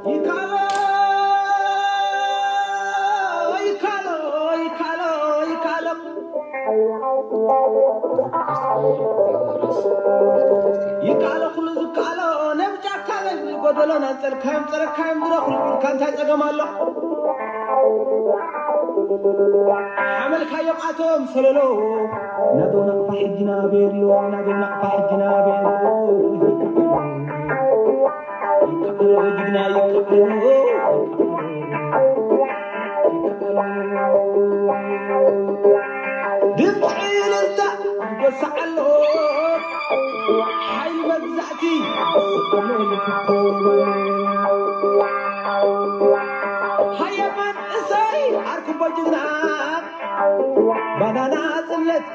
ይካሎ ይካሎ ይካሎ ይካሎ ይካሎ ኩሉ ዝካሎ ነብጫካ ጎደሎ ናንጸልካዮም ጸረካዮም ድረኹሉ ኢልካ እንታይ ጸገም ኣሎ? ሓመልካዮም ኣቶም ሰለሎ ናዶ ናቕፋ ሕጂ ናበየሎ ናዶ ናቕፋ ሕጂ ናበየሎ ይከኣሎ ጅግና ይከኣሎ ድምፂ እልልታ ይጎስዓሎ ሓይሊ መግዛእቲ ይጎስዓሎ ሃየ መንእሰይ ዓርኩቦ ጅግና ባናና ጽለት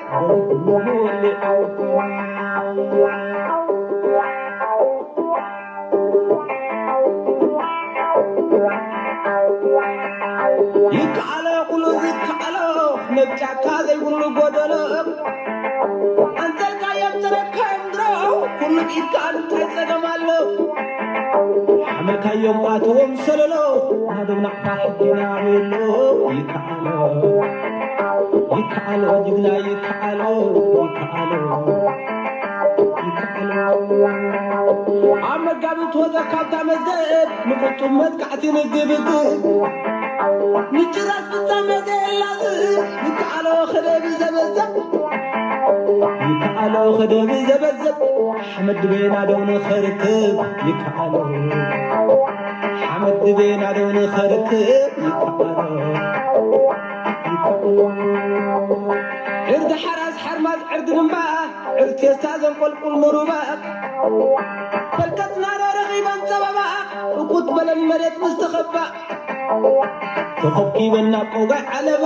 ይከኣሎ ኩሉ ዝከኣሎ ነብጫካ ዘይብሉ ጎደሎ ኣንተልካዮም ተረካዮም ድሮ ኩሉ ኢድካ እንታይ ጸገም ኣሎ ሓመልካዮም ኣትዎም ሰለሎ ናደው ናቕፋ ሕጂና ቤሎ ይከኣሎ ይከኣሎ ጅግና ይከኣሎ ይከኣሎ ይከኣሎ ኣብ መጋቢት ወዘ ካብታ መዝገብ ንቁጡብ መጥቃዕቲ ንግብግብ ንጭራስ ፍጻሜ ዘየላዝ ይከኣሎ ከደብ ዘበዘብ ይከኣሎ ከደብ ዘበዘብ ሓመድ ድቤና ደው ንኸርክብ ይከኣሎ ሓመድ ድቤና ደው ንኸርክብ ይከኣሎ ዕርዲ ሓራስ ሓርማዝ ዕርዲ ድማ ዕርድ ቴስታ ዘንቆልቁል ንሩባ ፈልከትና ረኺበን ጸበባ እኩት በለን መሬት ምስ ተኸባ ተኸብኪበን ናብ ቆጋይ ዓለባ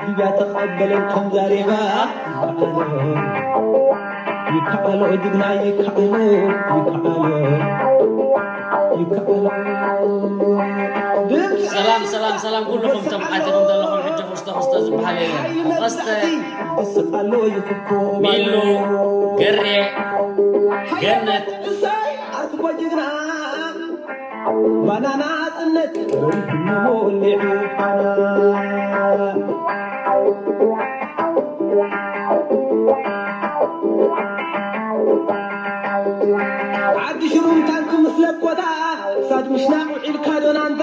ሊብያ ተቐበለን ከም ዛሬባ ይከኣሎ ጅግና ይከኣሎ ይከኣሎ ይከኣሎ ድምፂ ሰላም ሰላም ሰላም ኩልኹም ተምዓቲኹም ዘለኹም ሕጂ ክስተ ክስተ ዝበሃል የለን። ሓይሊ ተኸስተ መግዛእቲ ይስቕ ኣሎ ይፍኮ ሚሉ ገሬ ገነት እሰይ ኣርክቦ ጅግና ባናና ጽነት ወይፍኖ ሊዑ ባና ዓዲ ሽሩም ታንክ ምስ ለኮታ ክሳድ ምሽናቕ ውዒልካ ዶናንታ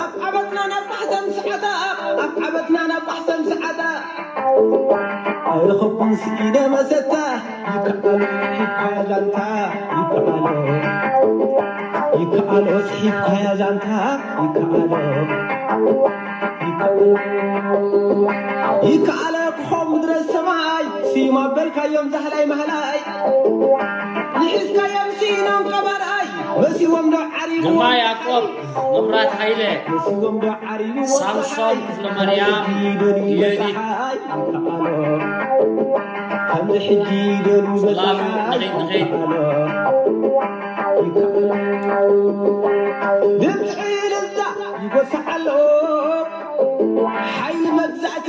ኣብ ዓበትና ናብ ማሕሰን ሰዓታ ኣብ ዓበትና ናብ ማሕሰን ሰዓታ ኣይረኸብኩን ስኢነ መሰታ ይከኣሎ ይካያ ዛንታ ይከኣሎ ይከኣሎ ጽሒፍካያ ዛንታ ይከኣሎ ይከኣሎ ይከኣሎ ክኾም ምድረ ሰማይ ስዩም ኣበልካዮም ዛህላይ ማህላይ ንሒዝካዮም ስኢኖም ቀባርኣይ መሲዎም ዶ ዓሪቦም ግርማ ያዕቆብ መብራት ሃይለ መሲዎም ዶ ዓሪቦም ሳምሶን ክፍለ ማርያም ዮዲት ከምዚ ሕጂ ደሉ ሰላም ንኸይድ ንኸይድ ድምፂ እልልታ ይጎስዕ ኣሎ ሓይሊ መግዛእቲ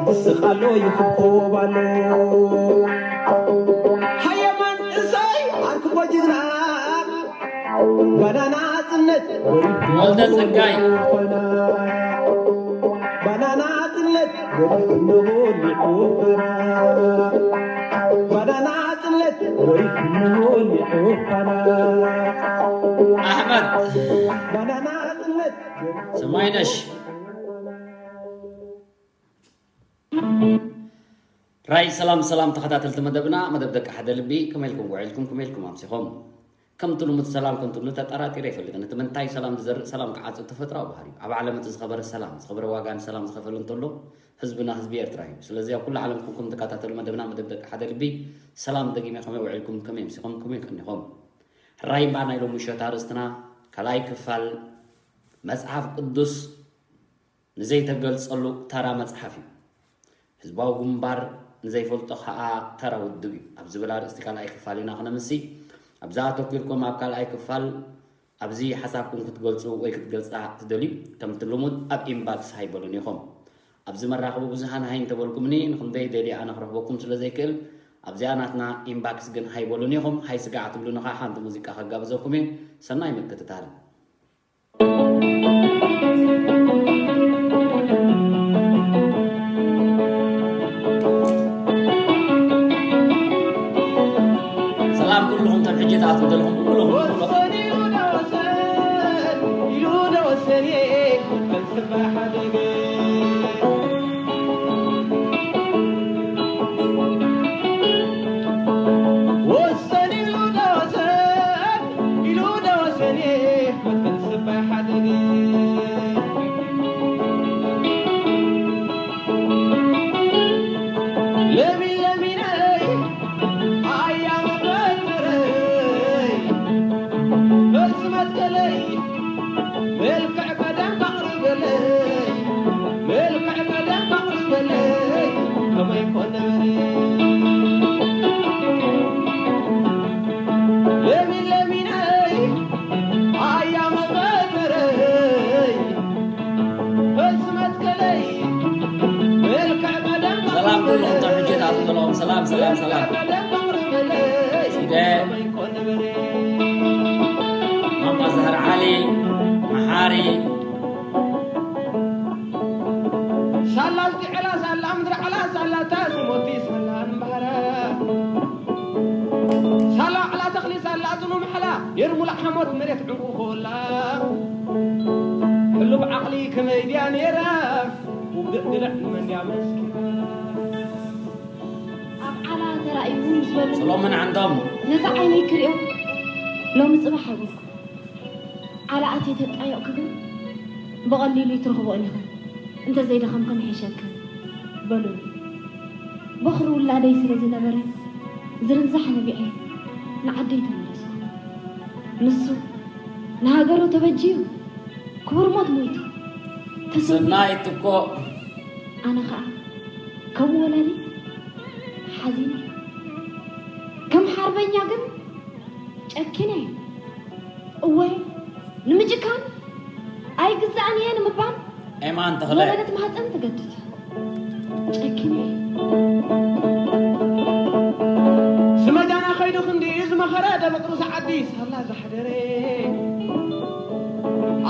ይስቕ ኣሎ ይኽብኮብ ኣሎ ሃየማን እሰይ ኣርክቦ ጅግና ባናና ጽነት ወልደ ጸጋይ ባናና ጽነት ወልደ ሞሊዑ ባናና ጽነት ወልደ ሞሊዑ ኣሕመድ ባናና ጽነት ሰማይነሽ ራይ ሰላም ሰላም ተኸታተልቲ መደብና መደብ ደቂ ሓደ ልቢ ከመይ ኢልኩም ውዒልኩም ከመይ ኢልኩም ኣምሲኹም ከምቲ ልሙድ ሰላም ከምቲ ልሙድ ተጠራጢረ ኣይፈልጥን እቲ ምንታይ ሰላም ዝዘርእ ሰላም ክዓጽድ ተፈጥራዊ ባህሪ እዩ ኣብ ዓለም እቲ ዝኸበረ ሰላም ዝኸበረ ዋጋ ንሰላም ዝኸፈለ እንተሎ ህዝብና ህዝቢ ኤርትራ እዩ ስለዚ ኣብ ኩሉ ዓለም ኩንኩም ትከታተሉ መደብና መደብ ደቂ ሓደ ልቢ ሰላም ደጊመ ከመይ ውዒልኩም ከመይ ኣምሲኹም ከመይ ቀኒኹም ራይምባ ናይ ሎሚ ምሸት ኣርእስትና ካልኣይ ክፋል መጽሓፍ ቅዱስ ንዘይተገልጸሉ ተራ መጽሓፍ እዩ። ህዝባዊ ግንባር ንዘይፈልጦ ከኣ ተራ ውድብ እዩ። ኣብ ዝብል ኣርእስቲ ካልኣይ ክፋል ኢና ክነምሲ። ኣብዛ ኣተኲርኩም ኣብ ካልኣይ ክፋል ኣብዚ ሓሳብኩም ክትገልጹ ወይ ክትገልጻ ትደልዩ ከምቲ ልሙድ ኣብ ኢንባክስ ሃይበሉኒ ኢኹም። ኣብዚ መራኸቢ ብዙሃን ሃይ እንተበልኩምኒ ንኽንደይ ደልየ ኣነ ክረኽበኩም ስለ ዘይክእል ኣብዚኣ ናትና ኢንባክስ ግን ሃይበሉን ኢኹም፣ ሃይ ስጋዕ ትብሉኒ ኸዓ ሓንቲ ሙዚቃ ከጋብዘኩም እየ። ሰናይ ምክትታል። ሰላም ኩልኹም፣ ተም ሕጂ ትኣትዉ ዘለኹም ብምሉኹም፣ ብምሉኹም። ሰላም ኩልኹም፣ ተም ሕጂ ትኣትዉ ዘለኹም፣ ሰላም፣ ሰላም፣ ሰላም። ሲደ፣ ማማ ዛህራ ዓሊ፣ መሓሪ። ሳላ ዝጥዕላ፣ ሳላ ምድሪ ዓላ፣ ሳላ ታዝሞቲ፣ ሳላ ንባህራ። ሳላ ዕላ ተኽሊ፣ ሳላ ጽኑ ምሕላ፣ ነይሩ ሙሉእ ሓሞት መሬት ዕንቁ ኮላ። ሕሉፍ ዓቕሊ ከመይ ድያ ነይራ፣ ውግእ ድልዕ ንመን ድያ መስኪና። ኣብ ዓላ ተራእዩ ምስ በሉ ሰሎሞን ዓንዶም። ነቲ ዓይነይ ክሪኦ ሎሚ ጽባሕ ኣይበልኩ። ዓላ ኣትየ ተጣየቕኩ ግን ብቐሊሉ ኣይትረኽብኦን ኢኻ። እንተ ዘይደኸምካ ምሒሸካ በሉኒ። በኹሪ ውላደይ ስለ ዝነበረ ዝርንዛሕ ነቢዐ ንዓደይ ተመለስኩ። ንሱ ንሃገሩ ተበጅዩ ክቡር ሞት ሞይቱ ተሰዊኡ። ሰናይት እኮ ኣነ ኸኣ ከም ወላዲት ሓዚነ፣ ከም ሓርበኛ ግን ጨኪነ። እወ፣ ንምጭካን ኣይግዛእን እየ ንምባል ኤማን ተኽለ። ዝወለደት ማህፀን ትገድድ። ጨኪነ። ስመጃና ከይዱ ክንዲ ዝመኸረ ደበጥሩስ ዓዲ ሳላ ዝሓደረ።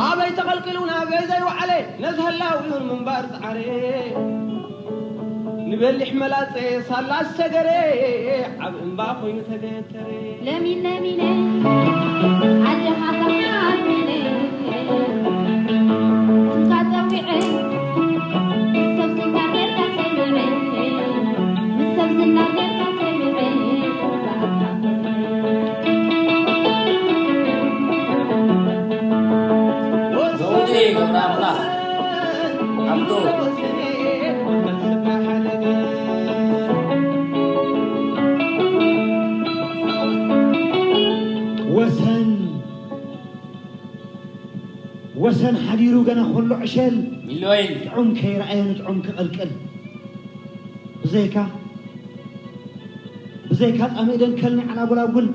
ኣበይ ተቐልቂሉ ናበይ ዘይወዓለ ነዚ ህላው ይሁን ምንባር ፃዕረ። ንበሊሕ መላፀ ሳላ ዝሰገረ ዓብ እምባ ኮይኑ ተገተረ። ለሚን ለሚነ ዓድኻ ተሓርሚነ ስምካ ጸዊዐ ሰብ ዝናገርካ ሰሚዐ ምስ ሰብ ዝናገርካ ሰሚዐ። ዘውዴ ገብረ ኣምላኽ ዓብዱ። ወሰን፣ ወሰን ሓዲሩ ገና ከሎ ዕሸል ሚሊዮን። ጥዑም ከይረኣየ ንጥዑም ክቐልቅል። ብዘይካ፣ ብዘይካ ጣምእ ደንከል ናይ ዓላጉላጉል፣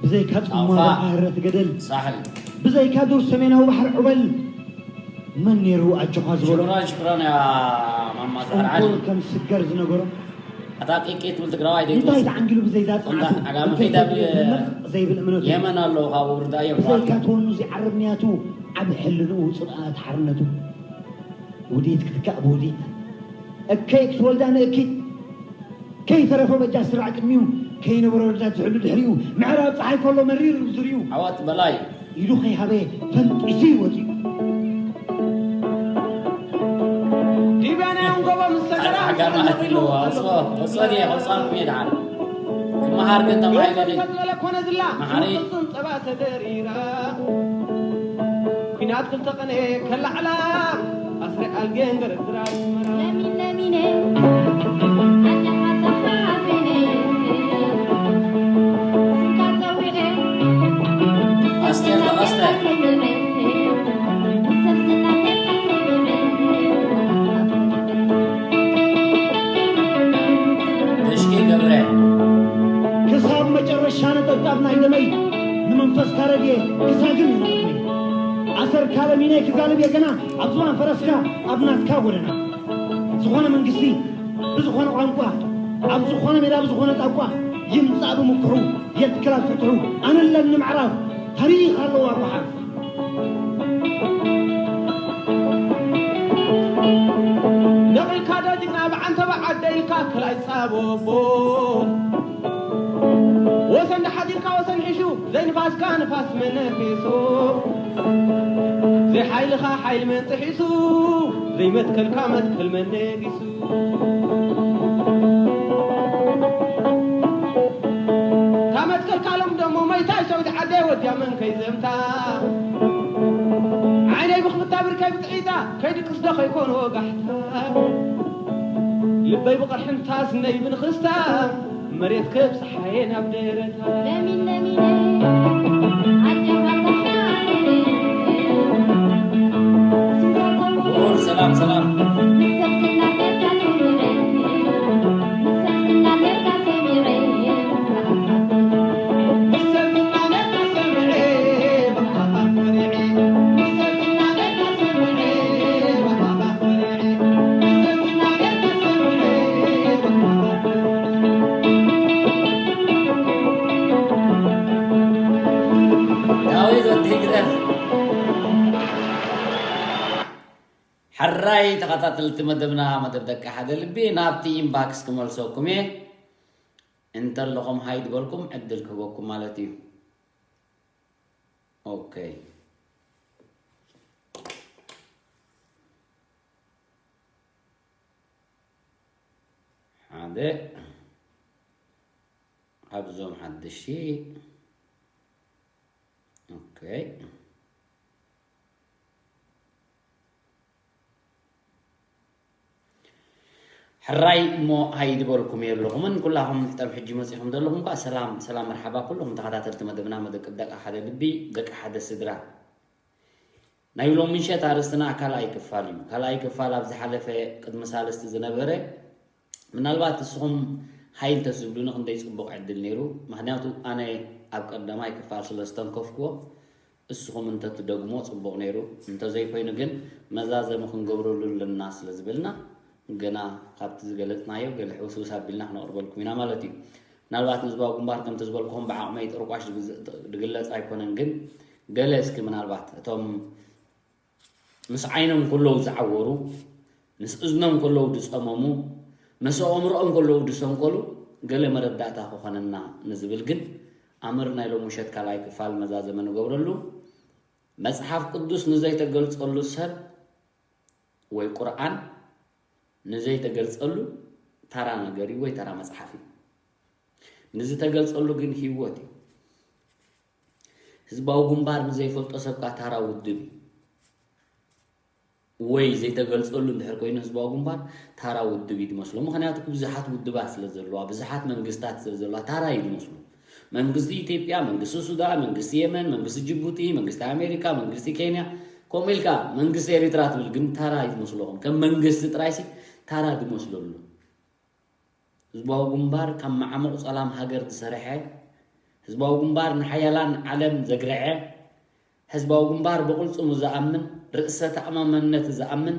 ብዘይካ ጽሞና ኣውፋ። ባሕረት ገደል፣ ሳሕል። ብዘይካ ዱር ሰሜናዊ ባሕሪ ዑበል፣ መን ነይሩ ኣጆኻ ዝበሎ? ሽክራን፣ ሽክራን ያ ማማ ዛህራ ዓሊ። ጽንኩር ከም ስገር ዝነገሮ። ኣታ ቂቂ ትብል ትግራዋይ ደይ እንታይ ትወስድ? ተዓንጊሉ ብዘይዛ እንዳ ጸዓቱ፣ ዓጋመ ብዘይ ከይዳ ተድልዮ ብ-፣ ዝመጽእ ዘይብል እምነቱ። የመን ኣለዉ፣ ካብኡ ውርዳ እዮም ብዘይካ ብሓቂ። ተወኑ ዘይዓርብ ንያቱ፣ ዓብ ሕልንኡ ጽብኣት ሓርነቱ። ውዲት ክትካእ ብውዲት፣ እከይ ክትወልዳ ንእኪት፣ ከይተረፈ በጃ ስራዕ ቅድሚኡ፣ ከይነበረ ወረዳት ዝሕሉ ድሕሪኡ፣ ምዕራብ ጸሓይ ከሎ መሪር ዙርዩ። ዓወት በላይ። ኢዱ ከይሃበ ፈንጢሱ እዩ ወፂኡ። ዲብያናዮም ጎቦ ምስ ሰገራ ዓጋመ ኣትልዎ፣ ወፅኦ፣ ወፅኦ ድየ፣ ወፅኦ ኣልኩም እየ ደሓን። ክመሃር ግን ተማሂሩ ድዩ? ተዝበለ ኮነ ዝላ፣ መሓሪ። ዝቕፅን ፀባ ተደሪራ። ኲናት ክልተ ቀነ ከላዕላ፣ ኣስረ ኣልጌን ገረግራ ኣስመራ። ለሚን ለሚነ፣ ዓድኻ ተሓርሚነ፣ ስምካ ጸዊዐ፣ ኣስቴር ተኸስተ። ደሽኪ ገብረ። ክሳብ መጨረሻ ነጠብጣብ ናይ ደመይ ንመንፈስካ ረድየ ክሳግም እዩ ንቕድመይ። ኣሰርካ ለሚነ ክጋልብ እየ ገና ኣብ ዝባን ፈረስካ ኣብ ናትካ ጎደና። ዝኾነ መንግስቲ ብዝኾነ ቋንቋ ኣብ ዝኾነ ሜዳ ብዝኾነ ጣቋ ይምጻእ ብምክሑ የትክል ኣብ ፍትሑ ኣነ ኣለኒ ምዕራፍ ታሪኽ ኣለዋ ጓሓፍ። ደቒልካ ዶ ጅግና ብዓንተባ ዓደ ኢልካ ክላይ ጻቦቦ ወሰን ደሓዲርካ ወሰን ሒሹ ዘይንፋስካ ንፋስ መነፊሱ ዘይሓይልኻ ሓይል መን ጥሒሱ ዘይመትከልካ መትከል መን ነጊሱ። ታመትከልካ ሎም ደሞ መይታይ ሰውዲ ዓደይ ወዲያ መን ከይዘምታ ዓይነይ ብኽብታ ብርከይ ብጥዒታ ከይድቅስ ዶ ከይኮን ወጋሕታ ልበይ ብቕርሕንታ ስነይ ብንኽስታ መሬት ከብጽሓየ ናብ ደረታ። ለሚን ለሚን ኣጀባታ ሰላም ሰላም። ዳዊት ወዲ ህግደፍ። ሕራይ ተኸታተልቲ መደብና፣ መደብ ደቂ ሓደ ልቢ፣ ናብቲ ኢንባክስ ክመልሰኩም እየ። እንተለኹም ሃይ ዝበልኩም ዕድል ክህበኩም ማለት እዩ። ኦኬ። ሓደ ካብዞም ሓደሽቲ። ኦኬ። ሕራይ እሞ ሃይ ዝበልኩም የለኹምን ኩላኹም ሕጠም ሕጂ መጺኹም ዘለኹም እኳ ሰላም ሰላም መርሓባ ኩልኹም ተኸታተልቲ መደብና መደብ ደቂ ሓደ ልቢ ደቂ ሓደ ስድራ። ናይ ሎሚ ምሸት ኣርእስትና ካልኣይ ክፋል እዩ። ካልኣይ ክፋል ኣብ ዝሓለፈ ቅድሚ ሳልስቲ ዝነበረ ምናልባት ንስኹም ሃይ እንተዝብሉኒ ክንደይ ጽቡቕ ዕድል ነይሩ። ምኽንያቱ ኣነ ኣብ ቀዳማይ ክፋል ስለ ዝተንከፍክዎ እስኹም እንተትደግሞ ጽቡቕ ነይሩ። እንተዘይኮይኑ ግን መዛዘሚ ክንገብረሉ ኣለና ስለ ዝበልና ገና ካብቲ ዝገለጽናዮ ገለ ሕውስውስ ኣቢልና ክነቕርበልኩም ኢና ማለት እዩ። ምናልባት ንህዝባዊ ግንባር ከምቲ ዝበልኩኹም ብዓቕመይ ጥርቋሽ ዝግለጽ ኣይኮነን፣ ግን ገለ እስኪ ምናልባት እቶም ምስ ዓይኖም ከለዉ ዝዓወሩ፣ ምስ እዝኖም ከለዉ ዝጸመሙ፣ ምስ ኣእምሮኦም ከለዉ ዝሰንከሉ ገለ መረዳእታ ክኾነና ንዝብል ግን ኣምር ናይ ሎሚ ምሸት ካልኣይ ክፋል መዛዘሚ ንገብረሉ። መጽሓፍ ቅዱስ ንዘይተገልጸሉ ሰብ ወይ ቁርኣን ንዘይተገልጸሉ ተራ ነገር እዩ ወይ ተራ መጽሓፍ እዩ። ንዝተገልጸሉ ግን ህይወት እዩ። ህዝባዊ ግንባር ንዘይፈልጦ ሰብ ከኣ ታራ ውድብ እዩ። ወይ ዘይተገልጸሉ እንድሕር ኮይኑ ህዝባዊ ግንባር ታራ ውድብ እዩ ዝመስሎ። ምኽንያቱ ብዙሓት ውድባት ስለ ዘለዋ፣ ብዙሓት መንግስታት ስለ ዘለዋ ታራ እዩ ዝመስሎ። መንግስቲ ኢትዮጵያ፣ መንግስቲ ሱዳን፣ መንግስቲ የመን፣ መንግስቲ ጅቡቲ፣ መንግስቲ ኣሜሪካ፣ መንግስቲ ኬንያ፣ ከምኡ ኢልካ መንግስቲ ኤሪትራ ትብል ግን ታራ እዩ ዝመስሎ። ከም መንግስቲ ጥራይሲ ታራ ዝመስሎ ኣሎ። ህዝባዊ ግንባር ካብ መዓሙቕ ጸላም ሃገር ዝሰርሐ፣ ህዝባዊ ግንባር ንሓያላን ዓለም ዘግርዐ፣ ህዝባዊ ግንባር ብቕልጽሙ ዝኣምን፣ ርእሰ ተኣማመነት ዝኣምን፣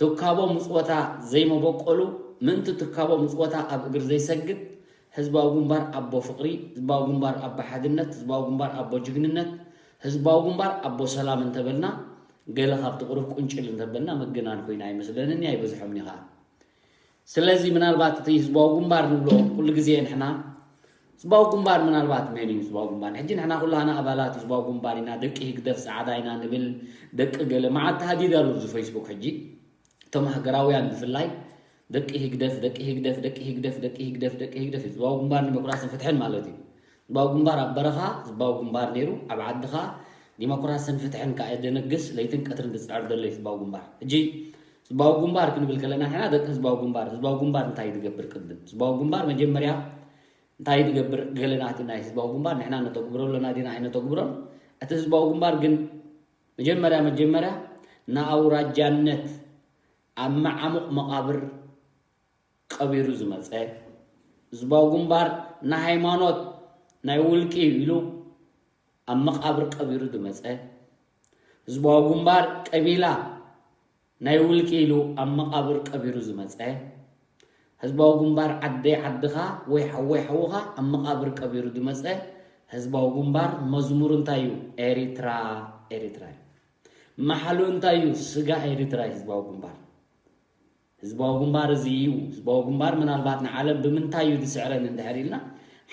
ትካቦ ምጽወታ ዘይመበቆሉ፣ ምእንቲ ትካቦ ምጽወታ ኣብ እግሪ ዘይሰግድ፣ ህዝባዊ ግንባር ኣቦ ፍቕሪ፣ ህዝባዊ ግንባር ኣቦ ሓድነት፣ ህዝባዊ ግንባር ኣቦ ጅግንነት፣ ህዝባዊ ግንባር ኣቦ ሰላም እንተበልና፣ ገለ ካብቲ ቁሩብ ቁንጭል እንተበልና ምግናን ኮይና ኣይመስለንን እያ፣ ኣይበዝሖምን እዩ ኸኣ። ስለዚ ምናልባት እቲ ህዝባዊ ግንባር ንብሎ ኩሉ ግዜ ንሕና ህዝባዊ ግንባር ምናልባት መን እዩ ህዝባዊ ግንባር? ሕጂ ንሕና ኩላና ኣባላት ህዝባዊ ግንባር ኢና፣ ደቂ ህግደፍ ጻዕዳ ኢና ንብል፣ ደቂ ገለ መዓት ተሃዲድ ኣሎ ኣብዚ ፌስቡክ ሕጂ እቶም ሃገራውያን ብፍላይ ደቂ ህግደፍ ደቂ ህግደፍ ደቂ ህግደፍ ደቂ ህግደፍ ደቂ ህግደፍ ህዝባዊ ግንባር ዲሞክራስን ፍትሕን ማለት እዩ። ህዝባዊ ግንባር ኣብ በረኻ ህዝባዊ ግንባር ነይሩ፣ ኣብ ዓዲ ኸኣ ዲሞክራስን ፍትሕን ከኣ የደነግስ ለይትን ቀትርን ዝጽዕር ዘሎ እዩ ህዝባዊ ግንባር። ሕጂ ህዝባዊ ግንባር ክንብል ከለና ንሕና ደቂ ህዝባዊ ግንባር ህዝባዊ ግንባር እንታይ እዩ ዝገብር ቅድም ህዝባዊ ግንባር መጀመርያ እንታይ እዩ ዝገብር ገለ ናቲ ናይ ህዝባዊ ግንባር ንሕና ነተግብሮ ኣለና ዲና ኣይነተግብሮን እቲ ህዝባዊ ግንባር ግን መጀመርያ መጀመርያ ንኣውራጃነት ኣብ መዓሙቕ መቓብር ቀቢሩ ዝመጸ ህዝባዊ ግንባር ንሃይማኖት ናይ ውልቂ ኢሉ ኣብ መቓብር ቀቢሩ ዝመጸ ህዝባዊ ግንባር ቀቢላ ናይ ውልቂ ኢሉ ኣብ መቓብር ቀቢሩ ዝመጸ ህዝባዊ ግንባር ዓደይ ዓድኻ ወይ ሓወይ ሓውኻ ኣብ መቓብር ቀቢሩ ዝመፀ ህዝባዊ ግንባር መዝሙሩ እንታይ እዩ? ኤሪትራ፣ ኤሪትራ እዩ። መሓሉ እንታይ እዩ? ስጋ ኤሪትራ እዩ ህዝባዊ ግንባር። ህዝባዊ ግንባር እዚ እዩ። ህዝባዊ ግንባር ምናልባት ንዓለም ብምንታይ እዩ ዝስዕረን እንድሕር ኢልና፣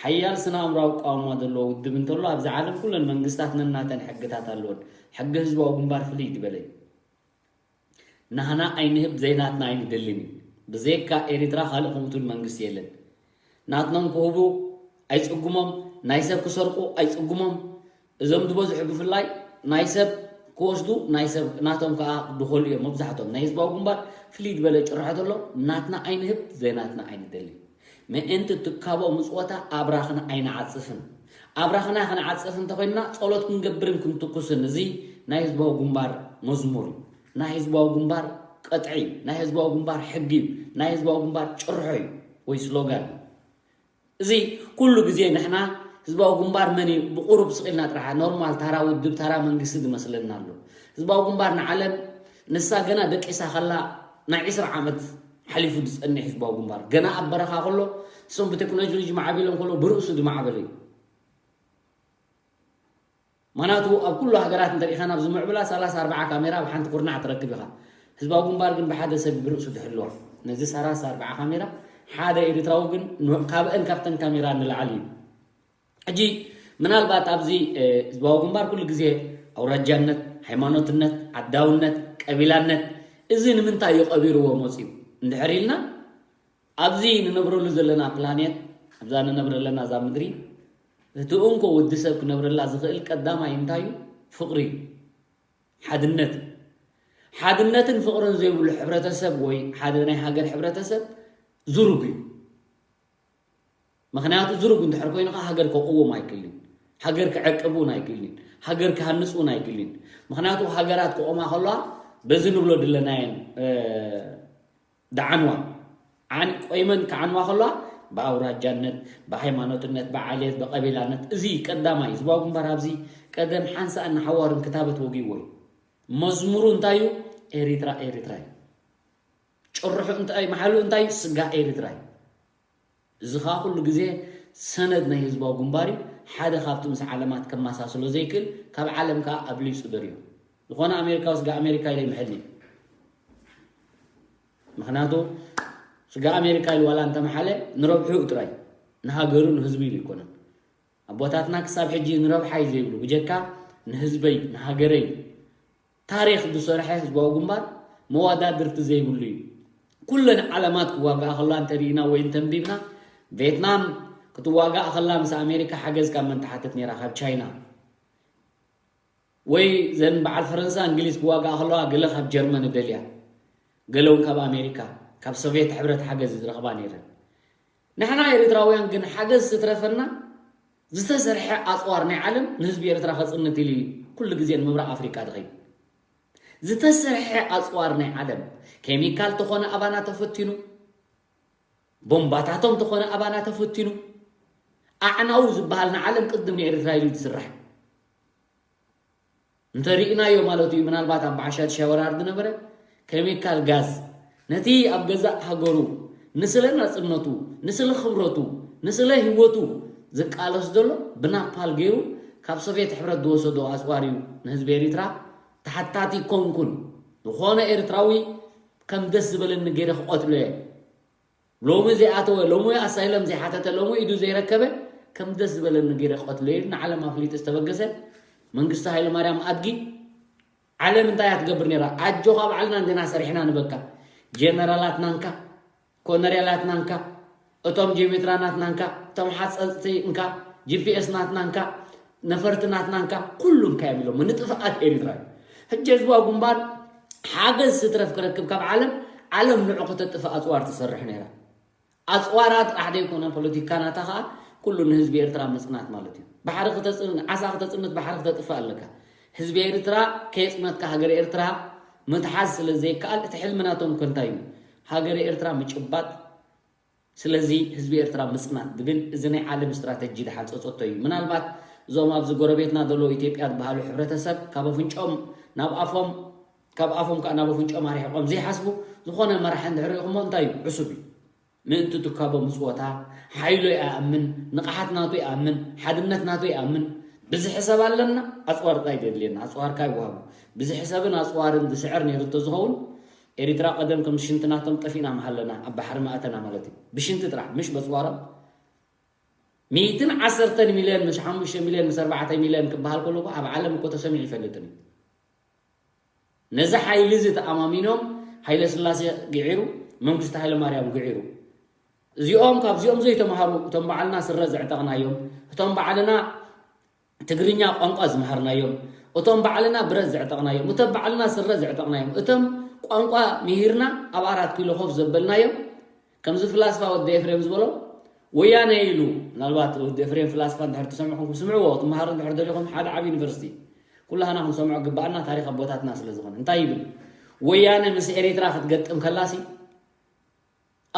ሓያል ስነ ኣእምራዊ ኣቃውማ ዘለዎ ውድብ እንተሎ፣ ኣብዚ ዓለም ኩለን መንግስታት ነናተን ሕግታት ኣለወን። ሕጊ ህዝባዊ ግንባር ፍልይ ዝበለ እዩ። ናህና ኣይንህብ ዘይናትና ኣይንደልን እዩ። ብዘይካ ኤሪትራ ካልእ ከምኡ ትብል መንግስቲ የለን። ናትኖም ክህቡ ኣይጽጉሞም፣ ናይ ሰብ ክሰርቁ ኣይጽጉሞም። እዞም ዝበዝሑ ብፍላይ ናይ ሰብ ክወስዱ ናይ ሰብ ናቶም ከዓ ድኾሉ እዮም መብዛሕቶም። ናይ ህዝባዊ ግንባር ፍልይ ዝበለ ጭርሖ ተሎ ናትና ኣይንህብ ዘይናትና ኣይንደልን። ምእንቲ ትካቦ ምጽወታ ኣብራኽና ኣይንዓጽፍን። ኣብራኽና ክንዓጽፍ እንተኾይንና ጸሎት ክንገብርን ክንትኩስን እዚ ናይ ህዝባዊ ግንባር መዝሙር እዩ። ናይ ህዝባዊ ግንባር ቅጥዒ እዩ። ናይ ህዝባዊ ግንባር ሕጊ እዩ። ናይ ህዝባዊ ግንባር ጭርሖ እዩ ወይ ስሎጋን እዩ። እዚ ኩሉ ግዜ ንሕና ህዝባዊ ግንባር መን እዩ ብቁሩብ ስቕ ኢልና ጥራሕ ኖርማል ታራ ውድብ ታራ መንግስቲ ዝመስለና ኣሎ። ህዝባዊ ግንባር ንዓለም ንሳ ገና ደቂሳ ከላ ናይ ዕስራ ዓመት ሓሊፉ ዝጸንሕ ህዝባዊ ግንባር ገና ኣብ በረኻ ከሎ እሶም ብቴክኖሎጂ ማዕቢሎም ከሎ ብርእሱ ዝማዕበለ እዩ። ምኽንያቱ ኣብ ኩሉ ሃገራት እንተሪኢኻ ናብ ዝምዕብላ ሰላሳ ኣርባዓ ካሜራ ኣብ ሓንቲ ኩርናዕ ትረክብ ኢኻ። ህዝባዊ ግንባር ግን ብሓደ ሰብ ብርእሱ ዝሕልዋ። ነዚ ሰላሳ ኣርባዓ ካሜራ ሓደ ኤርትራዊ ግን ን- ካብአን ካብተን ካሜራ ንላዕሊ እዩ። ሕጂ ምናልባት ኣብዚ እ፣ ህዝባዊ ግንባር ኩሉ ግዜ ኣውራጃነት፣ ሃይማኖትነት፣ ዓዳውነት፣ ቀቢላነት እዚ ንምንታይ እዩ ቀቢርዎ መፅዩ እንድሕር ኢልና ኣብዚ ንነብረሉ ዘለና ፕላኔት ኣብዛ ንነብረ ዘለና እዛ ምድሪ እቲ እንኮ ወዲ ሰብ ክነብረላ ዝኽእል ቀዳማይ እንታይ እዩ? ፍቕሪ እዩ። ሓድነት እዩ። ሓድነትን ፍቕርን ዘይብሉ ሕብረተሰብ ወይ ሓደ ናይ ሃገር ሕብረተሰብ ዝሩግ እዩ። ምኽንያቱ ዝሩግ እንድሕር ኮይኑ ከዓ ሃገር ከቕውም ኣይክእልን፣ ሃገር ክዕቅብ እውን ኣይክእልን፣ ሃገር ክሃንፅ እውን ኣይክእልን። ምኽንያቱ ሃገራት ክቆማ ከለዋ በዚ ንብሎ ድለናየን እ፣ ደዓንዋ ዓን ቆይመን ክዓንዋ ከለዋ ብኣውራጃነት፣ ብሃይማኖትነት፣ ብዓሌት፣ ብቀቢላነት እዚ ቀዳማይ ህዝባዊ ግንባር ኣብዚ ቀደም ሓንሳእን ንሓዋሩን ክታበት ወጊዎ እዩ። መዝሙሩ እንታይ እዩ? ኤሪትራ ኤሪትራ እዩ። ጭርሑ እንታይ መሓሉ እንታይ እዩ? ስጋ ኤሪትራ እዩ። እዚ ከዓ ኩሉ ግዜ ሰነድ ናይ ህዝባዊ ግንባር እዩ። ሓደ ካብቲ ምስ ዓለማት ከመሳስሎ ዘይክእል ካብ ዓለም ከዓ ኣብሊፁ ደርዮ ዝኾነ ኣሜሪካ ስጋ ኣሜሪካ ኢለ ይምሕል እዩ። ምክንያቱ ስጋ ኣሜሪካ ኢሉ ዋላ እንተመሓለ ንረብሑ ጥራይ ንሃገሩ ንህዝቡ ኢሉ ይኮነን። ኣቦታትና ክሳብ ሕጂ ንረብሓይ ዘይብሉ ብጀካ ንህዝበይ ንሃገረይ ታሪክ ዝሰርሐ ህዝባዊ ግንባር መዋዳድርቲ ዘይብሉ እዩ። ኩለን ዓለማት ክዋጋኣ ከለዋ እንተሪኢና ወይ እንተንቢብና ቬትናም ክትዋጋእ ከላ ምስ ኣሜሪካ ሓገዝ ካብ መን ትሓትት ነይራ? ካብ ቻይና። ወይ ዘን በዓል ፈረንሳ እንግሊዝ ክዋጋእ ከለዋ ገለ ካብ ጀርመን ደልያ፣ ገለ እውን ካብ ኣሜሪካ ካብ ሶቪየት ሕብረት ሓገዝ ዝረኽባ ነይረን። ንሕና ኤርትራውያን ግን ሓገዝ ስትረፈና ዝተሰርሐ ኣፅዋር ናይ ዓለም ንህዝቢ ኤርትራ ከፅንት ኢሉ ኩሉ ግዜ ንምብራቕ ኣፍሪቃ ዝኸይድ ዝተሰርሐ ኣፅዋር ናይ ዓለም ኬሚካል ተኾነ ኣባና ተፈቲኑ ቦምባታቶም ተኾነ ኣባና ተፈቲኑ ኣዕናዊ ዝበሃል ንዓለም ቅድም ንኤርትራ ኢሉ ዝስራሕ እንተሪእናዮ ማለት እዩ። ምናልባት ኣብ በዓል ሻድሻይ ወራር ዝነበረ ኬሚካል ጋዝ ነቲ ኣብ ገዛእ ሃገሩ ንስለ ናጽነቱ ንስለ ክብረቱ ንስለ ህይወቱ ዝቃለስ ዘሎ ብናፓል ገይሩ ካብ ሶቪየት ሕብረት ዝወሰዶ ኣጽዋር እዩ ንህዝቢ ኤሪትራ ተሓታቲ ኮንኩን ዝኾነ ኤርትራዊ ከም ደስ ዝበለኒ ገይረ ክቐትሎ እየ ሎሚ ዘይኣተወ ሎሚ ኣሳይለም ዘይሓተተ ሎሚ ኢዱ ዘይረከበ ከም ደስ ዝበለኒ ገይረ ክቐትሎ እየ ንዓለም ኣፍሊጡ ዝተበገሰ መንግስቱ ሃይለማርያም ኣድጊ ዓለም እንታይ እያ ትገብር ነይራ ኣጆኻ ባዕልና እንዲና ሰሪሕና ንበካ ጀነራላት ናንካ ኮነሬላት ናንካ እቶም ጄሜትራ ናትናንካ እቶም ሓፀፅቲ እንካ ጂፒኤስ ናትናንካ ነፈርቲ ናትናንካ ኩሉ እንካ እዮም ኢሎም ንጥፍኣት ኤሪትራ እዩ ሕጂ ህዝባዊ ግንባር ሓገዝ ስትረፍ ክረክብ ካብ ዓለም ዓለም ንዑ ከተጥፍእ ኣፅዋር ትሰርሕ ነይራ ኣፅዋራ ጥራሕ ዘይኮነ ፖለቲካ ናታ ከዓ ኩሉ ንህዝቢ ኤርትራ ምፅናት ማለት እዩ ባሕሪ ዓሳ ክተፅንት ባሕሪ ክተጥፍእ ኣለካ ህዝቢ ኤርትራ ከየፅነትካ ሃገር ኤርትራ ምትሓዝ ስለ ዘይከኣል እቲ ሕልሚ ናቶም ከንታይ እዩ ሃገር ኤርትራ ምጭባጥ ስለዚ ህዝቢ ኤርትራ ምፅናት ዝብል እዚ ናይ ዓለም ስትራተጂ ዝሓፀፀቶ እዩ ምናልባት እዞም ኣብዚ ጎረቤትና ዘለዉ ኢትዮጵያ ዝበሃሉ ሕብረተሰብ ካብ ኣፍንጭኦም ናብ ኣፎም ካብ ኣፎም ከዓ ናብ ኣፍንጭኦም ኣርሒቆም ዘይሓስቡ ዝኾነ መራሒ እንድሕር ኢኹሞ እንታይ እዩ ዕሱብ እዩ ምእንቲ ትካቦ ምጽወታ ሓይሎ ይኣምን፣ ንቕሓት ናቱ ይኣምን፣ ሓድነት ናቱ ይኣምን። ብዝሒ ሰብ ኣለና፣ ኣጽዋር ጥራይ የድልየና፣ ኣጽዋር ከኣ ይወሃቡ። ብዝሒ ሰብን ኣጽዋርን ዝስዕር ነይሩ እንተዝኸውን፣ ኤሪትራ ቀደም ከም ሽንቲ ናቶም ጠፊእና ምሃለና፣ ኣብ ባሕሪ ምኣተና ማለት እዩ። ብሽንቲ ጥራሕ፣ ምሽ በጽዋሮም። ሚእትን ዓሰርተን ሚልዮን ምስ ሓሙሽተ ሚልዮን ምስ ኣርባዕተ ሚልዮን ክበሃል ከሎ እኮ ኣብ ዓለም እኮ ተሰሚዑ ይፈልጥን እዩ። ነዚ ሓይሊ እዚ ተኣማሚኖም ሃይለ ስላሴ ግዒሩ፣ መንግስቲ ሃይለ ማርያም ግዒሩ። እዚኦም ካብዚኦም ዘይተምሃሩ እቶም ባዕልና ስረ ዘዕጠቕናዮም፣ እቶም ባዕልና ትግርኛ ቋንቋ ዝመሃርናዮም፣ እቶም ባዕልና ብረት ዘዕጠቕናዮም፣ እቶም ባዕልና ስረ ዘዕጠቕናዮም፣ እቶም ቋንቋ ምሂርና ኣብ ኣራት ኪሎ ኮፍ ዘበልናዮም፣ ከምዚ ፍላስፋ ወዲ ኤፍሬም ዝበሎ ወያነ ኢሉ፣ ምናልባት ወዲ ኤፍሬም ፍላስፋ እንድሕር ትሰምዑ ትምሃሩ እንድሕር ደሊኹም ሓደ ዓብ ዩኒቨርሲቲ ኩላህና ክንሰምዖ ግባኣና ታሪኽ ኣቦታትና ስለ ዝኾነ እንታይ ይብል? ወያነ ምስ ኤሪትራ ክትገጥም ከላሲ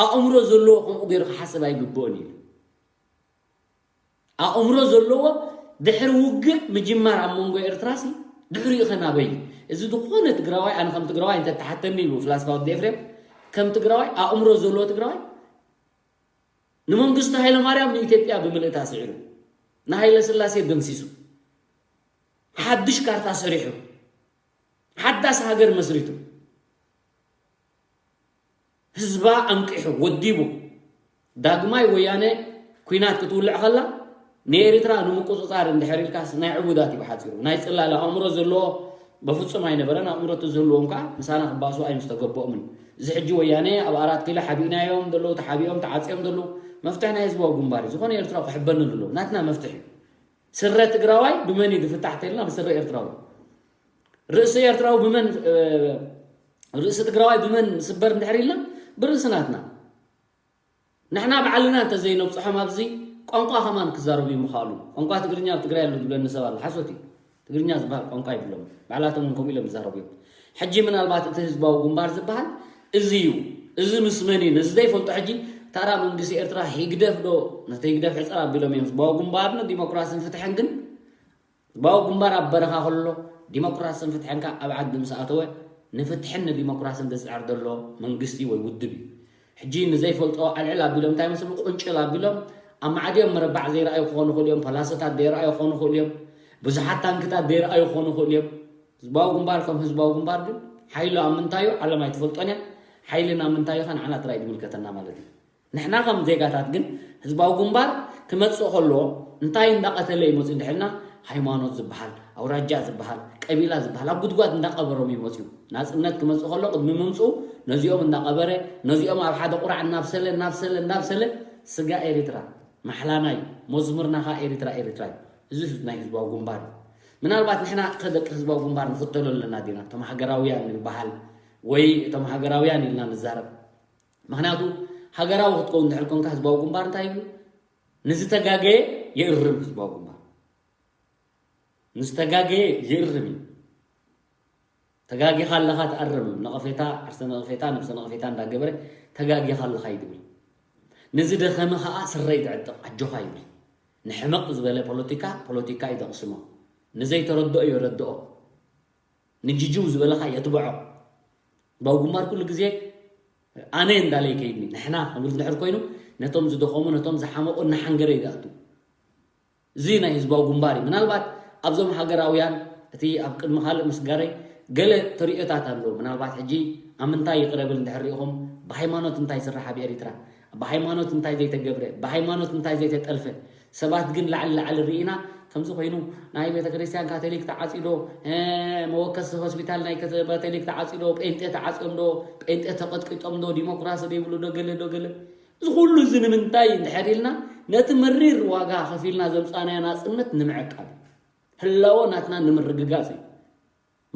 ኣእምሮ ዘለዎ ከምኡ ገይሩ ክሓስብ ኣይግብኦን እዩ። ኣእምሮ ዘለዎ ድሕሪ ውግእ ምጅማር ኣብ መንጎ ኤርትራሲ ድሕሪኡ ኸ ናበይ? እዚ ዝኾነ ትግራዋይ ኣነ ከም ትግራዋይ እንተተሓተኒ ይብሉ ፍላስፋ ወዲ ኤፍሬም ከም ትግራዋይ ኣእምሮ ዘለዎ ትግራዋይ ንመንግስቱ ሃይለማርያም ንኢትዮጵያ ብምልእታ ስዒሩ ንሃይለ ስላሴ ደምሲሱ ሓድሽ ካርታ ሰሪሑ ሓዳስ ሃገር መስሪቱ ህዝባ ኣንቂሑ ወዲቡ ዳግማይ ወያነ ኲናት ክትውልዕ ከላ ንኤሪትራ ንምቁፅፃር እንድሕር ኢልካስ ናይ ዕቡዳት እዩ ብሓፂሩ ናይ ፅላለ ኣእምሮ ዘለዎ በፍፁም ኣይነበረን ኣእምሮ ተዝህልዎም ከዓ ምሳና ክባእሱ ኣይምስተገበኦምን እዚ ሕጂ ወያነ ኣብ ኣራት ኪሎ ሓቢእናዮም ዘለዉ ተሓቢኦም ተዓፂኦም ዘለዉ መፍትሒ ናይ ህዝባዊ ግንባር እዩ ዝኾነ ኤርትራ ክሕበነሉ ኣለዎ ናትና መፍትሒ እዩ ስረ ትግራዋይ ብመን እዩ ዝፍታሕ ተልና ብስረ ኤርትራዊ ርእሲ ኤርትራዊ ብመን ርእሲ ትግራዋይ ብመን ስበር እንድሕር ኢልና ብርእሲ ናትና ንሕና ባዕልና እንተዘይነብፅሖም ኣብዚ ቋንቋ ከማን ክዛረቡ ይምኽኣሉ ቋንቋ ትግርኛ ኣብ ትግራይ ኣሎ ዝብለኒ ሰብ ኣሎ ሓሶት እዩ ትግርኛ ዝበሃል ቋንቋ ይብሎም ባዕላቶም እውን ከምኡ ኢሎም ይዛረቡ እዮም ሕጂ ምናልባት እቲ ህዝባዊ ግንባር ዝበሃል እዚ እዩ እዚ ምስ መን እዩ ነዚ ዘይፈልጦ ሕጂ ታራ መንግስቲ ኤርትራ ሂግደፍ ዶ ነቲ ሂግደፍ ሕፅር ኣቢሎም እዮም ህዝባዊ ግንባርን ዲሞክራስን ፍትሕን ግን ህዝባዊ ግንባር ኣብ በረኻ ከሎ ዲሞክራስን ፍትሕን ከኣ ኣብ ዓዲ ምስ ኣተወ ንፍትሕን ንዲሞክራስን ዝፅዕር ዘሎ መንግስቲ ወይ ውድብ እዩ ሕጂ ንዘይፈልጦ ኣልዕል ኣቢሎም እንታይ መስሉ ቁንጭል ኣቢሎም ኣብ ማዕድዮም መረባዕ ዘይረኣዩ ክኾኑ ይኽእሉ እዮም ፓላሶታት ዘይረኣዩ ክኾኑ ይኽእሉ እዮም ብዙሓት ታንክታት ዘይረኣዩ ክኾኑ ይኽእሉ እዮም ህዝባዊ ግንባር ከም ህዝባዊ ግንባር ግን ሓይሉ ኣብ ምንታዩ ዓለም ኣይትፈልጦን እያ ሓይልና ምንታዩ ከ ንዓና ጥራይ ዝምልከተና ማለት እዩ ንሕና ከም ዜጋታት ግን ህዝባዊ ግንባር ክመፅእ ከሎ እንታይ እንዳቀተለ ይመፅእ እንድሕልና ሃይማኖት ዝበሃል ኣውራጃ ዝበሃል ቀቢላ ዝበሃል ኣብ ጉድጓድ እንዳቀበሮም ይመፅኡ ናፅነት ክመፅእ ከሎ ቅድሚ ምምፅኡ ነዚኦም እንዳቀበረ ነዚኦም ኣብ ሓደ ቁራዕ እናብሰለ እናብሰለ እናብሰለ ስጋ ኤሪትራ ማሕላናይ መዝሙርና ከዓ ኤሪትራ ኤሪትራ እዩ እዚ ናይ ህዝባዊ ግንባር እዩ ምናልባት ንሕና ከደቂ ህዝባዊ ግንባር ንኽተሎ ኣለና ዲና እቶም ሃገራውያን ንበሃል ወይ እቶም ሃገራውያን ኢልና ንዛረብ ምኽንያቱ ሃገራዊ ክትከውን እንድሕር ኮንካ ህዝባዊ ግንባር እንታይ ይብሉ ንዝተጋገየ የእርም ህዝባዊ ግንባር ንዝተጋገየ የእርም እዩ ተጋጊኻ ኣለኻ ትኣርም ነቐፌታ ዓርሰ ነቐፌታ ነብሰ ነቐፌታ እንዳገበረ ተጋጊኻ ኣለኻ እዩ ዝብል ንዝደኸመ ኸዓ ስረ እዩ ዝዕጥቕ ኣጆኻ ይብል ንሕምቕ ዝበለ ፖለቲካ ፖለቲካ እዩ ዘቕስሞ ንዘይተረድኦ የረድኦ ንጅጅው ዝበለ ኸዓ የትብዖ ህዝባዊ ግንባር ኩሉ ግዜ ኣነ እንዳለ ይከይድኒ ንሕና ክብል እንድሕር ኮይኑ ነቶም ዝደኸሙ ነቶም ዝሓመቑ እናሓንገረ እዩ ዝኣቱ እዚ ናይ ህዝባዊ ግንባር እዩ ምናልባት ኣብዞም ሃገራውያን እቲ ኣብ ቅድሚ ካልእ ምስጋረይ ገለ ተሪኦታት ኣሎ ምናልባት ሕጂ ኣብ ምንታይ ይቕረብል እንድሕር ሪኢኹም ብሃይማኖት እንታይ ይስራሕ ኣብ ኤሪትራ ብሃይማኖት እንታይ ዘይተገብረ ብሃይማኖት እንታይ ዘይተጠልፈ ሰባት ግን ላዕሊ ላዕሊ ርኢና ከምዚ ኮይኑ ናይ ቤተክርስትያን ካቶሊክ ተዓፂዶ መወከሲ ሆስፒታል ናይ ካቶሊክ ተዓፂዶ ጴንጤ ተዓፂዮም ዶ ጴንጤ ተቐጥቂጦም ዶ ዲሞክራሲ ዘይብሉ ዶ ገለ ዶ ገለ እዚ ኩሉ እዚ ንምንታይ እንድሕር ኢልና ነቲ መሪር ዋጋ ከፊልና ዘምፃናዮ ናፅነት ንምዕቃብ ህላወ ናትና ንምርግጋፅ እዩ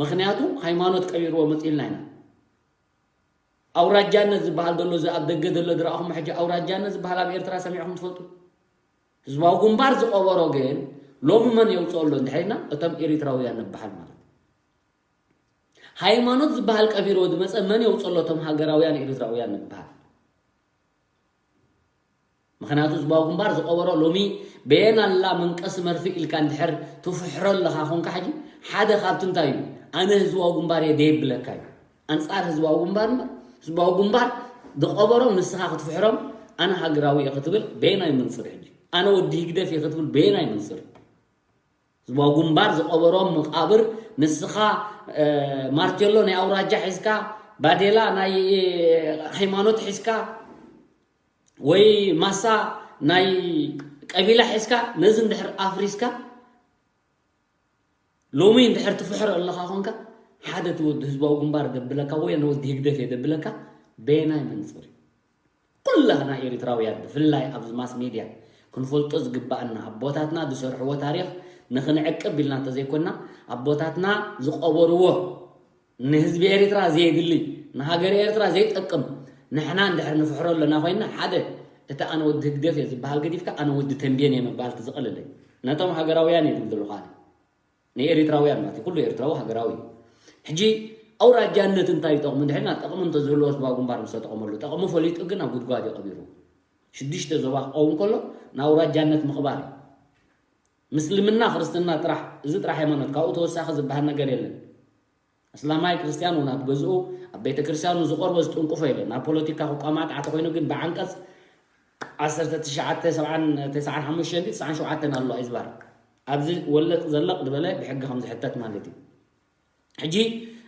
ምኽንያቱ ሃይማኖት ቀቢርዎ መፂልና ኢና ኣውራጃነት ዝበሃል ዘሎ እዚ ኣብ ደገ ዘሎ ዝረኣኹም ሕጂ ኣውራጃነት ዝበሃል ኣብ ኤርትራ ሰሚዕኹም ትፈልጡ ህዝባዊ ግንባር ዝቐበሮ ግን ሎሚ መን የውፅኦ ኣሎ እንድሕር ኢልና እቶም ኤሪትራውያን ንበሃል ማለት ሃይማኖት ዝበሃል ቀቢርዎ ዝመፀ መን የውፅኦ ኣሎ እቶም ሃገራውያን ኤሪትራውያን ንበሃል ምኽንያቱ ህዝባዊ ግንባር ዝቐበሮ ሎሚ በየናላ መንቀሲ መርፍእ ኢልካ እንድሕር ትፍሕሮ ኣለኻ ኮንካ ሕጂ ሓደ ካብቲ እንታይ እዩ ኣነ ህዝባዊ ግንባር እየ ደየብለካ እዩ ኣንፃር ህዝባዊ ግንባር እምበር ህዝባዊ ግንባር ዝቐበሮም ንስኻ ክትፍሕሮም ኣነ ሃገራዊ እየ ክትብል በየናይ መንፅር? ሕጂ ኣነ ወዲ ህግደፍ እየ ክትብል በየናይ መንፅር? ህዝባዊ ግንባር ዝቐበሮም መቓብር ንስኻ ማርቴሎ ናይ ኣውራጃ ሒዝካ፣ ባዴላ ናይ ሃይማኖት ሒዝካ፣ ወይ ማሳ ናይ ቀቢላ ሒዝካ፣ ነዚ እንድሕር ኣፍሪስካ፣ ሎሚ እንድሕር ትፍሕሮ ኣለኻ ኾንካ፣ ሓደ እቲ ወዲ ህዝባዊ ግንባር ደብለካ ወይ ኣነ ወዲ ህግደፍ እየ ደብለካ በየናይ መንፅር እዩ? ኩላህና ኤሪትራውያን ብፍላይ ኣብዚ ማስ ሜድያ ክንፈልጦ ዝግባኣና ኣቦታትና ዝሰርሕዎ ታሪኽ ንኽንዕቅብ ኢልና እንተዘይኮና ኣቦታትና ዝቐበርዎ ንህዝቢ ኤሪትራ ዘየድሊ ንሃገር ኤሪትራ ዘይጠቅም ንሕና እንድሕር ንፍሕሮ ኣለና ኮይና ሓደ እቲ ኣነ ወዲ ህግደፍ እየ ዝበሃል ገዲፍካ ኣነ ወዲ ተንቤን እየ ምባል ትዝቐልለይ ነቶም ሃገራውያን እየ ዝብል ዘለኹ ኣነ ንኤሪትራውያን ማለት እዩ። ኩሉ ኤርትራዊ ሃገራዊ እዩ። ሕጂ ኣውራጃነት እንታይ ይጠቕሙ እንድሕና ጠቕሚ እንተዝህልዎ ህዝባዊ ግንባር ምስተጠቐመሉ ጠቕሚ ፈሊጡ ግን ኣብ ጉድጓድ እዩ ቀቢሩ ሽዱሽተ ዞባ ክኸውን ከሎ ንኣውራጃነት ምቕባር እዩ። ምስልምና ክርስትና ጥራሕ እዚ ጥራሕ ሃይማኖት ካብኡ ተወሳኺ ዝበሃል ነገር የለን። ኣስላማይ ክርስትያን እውን ኣብ ገዝኡ ኣብ ቤተ ክርስትያኑ ዝቐርቦ ዝጥንቅፎ የለን። ኣብ ፖለቲካ ክቋማጣዕ ተኮይኑ ግን ብዓንቀጽ ዓሰርተ ትሽዓተ ሰብዓን ተስዓን ሓሙሽተን ድዩ ተስዓን ሸውዓተን ኣሎ ኣይዝባር ኣብዚ ወለቕ ዘለቕ ዝበለ ብሕጊ ከም ዝሕተት ማለት እዩ። ሕጂ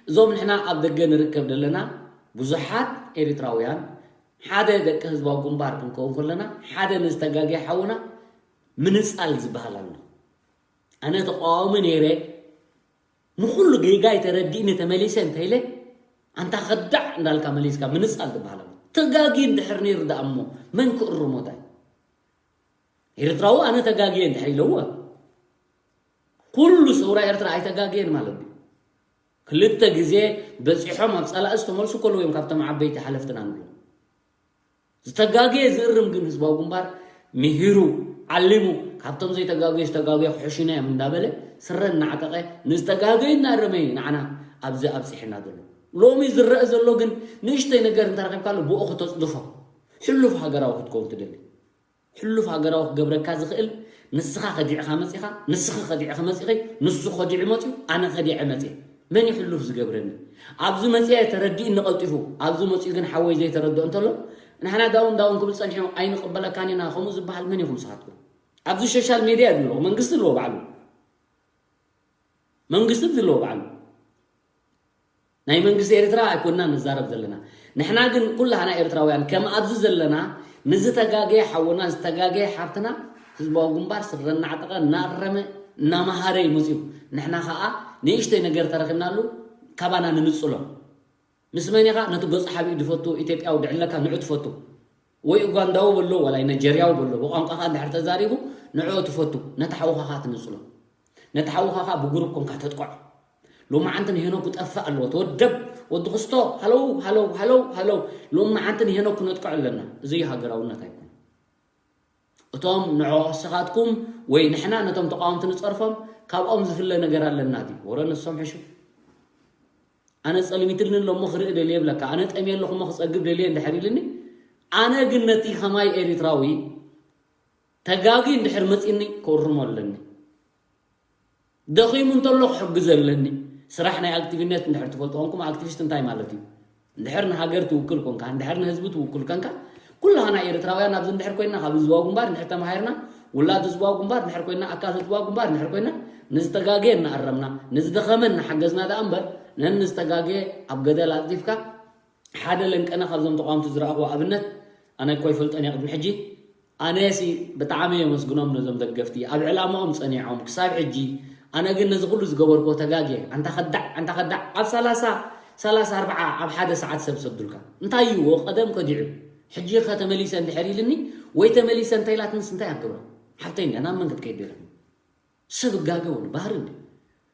እዞም ንሕና ኣብ ደገ ንርከብ ዘለና ብዙሓት ኤሪትራውያን ሓደ ደቂ ህዝባዊ ግንባር ክንከውን ከለና ሓደ ንዝተጋገየ ሓውና ምንጻል ዝበሃል ኣሎ። ኣነ ተቃዋሚ ነይረ ንኩሉ ጌጋይ ተረዲእኒ ተመሊሰ እንተኢለ ኣንታ ከዳዕ እንዳልካ መሊስካ ምንጻል ዝበሃል ኣሎ። ተጋጊ እንድሕር ነይሩ ደኣ እሞ መን ክእርሞ እንታይ? ኤርትራዊ ኣነ ተጋግየ እንድሕር ኢለዎ ኩሉ ሰውራ ኤርትራ ኣይተጋግየን ማለት እዩ። ክልተ ግዜ በፂሖም ኣብ ፀላኢ ዝተመልሱ ከለዉ እዮም ካብቶም ዓበይቲ ሓለፍትና ንብሎም። ዝተጋገየ ዝእርም ግን ህዝባዊ ግንባር ምሂሩ ዓሊሙ ካብቶም ዘይተጋገዩ ዝተጋገዩ ክሕሹና እዮም እንዳበለ ስረ እናዓጠቐ ንዝተጋገዩ እናረመ እዩ ንዓና ኣብዚ ኣብፂሕና ዘሎ። ሎሚ ዝረአ ዘሎ ግን ንእሽተይ ነገር እንተረኺብካሉ ብኡ ክተፅድፎ ሕሉፍ ሃገራዊ ክትከውን ትደሊ። ሕሉፍ ሃገራዊ ክገብረካ ዝኽእል ንስኻ ከዲዕኻ መፂኻ፣ ንስኺ ከዲዕኺ መፂኺ፣ ንሱ ከዲዑ መፂኡ፣ ኣነ ከዲዐ መፂአ። መን እዩ ሕሉፍ ዝገብረኒ? ኣብዚ መፂአ ተረዲእኒ ቀልጢፉ፣ ኣብዚ መፂኡ ግን ሓወይ ዘይተረድኦ እንተሎ፣ ንሕና ዳውን ዳውን ክብል ፀኒሑ ኣይንቕበለካን ኢና ከምኡ ዝበሃል መን ኢኹም ንስኻትኩም? ኣብዚ ሶሻል ሜድያ እዩ ዘለኹ፣ መንግስቲ ኣለዎ ባዕሉ። መንግስቲ ዘለዎ ባዕሉ ናይ መንግስቲ ኤርትራ ኣይኮንና ንዛረብ ዘለና ንሕና ግን ኩላህና ኤርትራውያን ከም ኣብዚ ዘለና ንዝተጋገየ ሓውና ዝተጋገየ ሓብትና ህዝባዊ ግንባር ስረ እናዓጠቐ እናረመ እናመሃረ ይመፅኡ ንሕና ከዓ ንእሽተይ ነገር ተረኺብናሉ ካባና ንምፅሎ ምስ መን ኢኻ ነቲ ገፁ ሓቢኡ ዝፈቱ ኢትዮጵያዊ ድዕለካ ንዑ ትፈቱ ወይ ኡጋንዳዊ በሎ ዋላይ ነጀርያዊ በሎ ብቋንቋኻ እንድሕር ተዛሪቡ ንዕኡ ትፈቱ ነቲ ሓውኻ ኸኣ ትንጽሎ ነቲ ሓውኻ ኸኣ ብጉሩፕ ኮንካ ተጥቅዖ ሎማዓንቲ ንሄኖክ ጠፍእ ኣለዎ ተወደብ ወዲ ክስቶ ሃለው ሃለው ሃለው ሃለው ሎማዓንቲ ንሄኖክ ክነጥቅዖ ኣለና እዚ እዩ ሃገራውነት ኣይኮነ እቶም ንዕስኻትኩም ወይ ንሕና ነቶም ተቃወምቲ ንጸርፎም ካብኦም ዝፍለ ነገር ኣለና ድዩ ወረ ንሶም ሕሹ ኣነ ጸልሚትልኒ ኣሎ እሞ ክርኢ ደልየ ይብለካ ኣነ ጠምየ ኣለኹ እሞ ክጸግብ ደልየ እንድሕር ኢልኒ ኣነ ግን ነቲ ከማይ ኤሪትራዊ ተጋጊ እንድሕር መጺኒ ክእርሞ ኣለኒ ደኺሙ እንተሎ ክሕግዞ ኣለኒ ስራሕ ናይ ኣክቲቪነት እንድሕር ትፈልጡ ኮንኩም ኣክቲቪስት እንታይ ማለት እዩ እንድሕር ንሃገር ትውክል ኮንካ እንድሕር ንህዝቢ ትውክል ኮንካ ኩላህና ኤርትራውያን ኣብዚ እንድሕር ኮይና ካብ ህዝባዊ ግንባር እንድሕር ተማሂርና ውላድ ህዝባዊ ግንባር እንድሕር ኮይና ኣካል ህዝባዊ ግንባር እንድሕር ኮይና ንዝተጋገየ እናኣረምና ንዝደኸመ እናሓገዝና ደኣ እምበር ነንዝተጋገየ ኣብ ገደል ኣፅዲፍካ ሓደ ለንቀነ ካብዞም ተቃወምቲ ዝረኣኽዎ ኣብነት ኣነ እኮ ይፈልጦን እየ ቅድሚ ሕጂ ኣነሲ ብጣዕሚ የመስግኖም ነዞም ደገፍቲ ኣብ ዕላማኦም ጸኒዖም ክሳብ ሕጂ ኣነ ግን ነዚ ኩሉ ዝገበርክዎ ተጋግየ ኣንታ ከዳዕ ኣንታ ከዳዕ ኣብ ሰላሳ ሰላሳ ኣርብዓ ኣብ ሓደ ሰዓት ሰብ ሰዱልካ እንታይ እዩ ቀደም ከዲዑ ሕጂ ከ ተመሊሰ እንድሕር ኢልኒ ወይ ተመሊሰ እንተ ኢላትንስ እንታይ ኣብ ገብራ ሓብተይ እንድያ ናብ መን ክትከይድ ደለኹ ሰብ እጋገ ወሉ ባህሪ እንዲ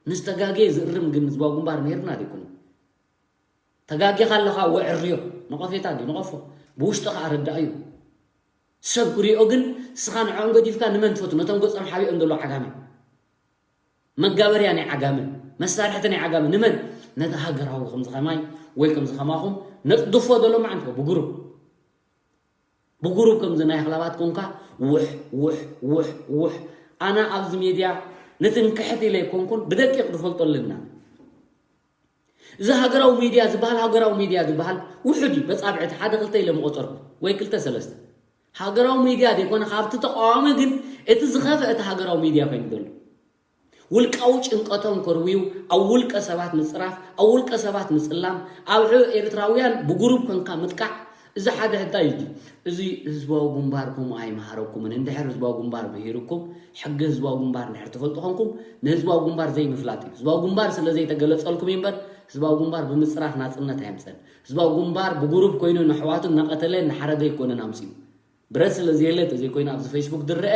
ንዝተጋገየ ዝእርም ግን ህዝባዊ ግንባር ነይርና ዘይኮነ ተጋጊኻ ኣለኻ ወዕርዮ ነቐፌታ እንዲ ነቐፎ ብውሽጢ ከዓ ረዳእዩ ሰብ ክሪኦ ግን ስኻ ንዕኦም ገዲፍካ ንመን ትፈቱ ነቶም ገጾም ሓቢኦም ዘሎ ዓጋመ መጋበርያ ናይ ዓጋመ መሳርሕቲ ናይ ዓጋመ ንመን ነቲ ሃገራዊ ከምዚ ከማይ ወይ ከምዚ ከማኹም ነጥድፎ ዘሎ ማዓንትኮ ብግሩብ ብግሩብ ከምዚ ናይ ኣኽላባት ኮንካ ውሕ ውሕ ውሕ ውሕ ኣነ ኣብዚ ሜድያ ንትንክሕት ኢለ ኣይኮንኩን ብደቂቕ ዝፈልጦ ኣለና እዚ ሃገራዊ ሚድያ ዝበሃል ሃገራዊ ሚድያ ዝበሃል ውሑድ እዩ በፃብዕቲ ሓደ ክልተ ኢለ ምቆፀርኩ ወይ ክልተ ሰለስተ ሃገራዊ ሚድያ ዘይኮነ ካብቲ ተቃዋሚ ግን እቲ ዝኸፍአ እቲ ሃገራዊ ሚድያ ኮይኑ ዘሎ። ውልቃዊ ጭንቀቶም ከርውዩ፣ ኣብ ውልቀ ሰባት ምጽራፍ፣ ኣብ ውልቀ ሰባት ምጽላም፣ ኣብ ሕ- ኤርትራውያን ብጉሩብ ኮንካ ምጥቃዕ። እዚ ሓደ ሕታይ እዩ። እዚ ህዝባዊ ግንባር ከምኡ ኣይምሃረኩምን። እንድሕር ህዝባዊ ግንባር ምሂርኩም፣ ሕጊ ህዝባዊ ግንባር እንድሕር ትፈልጡ ኮንኩም፣ ንህዝባዊ ግንባር ዘይምፍላጥ እዩ። ህዝባዊ ግንባር ስለ ዘይተገለጸልኩም እዩ እምበር፣ ህዝባዊ ግንባር ብምጽራፍ ናጽነት ኣየምጸን። ህዝባዊ ግንባር ብጉሩብ ኮይኑ ንኣሕዋቱ እናቐተለ እናሓረደ ኣይኮነን ኣምጺኡ። ብረት ስለ ዘየለ እንተዘይኮይኑ ኣብዚ ፌስቡክ ዝረአ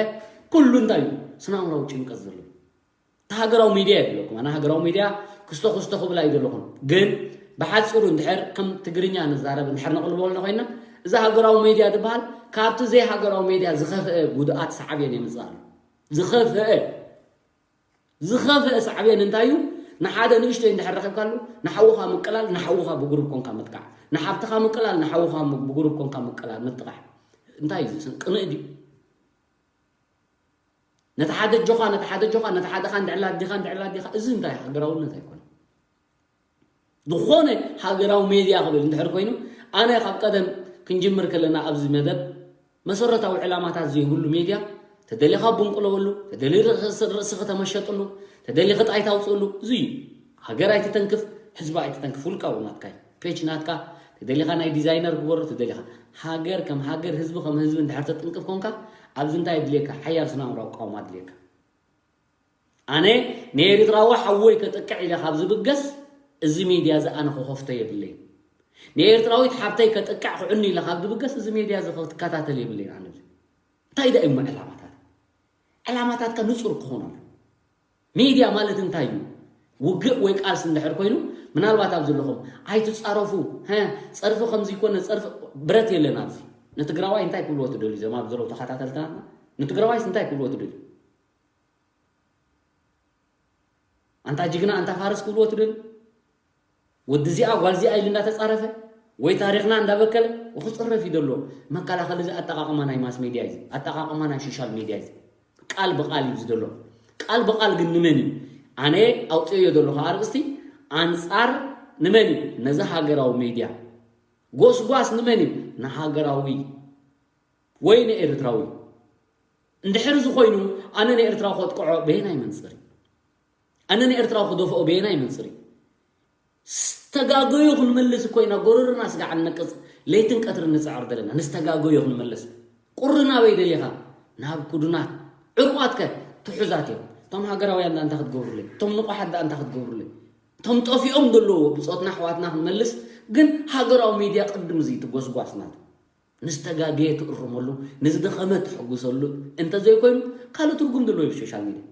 ኩሉ እንታይ እዩ? ስነ ኣእምራዊ ጭንቀት ዘሎ። እቲ ሃገራዊ ሚድያ ይደለኩም ኣነ ሃገራዊ ሚድያ ክስቶ ክስቶ ክብል ኣይደለኹም። ግን ብሓፂሩ እንድሕር ከም ትግርኛ ንዛረብ እንድሕር ነቕልበልና ኮይና፣ እዚ ሃገራዊ ሚድያ ዝበሃል ካብቲ ዘይሃገራዊ ሚድያ ዝኸፍአ ጉድኣት ሳዕቤን የምፅእ ኣሎ። ዝኸፍአ ዝኸፍአ ሳዕቤን እንታይ እዩ? ንሓደ ንእሽተይ እንድሕር ረኺብካሉ፣ ንሓውኻ ምቅላል፣ ንሓውኻ ብጉሩብ ኮንካ ምጥቃዕ፣ ንሓብትኻ ምቅላል፣ ንሓውኻ ም- ብጉሩብ ኮንካ ምቅላል ምጥቃዕ። እንታይ እዩ እዚ? ቅንእ ድዩ? ነቲ ሓደ ኣጆኻ፣ ነቲ ሓደ ኣጆኻ፣ ነቲ ሓደኻ እንድዕላ ኣዲኻ፣ እንድዕላ ኣዲኻ፣ እዚ እንታይ ሃገራውነት ኣይኮነን። ዝኾነ ሃገራዊ ሜድያ ክብል እንድሕር ኮይኑ፣ ኣነ ካብ ቀደም ክንጅምር ከለና ኣብዚ መደብ መሰረታዊ ዕላማታት ዘይብሉ ሜድያ፣ ተደሊኻ ብንቁለወሉ፣ ተደሊ ርእስ- ርእስኺ ተመሸጥሉ፣ ተደሊኺ ጣይ ታውፅእሉ፣ እዚ እዩ። ሃገር ኣይትተንክፍ፣ ህዝቢ ኣይትተንክፍ፣ ውልቃዊ ናትካ እዩ። ፔጅ ናትካ፣ ተደሊኻ ናይ ዲዛይነር ግበሮ፣ ተደሊኻ ሃገር ከም ሃገር፣ ህዝቢ ከም ህዝቢ እንድሕር ተጥንቅፍ ኮንካ፣ ኣብዚ እንታይ ኣድልየካ? ሓያል ስነ ኣእምራዊ ቃውማ ኣድልየካ። ኣነ ንኤርትራዊ ሓወይ ከጥቅዕ ኢለ ካብ ዝብገስ፣ እዚ ሜድያ እዚ ኣነ ክኸፍቶ የብለይን። ንኤርትራዊት ሓብተይ ከጥቅዕ ክዕኑ ኢለ ካብ ዝብገስ፣ እዚ ሜድያ እዚ ክትከታተል የብለይን። ኣነ እዚ እንታይ ደኣ እሞ ዕላማታት? ዕላማታትካ ንጹር ክኾን ኣሎ። ሜድያ ማለት እንታይ እዩ? ውግእ ወይ ቃልሲ እንድሕር ኮይኑ፣ ምናልባት ኣብ ዘለኹም ኣይትጻረፉ፣ ሀ፣ ጸርፊ ከምዚ ይኮነ፣ ጸርፊ ብረት የለን ኣብዚ። ንትግራዋይ እንታይ ክብልዎ ትደልዩ? ዘማ ዘለዉ ተኸታተልትና ንትግራዋይስ እንታይ ክብልዎ ትደልዩ? ኣንታ ጅግና ኣንታ ፋርስ ክብልዎ ትደልዩ? ወዲ እዚኣ ጓል እዚኣ ኢሉ እንዳተጻረፈ ወይ ታሪኽና እንዳበከለ ክጽረፍ እዩ ዘሎ። መከላኸሊ እዚ ኣጠቓቕማ ናይ ማስ ሜድያ እዩ። ኣጠቓቕማ ናይ ሶሻል ሜድያ እዩ። ቃል ብቓል እዩ ዘሎ። ቃል ብቓል ግን ንመን እዩ? ኣነ ኣውፅዮ ዘለኹ ኣርእስቲ ኣንጻር ንመን እዩ? ነዚ ሃገራዊ ሜድያ። ጎስጓስ ንመን እዩ? ንሃገራዊ ወይ ንኤርትራዊ። እንድሕር እዚ ኮይኑ ኣነ ንኤርትራዊ ከጥቅዖ በየናይ መንፅር እዩ? ኣነ ንኤርትራዊ ክደፍኦ በየናይ መንፅር እዩ? ዝተጋገዩ ክንመልስ እኮ ኢና ጎረርና ስጋዕ ንነቅፅ ለይትን ቀትርን ንፅዕር ዘለና ንዝተጋገዩ ክንመልስ። ቁሪ ናበይ ደሊኻ? ናብ ክዱናት። ዕሩቋትከ? ትሑዛት እዮም። እቶም ሃገራውያን ደኣ እንታይ ክትገብሩለይ? እቶም ንቑሓት ደኣ እንታይ ክትገብሩለይ? እቶም ጠፊኦም ዘለዉ ብፆትና ኣሕዋትና ክንመልስ ግን ሃገራዊ ሚድያ ቅድም እዚ ትጎስጓስ ናቱ ንዝተጋገየ ትእርመሉ፣ ንዝደኸመ ትሕጉሰሉ እንተዘይኮይኑ ካልእ ትርጉም ዘለዎ እዩ ሶሻል ሚድያ።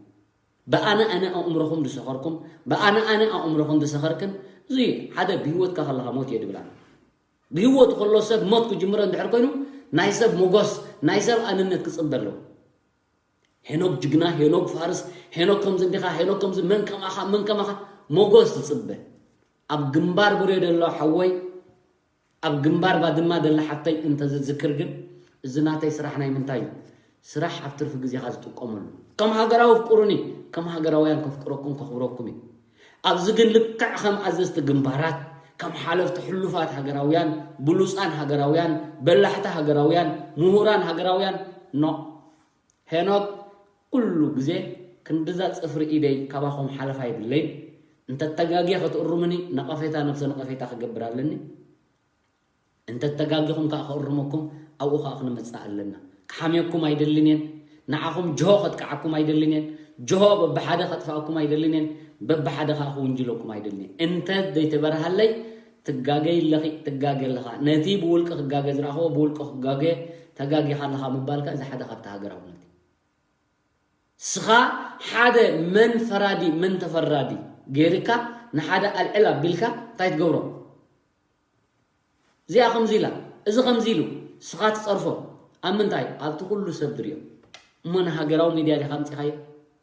ብኣነ ኣነ ኣእምሮኹም ዝሰኸርኩም፣ ብኣነ ኣነ ኣእምሮኹም ዝሰኸርክን፣ እዚ ሓደ ብህይወትካ ከለኻ ሞት እየ ድብል ኣነ። ብህይወቱ ከሎ ሰብ ሞት ክጅምሮ እንድሕር ኮይኑ ናይ ሰብ ሞጎስ፣ ናይ ሰብ ኣንነት ክጽበ ኣለዎ። ሄኖክ ጅግና፣ ሄኖክ ፋርስ፣ ሄኖክ ከምዚ እንዲኻ፣ ሄኖክ ከምዚ መን ከማኻ፣ መን ከማኻ ሞጎስ ትጽበ። ኣብ ግንባር ብሬ ዘሎ ሓወይ ኣብ ግንባር ባድማ ደላ ሓብተይ እንተዝዝክር ግን እዚ ናተይ ስራሕ ናይ ምንታይ እዩ? ስራሕ ኣብ ትርፊ ግዜኻ ዝጥቀመሉ። ከም ሃገራዊ ፍቅሩኒ፣ ከም ሃገራውያን ከፍቅረኩም ከኽብረኩም እዩ። ኣብዚ ግን ልክዕ ከም ኣዘዝቲ ግንባራት፣ ከም ሓለፍቲ ሕሉፋት ሃገራውያን፣ ብሉጻን ሃገራውያን፣ በላሕቲ ሃገራውያን፣ ምሁራን ሃገራውያን፣ ኖ። ሄኖክ ኩሉ ግዜ ክንድዛ ጽፍሪ ኢደይ ካባኹም ሓለፋ የብለይን። እንተተጋግየ ክትእርሙኒ ነቐፌታ ነብሰ ነቐፌታ ክገብር ኣለኒ። እንተተጋጊኹም ከኣ ክእርመኩም ኣብኡ ከኣ ክንመጽእ ኣለና። ክሓምየኩም ኣይደልን እየን። ንዓኹም ጅሆ ከጥቅዓኩም ኣይደልን እየን። ጅሆ በብሓደ ከጥፍኣኩም ኣይደልን እየን። በብሓደ ከኣ ክውንጅለኩም ኣይደልን እየን። እንተ ዘይተበርሃለይ ትጋገይ ኣለኺ፣ ትጋገ ኣለኻ። ነቲ ብውልቂ ክጋገ ዝረኣኽዎ ብውልቂ ክጋገ ተጋጊኻ ኣለኻ ምባልካ እዚ ሓደ ካብቲ ሃገራውነት እዩ። ስኻ ሓደ መን ፈራዲ መን ተፈራዲ ገይርካ ንሓደ ኣልዕል ኣቢልካ እንታይ ትገብሮ? እዚኣ ከምዚ ኢላ፣ እዚ ከምዚ ኢሉ፣ ስኻ ትጸርፎ። ኣብ ምንታይ? ኣብቲ ኩሉ ሰብ ዝሪኦ። እሞ ንሃገራዊ ሚድያ ዲኻ ኣምጺኻዮ?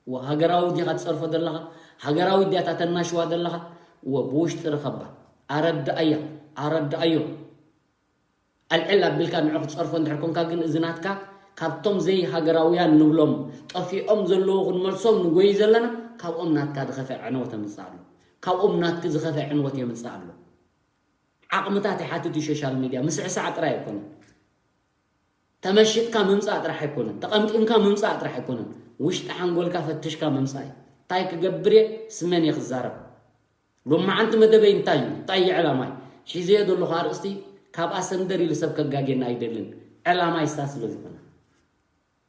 እወ፣ ሃገራዊ ዲኻ ትጸርፎ ዘለኻ? ሃገራዊ ድያታ ተናሽዋ ዘለኻ? እወ፣ ብውሽጢ ርኸባ። ኣረድኣያ፣ ኣረድኣዮ። ኣልዕል ኣቢልካ ንዑ ክትጸርፎ እንድሕር ኮንካ ግን እዚ ናትካ ካብቶም ዘይሃገራውያን ንብሎም ጠፊኦም ዘለዉ ክንመልሶም ንጎይ ዘለና ካብኦም ናትካ ዝኸፍአ ዕንወት የምጽእ ኣሎ። ካብኦም ናትኪ ዝኸፍአ ዕንወት የምጽእ ኣሎ። ዓቕምታት ይሓትት እዩ ሶሻል ሚድያ። ምስዕሳዕ ጥራይ ኣይኮነን። ተመሽጥካ ምምፃእ ጥራሕ ኣይኮነን፣ ተቐምጢምካ ምምፃእ ጥራሕ ኣይኮነን። ውሽጢ ሓንጎልካ ፈትሽካ ምምፃእ እዩ። እንታይ ክገብር እየ፣ ስመን እየ ክዛረብ። ሎማዓንቲ መደበይ እንታይ እዩ? እንታይ እዩ ዕላማይ? ሒዘዮ ዘለኹ ኣርእስቲ ካብ ኣሰንደር ኢሉ ሰብ ከጋጌና ኣይደልን። ዕላማይ እሳ ስለ ዝኾነ፣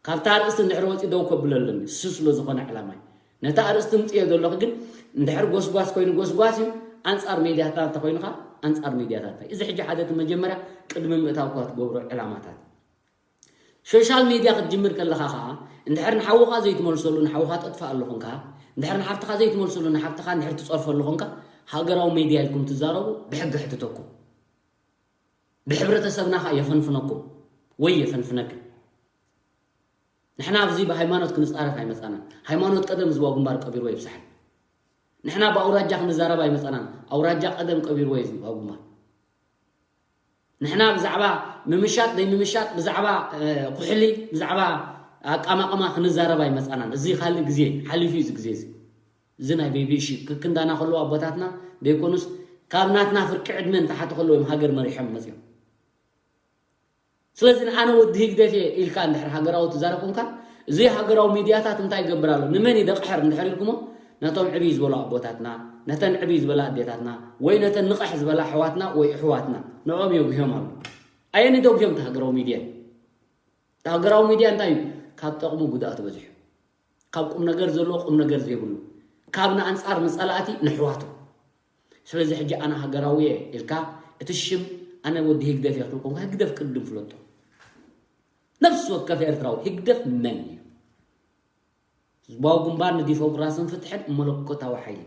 ካብታ ኣርእስቲ እንድሕር ወፂ ደው ከብለለኒ እሱ ስለ ዝኾነ ዕላማይ። ነታ ኣርእስቲ ምፅዮ ዘለኹ ግን እንድሕር ጎስጓስ ኮይኑ ጎስጓስ እዩ፣ ኣንፃር ሜድያታት እንተኾይኑ ከዓ ኣንፃር ሜድያታት እዩ። እዚ ሕጂ ሓደ እቲ መጀመርያ ቅድሚ ምእታውካ ትገብሮ ዕላማታት። ሶሻል ሜድያ ክትጅምር ከለኻ ከዓ እንድሕር ንሓውኻ ዘይትመልሰሉ ንሓውኻ ጠጥፋ ኣለኹንካ፣ እንድሕር ንሓፍትኻ ዘይትመልሰሉ ንሓፍትኻ እንድሕር ትፀርፈሉ ኾንካ፣ ሃገራዊ ሜድያ ኢልኩም ትዛረቡ ብሕጊ ሕትተኩም። ብሕብረተሰብና ከዓ የፈንፍነኩም ወይ የፈንፍነክን። ንሕና ኣብዚ ብሃይማኖት ክንፃረፍ ኣይመፃናን። ሃይማኖት ቀደም ዝባው ግንባር ቀቢርዎ ይብሳሕን። ንሕና ብኣውራጃ ክንዛረብ ኣይመፃናን። ኣውራጃ ቀደም ቀቢርዎ እዩ ዝባው ግንባር። ንሕና ብዛዕባ ምምሻጥ ዘይምምሻጥ፣ ብዛዕባ እ፣ ኩሕሊ፣ ብዛዕባ ኣቃማቕማ ክንዛረብ ኣይመፃናን። እዚ ካልእ ግዜ ሓሊፉ እዩ። እዚ ግዜ እዚ፣ እዚ ናይ ቤቢ እሺ ክክንዳና ከለዉ ኣቦታትና ደይኮኑስ ካብ ናትና ፍርቂ ዕድመ እንተሓቲ ከለዉ እዮም ሃገር መሪሖም መፅዮም። ስለዚ ንኣነ ወዲ ህግደፍ እየ ኢልካ እንድሕር ሃገራዊ ትዛረብ ኮንካ፣ እዚ ሃገራዊ ሚድያታት እንታይ ይገብር ኣሎ፣ ንመን ይደቕሕር እንድሕር ኢልኩሞ፣ ነቶም ዕብይ ዝበሉ ኣቦታትና፣ ነተን ዕብይ ዝበላ ኣዴታትና፣ ወይ ነተን ንቕሕ ዝበላ ኣሕዋትና ወይ ኣሕዋትና፣ ንዕኦም የጉህዮም ኣሎ። ኣየኒ ደጉህዮም እቲ ሃገራዊ ሚድያ? እቲ ሃገራዊ ሚድያ እንታይ እዩ? ካብ ጠቕሙ ጉድኣቱ በዚሑ። ካብ ቁም ነገር ዘለዎ ቁም ነገር ዘይብሉ፣ ካብ ንኣንጻር ንጸላእቲ ንሕዋቱ። ስለዚ ሕጂ ኣነ ሃገራዊ እየ ኢልካ እቲ ሽም ኣነ ወዲ ህግደፍ እየ ክትብል ኮንካ ህግደፍ ቅድም ፍለጦ። ነፍሲ ወከፍ ኤርትራዊ ህግደፍ መን እዩ? ህዝባዊ ግንባር ንዲሞክራስን ፍትሕን መለኮታዊ ሓይሊ፣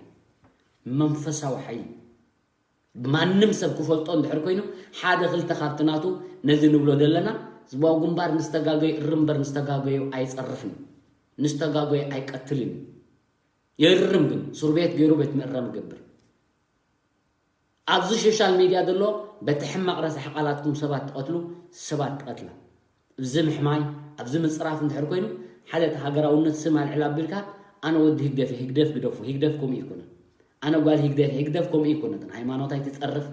መንፈሳዊ ሓይሊ፣ ብማንም ሰብ ክፈልጦ እንድሕር ኮይኑ ሓደ ክልተ ካብቲ ናቱ ነዚ ንብሎ ዘለና ህዝባዊ ግንባር ንዝተጋገዩ እርም እምበር ንዝተጋገዩ ኣይጸርፍን፣ ንዝተጋገዩ ኣይቀትልን። የእርም ግን ሱር ቤት ገይሩ ቤት ምእራም ይገብር። ኣብዚ ሶሻል ሚድያ ዘሎ በቲ ሕማቕ ረሳሕ ቃላትኩም ሰባት ትቐትሉ፣ ሰባት ትቐትላ። ኣብዚ ምሕማይ፣ ኣብዚ ምጽራፍ እንድሕር ኮይኑ ሓደ እቲ ሃገራውነት ስም ኣልዕል ኣቢልካ ኣነ ወዲ ህግደፍ እየ፣ ህግደፍ ግደፉ፣ ህግደፍ ከምኡ ኣይኮነን። ኣነ ጓል ህግደፍ እየ፣ ህግደፍ ከምኡ ኣይኮነትን። ሃይማኖት ኣይትጸርፍ፣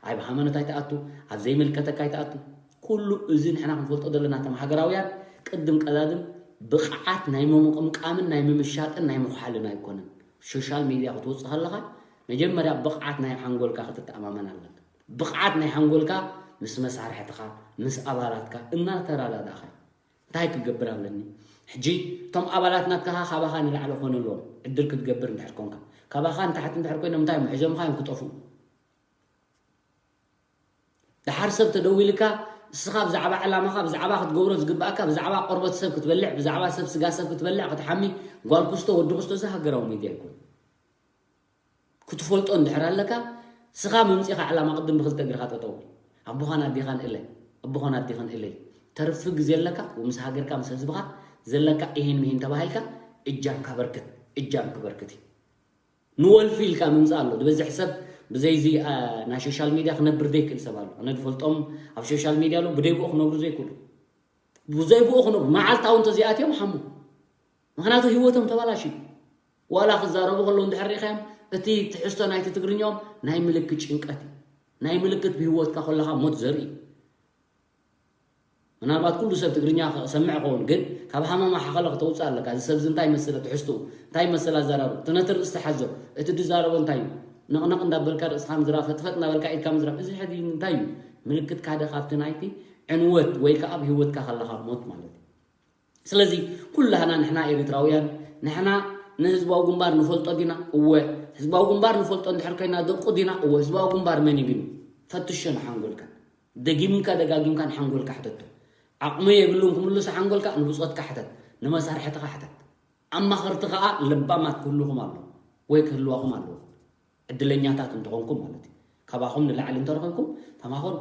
ኣብ ሃይማኖት ኣይትኣቱ፣ ኣብ ዘይምልከተካ ኣይትኣቱ። ኩሉ እዚ ንሕና ክንፈልጦ ዘለና እቶም ሃገራውያን ቅድም ቀዳድም ብቕዓት ናይ ምምቕምቃምን ናይ ምምሻጥን ናይ ምኹሓልን ኣይኮነን። ሶሻል ሚድያ ክትወጽእ ከለኻ መጀመርያ ብቕዓት ናይ ሓንጎልካ ክትተኣማመን ኣለካ። ብቕዓት ናይ ሓንጎልካ ምስ መሳርሕትኻ ምስ ኣባላትካ እናተረዳዳእኻ እንታይ ክገብር ኣለኒ? ሕጂ እቶም ኣባላት ናትካ ካባኻ ንላዕሊ ኮነ ኣለዎም ዕድል ክትገብር እንድሕር ኮንካ፣ ካባኻ ንታሕቲ እንድሕር ኮይኖም እንታይ እዮም ሒዞምኻ እዮም ክጠፍኡ። ደሓር ሰብ ተደዊልካ እስኻ ብዛዕባ ዕላማኻ ብዛዕባ ክትገብሮ ዝግባእካ ብዛዕባ ቆርበት ሰብ ክትበልዕ ብዛዕባ ሰብ ስጋ ሰብ ክትበልዕ ክትሓሚ ጓል ክስቶ ወዲ ክስቶ እዚ ሃገራዊ ሚድያ ኣይኮነ። ክትፈልጦ እንድሕር ኣለካ ስኻ ምምፂኻ ዕላማ ቅድም ብክልተ እግርኻ ጠጠው ኣቦኻን ኣዴኻን እለ ኣቦኻን ኣዴኻን እለይ ተርፊ ግዜ ኣለካ ምስ ሃገርካ ምስ ህዝብኻ ዘለካ ይሄን ምሄን ተባሂልካ እጃምካ በርክት እጃም ክበርክት እዩ። ንወልፊ ኢልካ ምምፃእ ኣሎ ዝበዝሕ ሰብ ብዘይዚ ናይ ሶሻል ሚድያ ክነብር ዘይክእል ሰብ ኣሎ ኣነ ዝፈልጦም ኣብ ሶሻል ሚድያ ኣሎ ብደይ ብኡ ክነብሩ ዘይክእሉ ብዘይ ብኡ ክነብሩ መዓልታዊ እንተዚኣትዮም ሓሙ ምክንያቱ ህይወቶም ተባላሽ ዋላ ክዛረቡ ከለዉ እንድሕር ሪኢኻዮም እቲ ትሕዝቶ ናይቲ ትግርኛኦም ናይ ምልክት ጭንቀት እዩ ናይ ምልክት ብህይወትካ ከለካ ሞት ዘርኢ ምናልባት ኩሉ ሰብ ትግርኛ ክሰምዕ ኸውን ግን ካብ ሃመማ ሓኸለ ክተውፅእ ኣለካ እዚ ሰብዚ እንታይ መሰለ ትሕዝትኡ እንታይ መሰለ ኣዘራርቡ እቲ ነቲ ርእስቲ ሓዞ እቲ ድዛረቦ እንታይ እዩ ነቕነቕ እንዳበልካ ርእስኻ ምዝራብ ፈጥፈጥ እንዳበልካ ኢድካ ምዝራብ እዚ ሕዚ እንታይ እዩ ምልክት ካደ ካብቲ ናይቲ ዕንወት ወይ ከዓ ኣብ ህይወትካ ከለካ ሞት ማለት እዩ ስለዚ ኩላህና ንሕና ኤሪትራውያን ንሕና ንህዝባዊ ግንባር ንፈልጦ ዲና እወ ህዝባዊ ግንባር ንፈልጦ እንድሕር ኮይና ደቁ ዲና እወ ህዝባዊ ግንባር መን እዩ ግን ፈትሾ ንሓንጎልካ ደጊምካ ደጋጊምካ ንሓንጎልካ ሕተቶ ዓቕሚ የብሉን ክምልሶ ሓንጎልካ ንብፆትካ ሕተት ንመሳርሕትኻ ሕተት ኣማኸርቲ ከዓ ለባማት ክህልኹም ኣሎ ወይ ክህልዋኹም ኣለዎ ዕድለኛታት እንተኾንኩም ማለት እዩ ካባኹም ንላዕሊ እንተረኸብኩም ተማኸሩ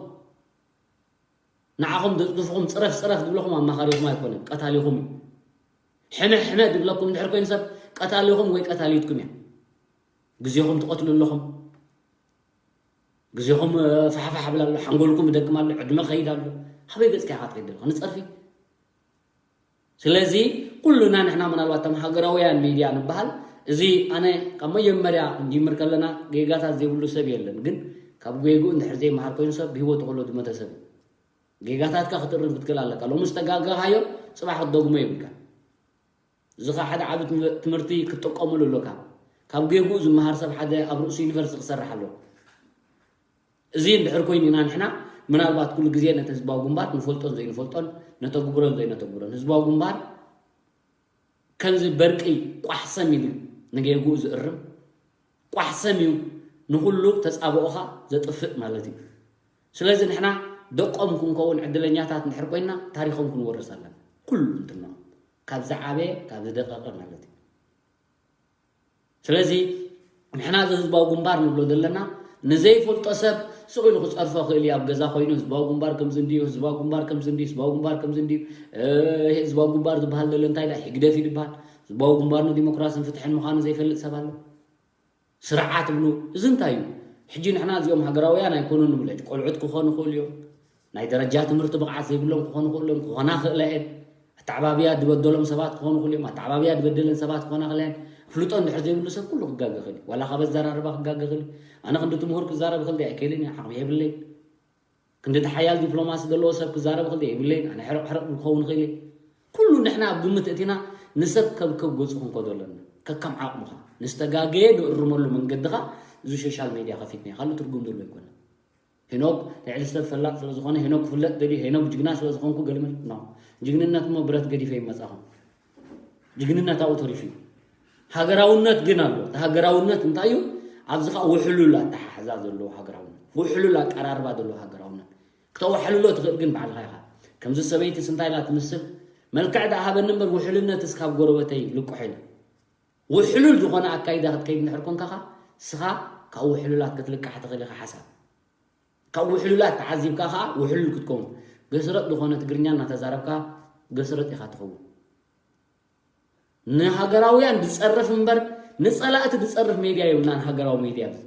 ንዓኹም ደጥድፍኹም ፅረፍ ፅረፍ ዝብለኹም ኣማኻሪኹም ኣይኮነን ቀታሊኹም እዩ ሕመ ሕመ ዝብለኩም እንድሕር ኮይኑ ሰብ ቀታሊኹም ወይ ቀታሊትኩም እያ ግዜኹም ትቐትሉ ኣለኹም ግዜኹም ፋሕፋሕ ብላ ኣሎ ሓንጎልኩም ይደክም ኣሎ ዕድመ ከይድ ኣሎ ሃበይ ገፅካ ኢኻ ትኸይድ ዘለኻ ንፀርፊ ስለዚ ኩሉና ንሕና ምናልባት ከም ሃገራውያን ሚድያ ንበሃል እዚ ኣነ ካብ መጀመርያ ክንጅምር ከለና ጌጋታት ዘይብሉ ሰብ የለን ግን ካብ ጌግኡ እንድሕር ዘይመሃር ኮይኑ ሰብ ብህይወቱ ከሎ ዝሞተ ሰብ እዩ ጌጋታትካ ክትእርም ክትክእል ኣለካ። ሎሚ ዝተጋገኻዮ ጽባሕ ክትደግሞ የብልካ። እዚ ኸዓ ሓደ ዓቢ ትምህርቲ ክትጥቀመሉ ኣለካ። ካብ ጌግኡ ዝመሃር ሰብ ሓደ ኣብ ርእሱ ዩኒቨርሲቲ ክሰርሕ ኣለዎ። እዚ እንድሕር ኮይኑ ኢና ንሕና ምናልባት ኩሉ ግዜ ነቲ ህዝባዊ ግንባር ንፈልጦን ዘይንፈልጦን ነተግብሮን ዘይነተግብሮን። ህዝባዊ ግንባር ከምዚ በርቂ ቋሕሰም ኢሉ ንጌግኡ ዝእርም ቋሕሰም እዩ ንኹሉ ተጻብኦኻ ዘጥፍእ ማለት እዩ። ስለዚ ንሕና ደቆም ክንከውን ዕድለኛታት እንድሕር ኮይና ታሪኾም ክንወርስ ኣለና። ኩሉ እንትኖ ካብ ዝዓበየ ካብ ዝደቀቐ ማለት እዩ። ስለዚ ንሕና እዚ ህዝባዊ ግንባር ንብሎ ዘለና ንዘይፈልጦ ሰብ ስቕ ኢሉ ክጸርፎ ክእል እዩ። ኣብ ገዛ ኮይኑ ህዝባዊ ግንባር ከምዚ እንድዩ፣ ህዝባዊ ግንባር ከምዚ እንድዩ፣ ህዝባዊ ግንባር ከምዚ እንድዩ፣ ህዝባዊ ግንባር ዝበሃል ዘሎ እንታይ ኢላ ህግደፍ እዩ ዝበሃል። ህዝባዊ ግንባር ንዲሞክራስን ፍትሕን ምዃኑ ዘይፈልጥ ሰብ ኣሎ። ስርዓት ብሉ። እዚ እንታይ እዩ? ሕጂ ንሕና እዚኦም ሃገራውያን ኣይኮኑን ንብለ። ቆልዑት ክኾኑ ይኽእሉ እዮም። ናይ ደረጃ ትምህርቲ ብቕዓት ዘይብሎም ክኾኑ ይኽእሉ እዮም። ክኾና ክእላ እየን። ኣተዓባብያ ዝበደሎም ሰባት ክኾኑ ይኽእሉ እዮም። ኣተዓባብያ ዝበደለን ሰባት ክኾና ክእላ እየን። ፍልጦ እንድሕር ዘይብሉ ሰብ ኩሉ ክጋገ ይኽእል እዩ። ዋላ ካብ ኣዘራርባ ክጋገ ይኽእል እዩ። ኣነ ክንዲ ትምሁር ክዛረብ ይኽእል ድየ? ኣይክእልን እየ። ዓቕሚ የብለይን። ክንዲ ተሓያል ዲፕሎማሲ ዘለዎ ሰብ ክዛረብ ይኽእል ድየ? የብለይን። ኣነ ሕርቕ ሕርቕ ክኸውን ይኽእል እየ። ኩሉ ንሕና ኣብ ግምት እቲና ንሰብ ከብከብ ገጹ ክንከዶ ኣለና። ከከም ዓቕምኻ ንዝተጋገየ ንእርመሉ መንገድኻ እዚ ሶሻል ሜድያ ከፊትና ካልእ ትርጉም ዘለዎ ኣይኮነን። ሄኖክ ልዕሊ ሰብ ፈላጥ ስለ ዝኾነ ሄኖክ ክፍለጥ ደልዩ ሄኖክ ጅግና ስለ ዝኾንኩ ገልመል ኖ ጅግንነት እሞ ብረት ገዲፈ ይመጻኹም ጅግንነት ኣብኡ ተሪፉ እዩ። ሃገራውነት ግን ኣሎ። እቲ ሃገራውነት እንታይ እዩ? ኣብዚ ኸዓ ውሕሉል ኣተሓሕዛ ዘለዎ ሃገራውነት፣ ውሕሉል ኣቀራርባ ዘለዎ ሃገራውነት። ክተዋሕልሎ ትኽእል ግን ባዕልኻ ኢኻ። ከምዚ ሰበይትስ እንታይ ኢላ ትምስል? መልክዕ ደኣ ሃበኒ እምበር ውሕልነትስ ካብ ጎረበተይ ልቅሖ ኢላ። ውሕሉል ዝኾነ ኣካይዳ ክትከይድ እንድሕር ኮንካ ኸዓ ንስኻ ካብ ውሕሉላት ክትልቃሕ ትኽእል ኢኻ ሓሳብ። ካብ ውሕሉላት ተዓዚብካ ኸዓ ውሕሉል ክትከውን። ገስረጥ ዝኾነ ትግርኛ እናተዛረብካ ገስረጥ ኢኻ ትኸውን። ንሃገራውያን ዝጸርፍ እምበር ንጸላእቲ ዝጸርፍ ሜድያ የብልናን። ሃገራዊ ሜድያ ኣብዚ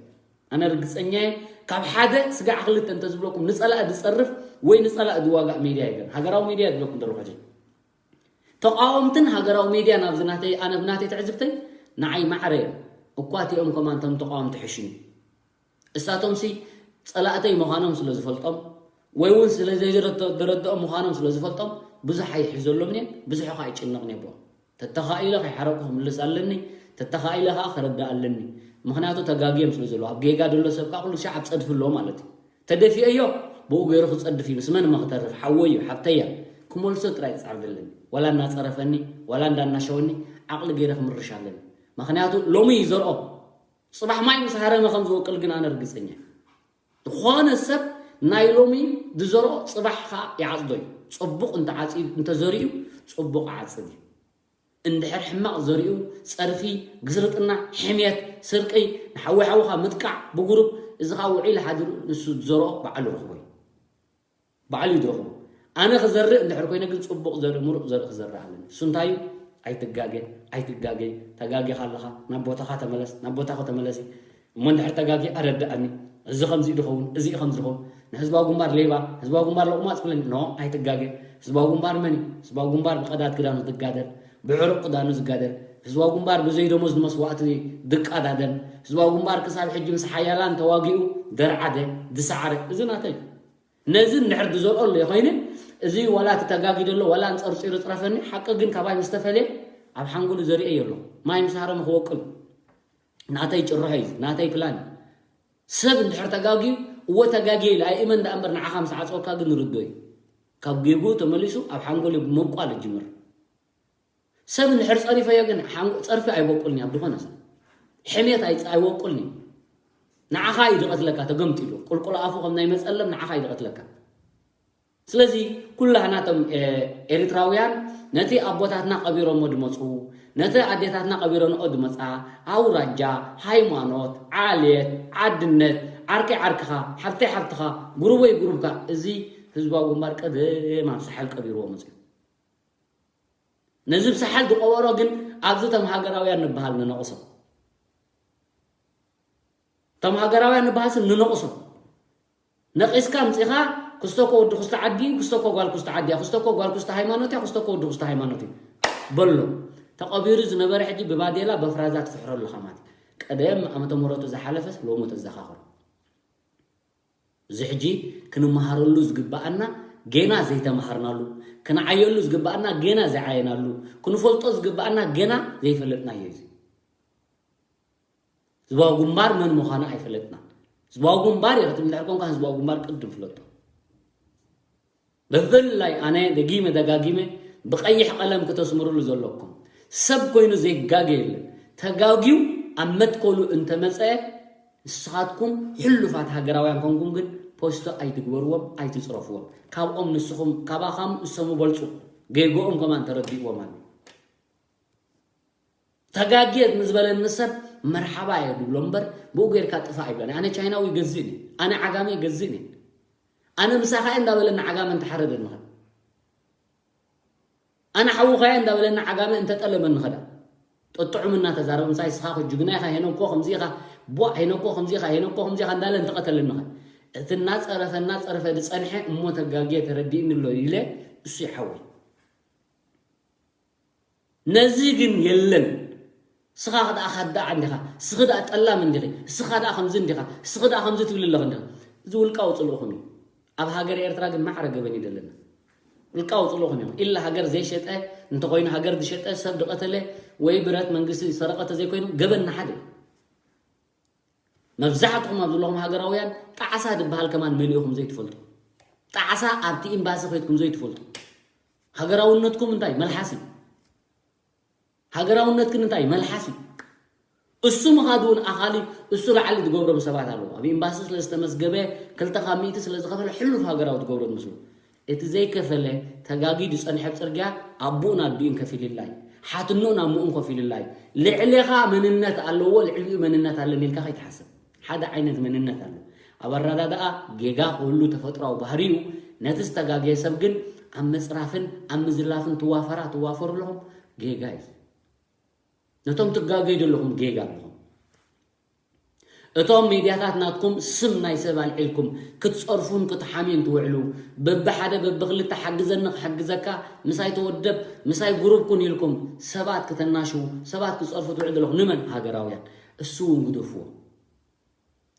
ኣነ ርግጸኛ እየ። ካብ ሓደ ስጋዕ ክልተ እንተዝብለኩም ንጸላእ ዝጸርፍ ወይ ንጸላእ ዝዋጋእ ሜድያ የለን። ሃገራዊ ሜድያ ዝብለኩም ዘለኹ ሕጂ ተቃወምትን ሃገራዊ ሜድያን ኣብዚ ናተይ ኣነ ብናተይ ትዕዝብተይ ንዓይ ማዕረ እዮም። እኳ እቲኦም ከማን እቶም ተቃወምቲ ሕሽኒ እሳቶምሲ ጸላእተይ ምዃኖም ስለ ዝፈልጦም ወይ እውን ስለ ዘይተረድኦም ምዃኖም ስለ ዝፈልጦም ብዙሕ ኣይሕዘሎምን እየ፣ ብዙሕ ኸዓ ኣይጭነቕን እየ ብኦም። ተተኻኢለ ከይሓረቁ ክምልስ ኣለኒ፣ ተተኻኢለ ኸዓ ክረድእ ኣለኒ። ምኽንያቱ ተጋግዮም ስለ ዘለዉ ኣብ ጌጋ ዘሎ ሰብ ከዓ ኩሉ ሻዕ ኣብ ፀድፊ ኣለዎ ማለት እዩ። ተደፊአዮ ብኡ ገይሩ ክፀድፍ እዩ። ምስ መን እሞ ክተርፍ? ሓወይ እዩ፣ ሓብተይ እያ። ክመልሶ ጥራይ ክፃዕር ዘለኒ። ዋላ እናፀረፈኒ ዋላ እንዳናሸወኒ ዓቕሊ ገይረ ክምርሽ ኣለኒ። ምኽንያቱ ሎሚ ይዘርኦ ፅባሕ ማይ ምስ ሃረመ ከም ዝወቅል ግን ኣነ ርግፀኛ እየ። ዝኾነ ሰብ ናይ ሎሚ ዝዘርኦ ፅባሕ ከዓ ይዓፅዶ እዩ። ፅቡቕ እንተዓፂዱ እንተዘሪኡ ፅቡቕ ዓፅድ እዩ። እንድሕር ሕማቕ ዘሪኡ ፀርፊ፣ ግስርጥና፣ ሕምየት፣ ስርቂ፣ ንሓዊ ሓውኻ ምጥቃዕ ብጉሩብ እዚ ከዓ ውዒሉ ሓዲሩ ንሱ ዝዘርኦ ባዕሉ ረኽቦ እዩ። ባዕሉ እዩ ዝረኽቦ። ኣነ ክዘርእ እንድሕር ኮይነ ግን ፅቡቕ ዘርኢ ምሩፅ ዘርኢ ክዘርእ ኣለኒ። እሱ እንታይ እዩ? ኣይትጋገ ኣይትጋገ። ተጋጊኻ ኣለኻ ናብ ቦታኻ ተመለስ ናብ ቦታኺ ተመለሲ። እሞ እንድሕር ተጋጊ ኣረድኣኒ። እዚ ከምዚ እዩ ዝኸውን እዚ እዩ ከምዚ ዝኸውን። ንህዝባዊ ግንባር ሌባ ህዝባዊ ግንባር ለቑማፅ ክብለኒ ኖ ኣይትጋገ። ህዝባዊ ግንባር መን እዩ? ህዝባዊ ግንባር ብቐዳድ ክዳኑ ዝጋደል ብዕሩቕ ክዳኑ ዝጋደል ህዝባዊ ግንባር ብዘይ ደሞዝ ንመስዋእቲ ዝቃዳደም ህዝባዊ ግንባር ክሳብ ሕጂ ምስ ሓያላን ተዋጊኡ ደርዓደ ዝሰዓረ እዚ ናተይ እዩ። ነዚ እንድሕር ዝዘርኦ ኣሎ ኮይኑ እዚ ዋላ እቲ ተጋጊ ዘሎ ዋላ እንፀርፂሩ ፅረፈኒ ሓቂ ግን ካባይ ምስ ተፈለየ ኣብ ሓንጎሉ ዘሪኦ የሎ ማይ ምስ ሃረመ ክወቅል ናተይ ጭርሖ እዩ ናተይ ፕላን እዩ። ሰብ እንድሕር ተጋግዩ እወ ተጋግየ ኢለ ኣይእመን ደኣ እምበር ንዓኻ ምስ ዓፀወካ ግን ርዶ እዩ። ካብ ጌግኡ ተመሊሱ ኣብ ሓንጎሉ ምብቋል ይጅምር። ሰብ እንድሕር ፀሪፈዮ ግን ሓንጎ- ፀርፊ ኣይበቁልኒ ኣብ ዝኾነ ሰብ ሕሜት ኣይ- ኣይወቁልኒ። ንዓኻ እዩ ዝቐትለካ ተገምጢሉ ቁልቁል ኣፉ ከም ናይ መፀለም ንዓኻ እዩ ዝቐትለካ። ስለዚ ኩላህና እቶም ኤሪትራውያን ነቲ ኣቦታትና ቀቢሮሞ ዝመፁ ነቲ ኣዴታትና ቀቢረንኦ ዝመፃ ኣውራጃ፣ ሃይማኖት፣ ዓሌት፣ ዓድነት፣ ዓርከይ ዓርክኻ፣ ሓብተይ ሓብትኻ፣ ጉሩበይ ጉሩብካ እዚ ህዝባዊ ግንባር ቀደም ኣብ ሳሕል ቀቢርዎ መፅዩ። ነዚ ብሳሕል ዝቐበሮ ግን ኣብዚ እቶም ሃገራውያን ንበሃል ንነቕሶ። እቶም ሃገራውያን ንበሃል ስም ንነቕሶ። ነቒስካ ኣምጺኻ ክስቶ እኮ ወዲ ክስቶ ዓዲ እዩ፣ ክስቶ እኮ ጓል ክስቶ ዓዲ እያ፣ ክስቶ እኮ ጓል ክስቶ ሃይማኖት እያ፣ ክስቶ እኮ ወዲ ክስቶ ሃይማኖት እዩ በሎ። ተቐቢሩ ዝነበረ ሕጂ ብባዴላ በፍራዛ ትፍሕሮ ኣለኻ ማለት እዩ። ቀደም ዓመተ ምህረቱ ዝሓለፈስ ሎሚ ተዘኻኽሮ። እዚ ሕጂ ክንመሃረሉ ዝግበኣና ጌና ዘይተማሃርናሉ፣ ክንዓየሉ ዝግባኣና ጌና ዘይዓየናሉ፣ ክንፈልጦ ዝግባኣና ጌና ዘይፈለጥናዮ እዩ። ህዝባዊ ግንባር መን ምዃኑ ኣይፈለጥናን። ህዝባዊ ግንባር እየ ክትብል እንድሕር ኮንካ ህዝባዊ ግንባር ቅድም ፍለጦ። ብፍላይ ኣነ ደጊመ ደጋጊመ ብቐይሕ ቀለም ክተስምሩሉ ዘለኩም፣ ሰብ ኮይኑ ዘይጋገ የለን። ተጋግዩ ኣብ መትከሉ እንተመጸ ንስኻትኩም ሕሉፋት ሃገራውያን ኮንኩም ግን ፖስቶ ኣይትግበርዎም፣ ኣይትጽረፍዎም። ካብኦም ንስኹም፣ ካባኻም እሶም በልጹ። ጌግኦም ከማን ተረዲእዎም ኣሎ። ተጋግየ ንዝበለኒ ሰብ መርሓባ እየ ድብሎ እምበር ብኡ ጌርካ ጥፋእ ኣይብለን። ኣነ ቻይናዊ ገዝእን እየ፣ ኣነ ዓጋመ ገዝእን እየ። ኣነ ምሳኻ እየ እንዳበለኒ ዓጋመ እንተሓረደ ንኸ ኣነ ሓውኻ እየ እንዳበለኒ ዓጋመ እንተጠለመኒ ኸዳ ጠጥዑም እናተዛረበ ምሳይ ስኻ ጅግና ኢኻ ሄኖኮ ከምዚ ኢኻ ቧዕ ሄኖኮ ከምዚ ኢኻ ሄኖኮ ከምዚ ኢኻ እንዳለ እንተቐተለኒ ኸ እቲ እናፀረፈ እናፀረፈ ዝፀንሐ እሞ ተጋግየ ተረዲእኒ ኣሎ ኢለ እሱ ይሓወይ ነዚ ግን የለን። ስኻ ደኣ ኻዳዕ እንዲኻ፣ ስኺ ደኣ ጠላም እንዲኺ፣ ስኻ ደኣ ከምዚ እንዲኻ፣ ስኺ ደኣ ከምዚ ትብል ኣለኺ እንዲኻ። እዚ ውልቃዊ ጽልእኹም እዩ። ኣብ ሃገር ኤርትራ ግን ማዕረ ገበን እዩ ዘለና። ውልቃዊ ጽልእኹም እዩ። ኢላ ሃገር ዘይሸጠ እንተኾይኑ ሃገር ዝሸጠ ሰብ ዝቐተለ ወይ ብረት መንግስቲ ዝሰረቐ ተዘይኮይኑ ገበን ንሓደ እዩ። መብዛሕትኹም ኣብ ዘለኹም ሃገራውያን ጣዕሳ ዝበሃል ከማን መሊእኹም ዘይትፈልጡ። ጣዕሳ ኣብቲ ኤምባሲ ከይድኩም ዘይትፈልጡ። ሃገራውነትኩም እንታይ? መልሓስ እዩ። ሃገራውነትክን እንታይ? መልሓስ እዩ። እሱ ምኻድ እውን ኣኻሊ እሱ ላዕሊ ዝገብሮም ሰባት ኣለዉ። ኣብ ኤምባሲ ስለ ዝተመዝገበ ክልተ ካብ ሚእቲ ስለ ዝኸፈለ ሕሉፍ ሃገራዊ ትገብሮ ትመስሉ። እቲ ዘይከፈለ ተጋጊዩ ዝጸንሐ ኣብ ጽርግያ ኣቦኡን ኣዲኡን ከፊልላ እዩ። ሓትኖን ኣሞኡን ከፊልላ እዩ። ልዕሌኻ መንነት ኣለዎ፣ ልዕሊኡ መንነት ኣለኒ ኢልካ ከይትሓስብ። ሓደ ዓይነት መንነት ኣሎ። ኣብ ኣረዳድኣ ጌጋ ክህሉ ተፈጥሮኣዊ ባህሪ እዩ። ነቲ ዝተጋገየ ሰብ ግን ኣብ ምጽራፍን ኣብ ምዝላፍን ትዋፈራ ትዋፈሩ ኣለኹም። ጌጋ እዩ። ነቶም ትጋገዩ ዘለኹም ጌጋ ኣለኹም። እቶም ሚድያታት ናትኩም ስም ናይ ሰብ ኣልዒልኩም ክትጸርፉን ክትሓምዩን ትውዕሉ። በብሓደ በብክልተ ሓግዘኒ ክሕግዘካ፣ ምሳይ ተወደብ፣ ምሳይ ጉሩብ ኩን ኢልኩም ሰባት ክተናሽዉ፣ ሰባት ክጸርፉ ትውዕሉ ዘለኹም። ንመን? ሃገራውያን። እሱ እውን ግደፍዎ።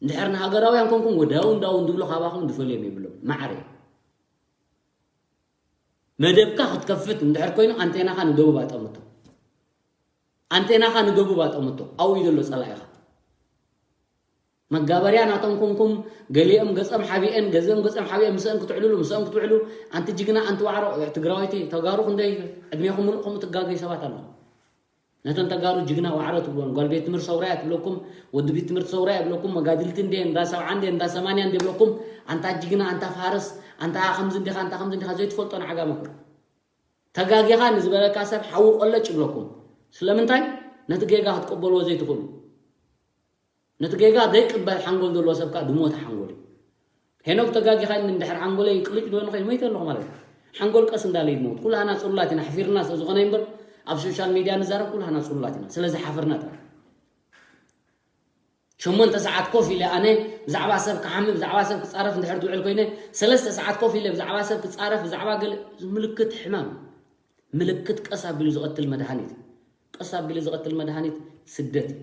እንድሕር ንሃገራውያን ኮንኩም ወዳው እንዳው እንድብሉ ካባኹም ዝፈልዮም የብሎም። ማዕረ። መደብካ ክትከፍት እንድሕር ኮይኑ ኣንቴናኻ ንደቡብ ኣጠምቶ። ኣንቴናኻ ንደቡብ ኣጠምቶ። ኣብኡ እዩ ዘሎ ጸላኢኻ። መጋበርያ ናቶም ኮንኩም ገሊኦም ገጸም ሓቢኤን ገዘም ገጸም ሓቢኤን ምስአን ክትዕልሉ ምስአን ክትውዕሉ ኣንቲ ጅግና ኣንቲ ዋዕሮ ትግራወይቲ ተጋሩ ክንደይ ዕድሜኹም ሙሉእ ከምኡ ትጋገዩ ሰባት ኣለኹም። ነተን ተጋሩ ጅግና ዋዕሮ ትብልወን ጓል ቤት ትምህርቲ ሰውራ እያ ትብለኩም ወዲ ቤት ትምህርቲ ሰውራ እያ ይብለኩም መጋድልቲ እንደ እንዳ ሰብዓ እንደ እንዳ ሰማንያ እንደ ይብለኩም ኣንታ ጅግና ኣንታ ፋርስ ኣንታ ከምዚ እንዲኻ ኣንታ ከምዚ እንዲኻ ዘይትፈልጦ ንዓጋመኩም ተጋጊኻ ንዝበለካ ሰብ ሓዊ ቆለጭ ይብለኩም ስለምንታይ ነቲ ጌጋ ክትቀበልዎ ዘይትኽእሉ ነቲ ጌጋ ዘይቅበል ሓንጎል ዘለዎ ሰብ ከዓ ድሞተ ሓንጎል እዩ። ሄኖክ ተጋጊኻኒ እንድሕር ሓንጎለይ ቅልጭ ዝበለ ኮይኑ መይተ ኣለኹ ማለት እዩ። ሓንጎል ቀስ እንዳለ እዩ ድሞት። ኩላህና ፅሉላት ኢና ሓፊርና ስለ ዝኾነ እምበር ኣብ ሶሻል ሚድያ ንዛረብ ኩላህና ፅሉላት ኢና። ስለዚ ሓፍርና ጥራሕ ሸሞንተ ሰዓት ኮፍ ኢለ ኣነ ብዛዕባ ሰብ ክሓምም ብዛዕባ ሰብ ክፃረፍ እንድሕር ትውዕል ኮይነ ሰለስተ ሰዓት ኮፍ ኢለ ብዛዕባ ሰብ ክፃረፍ ብዛዕባ ገለ ምልክት ሕማም ምልክት ቀስ ኣቢሉ ዝቐትል መድሃኒት ቀስ ኣቢሉ ዝቐትል መድሃኒት ስደት እዩ።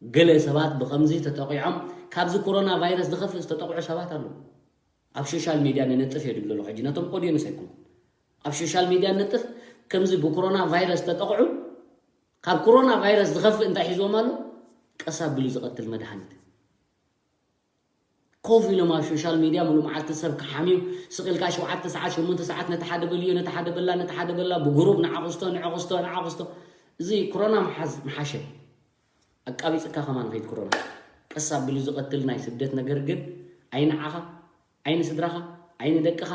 ገለ ሰባት ብኸምዚ ተጠቒዖም ካብዚ ኮሮና ቫይረስ ዝኸፍእ ዝተጠቕዑ ሰባት ኣለዉ። ኣብ ሶሻል ሚድያ ንነጥፍ እየ ድብል ዘለኹ ሕጂ ነቶም ኦድየንስ ኣይኮንኩን። ኣብ ሶሻል ሚድያ ንነጥፍ ከምዚ ብኮሮና ቫይረስ ዝተጠቕዑ ካብ ኮሮና ቫይረስ ዝኸፍእ እንታይ ሒዝዎም ኣሎ? ቀስ ኣቢሉ ዝቐትል መድሃኒት። ኮፍ ኢሎም ኣብ ሶሻል ሚድያ ሙሉ መዓልቲ ሰብ ክሓምዩ ስቕ ኢልካ ሸውዓተ ሰዓት ሸሞንተ ሰዓት ነቲ ሓደ በልዮ ነቲ ሓደ በላ ነቲ ሓደ በላ ብጉሩብ ንዓኹስቶ ንዕኹስቶ ንዓኹስቶ እዚ ኮሮና ምሓዝ ምሓሸ ኣቃቢፅካ ከማን ከይድ ኮሮና ቀስ ኣቢሉ ዝቐትል ናይ ስደት ነገር ግን ኣይንዓኻ ኣይንስድራኻ ኣይንደቅኻ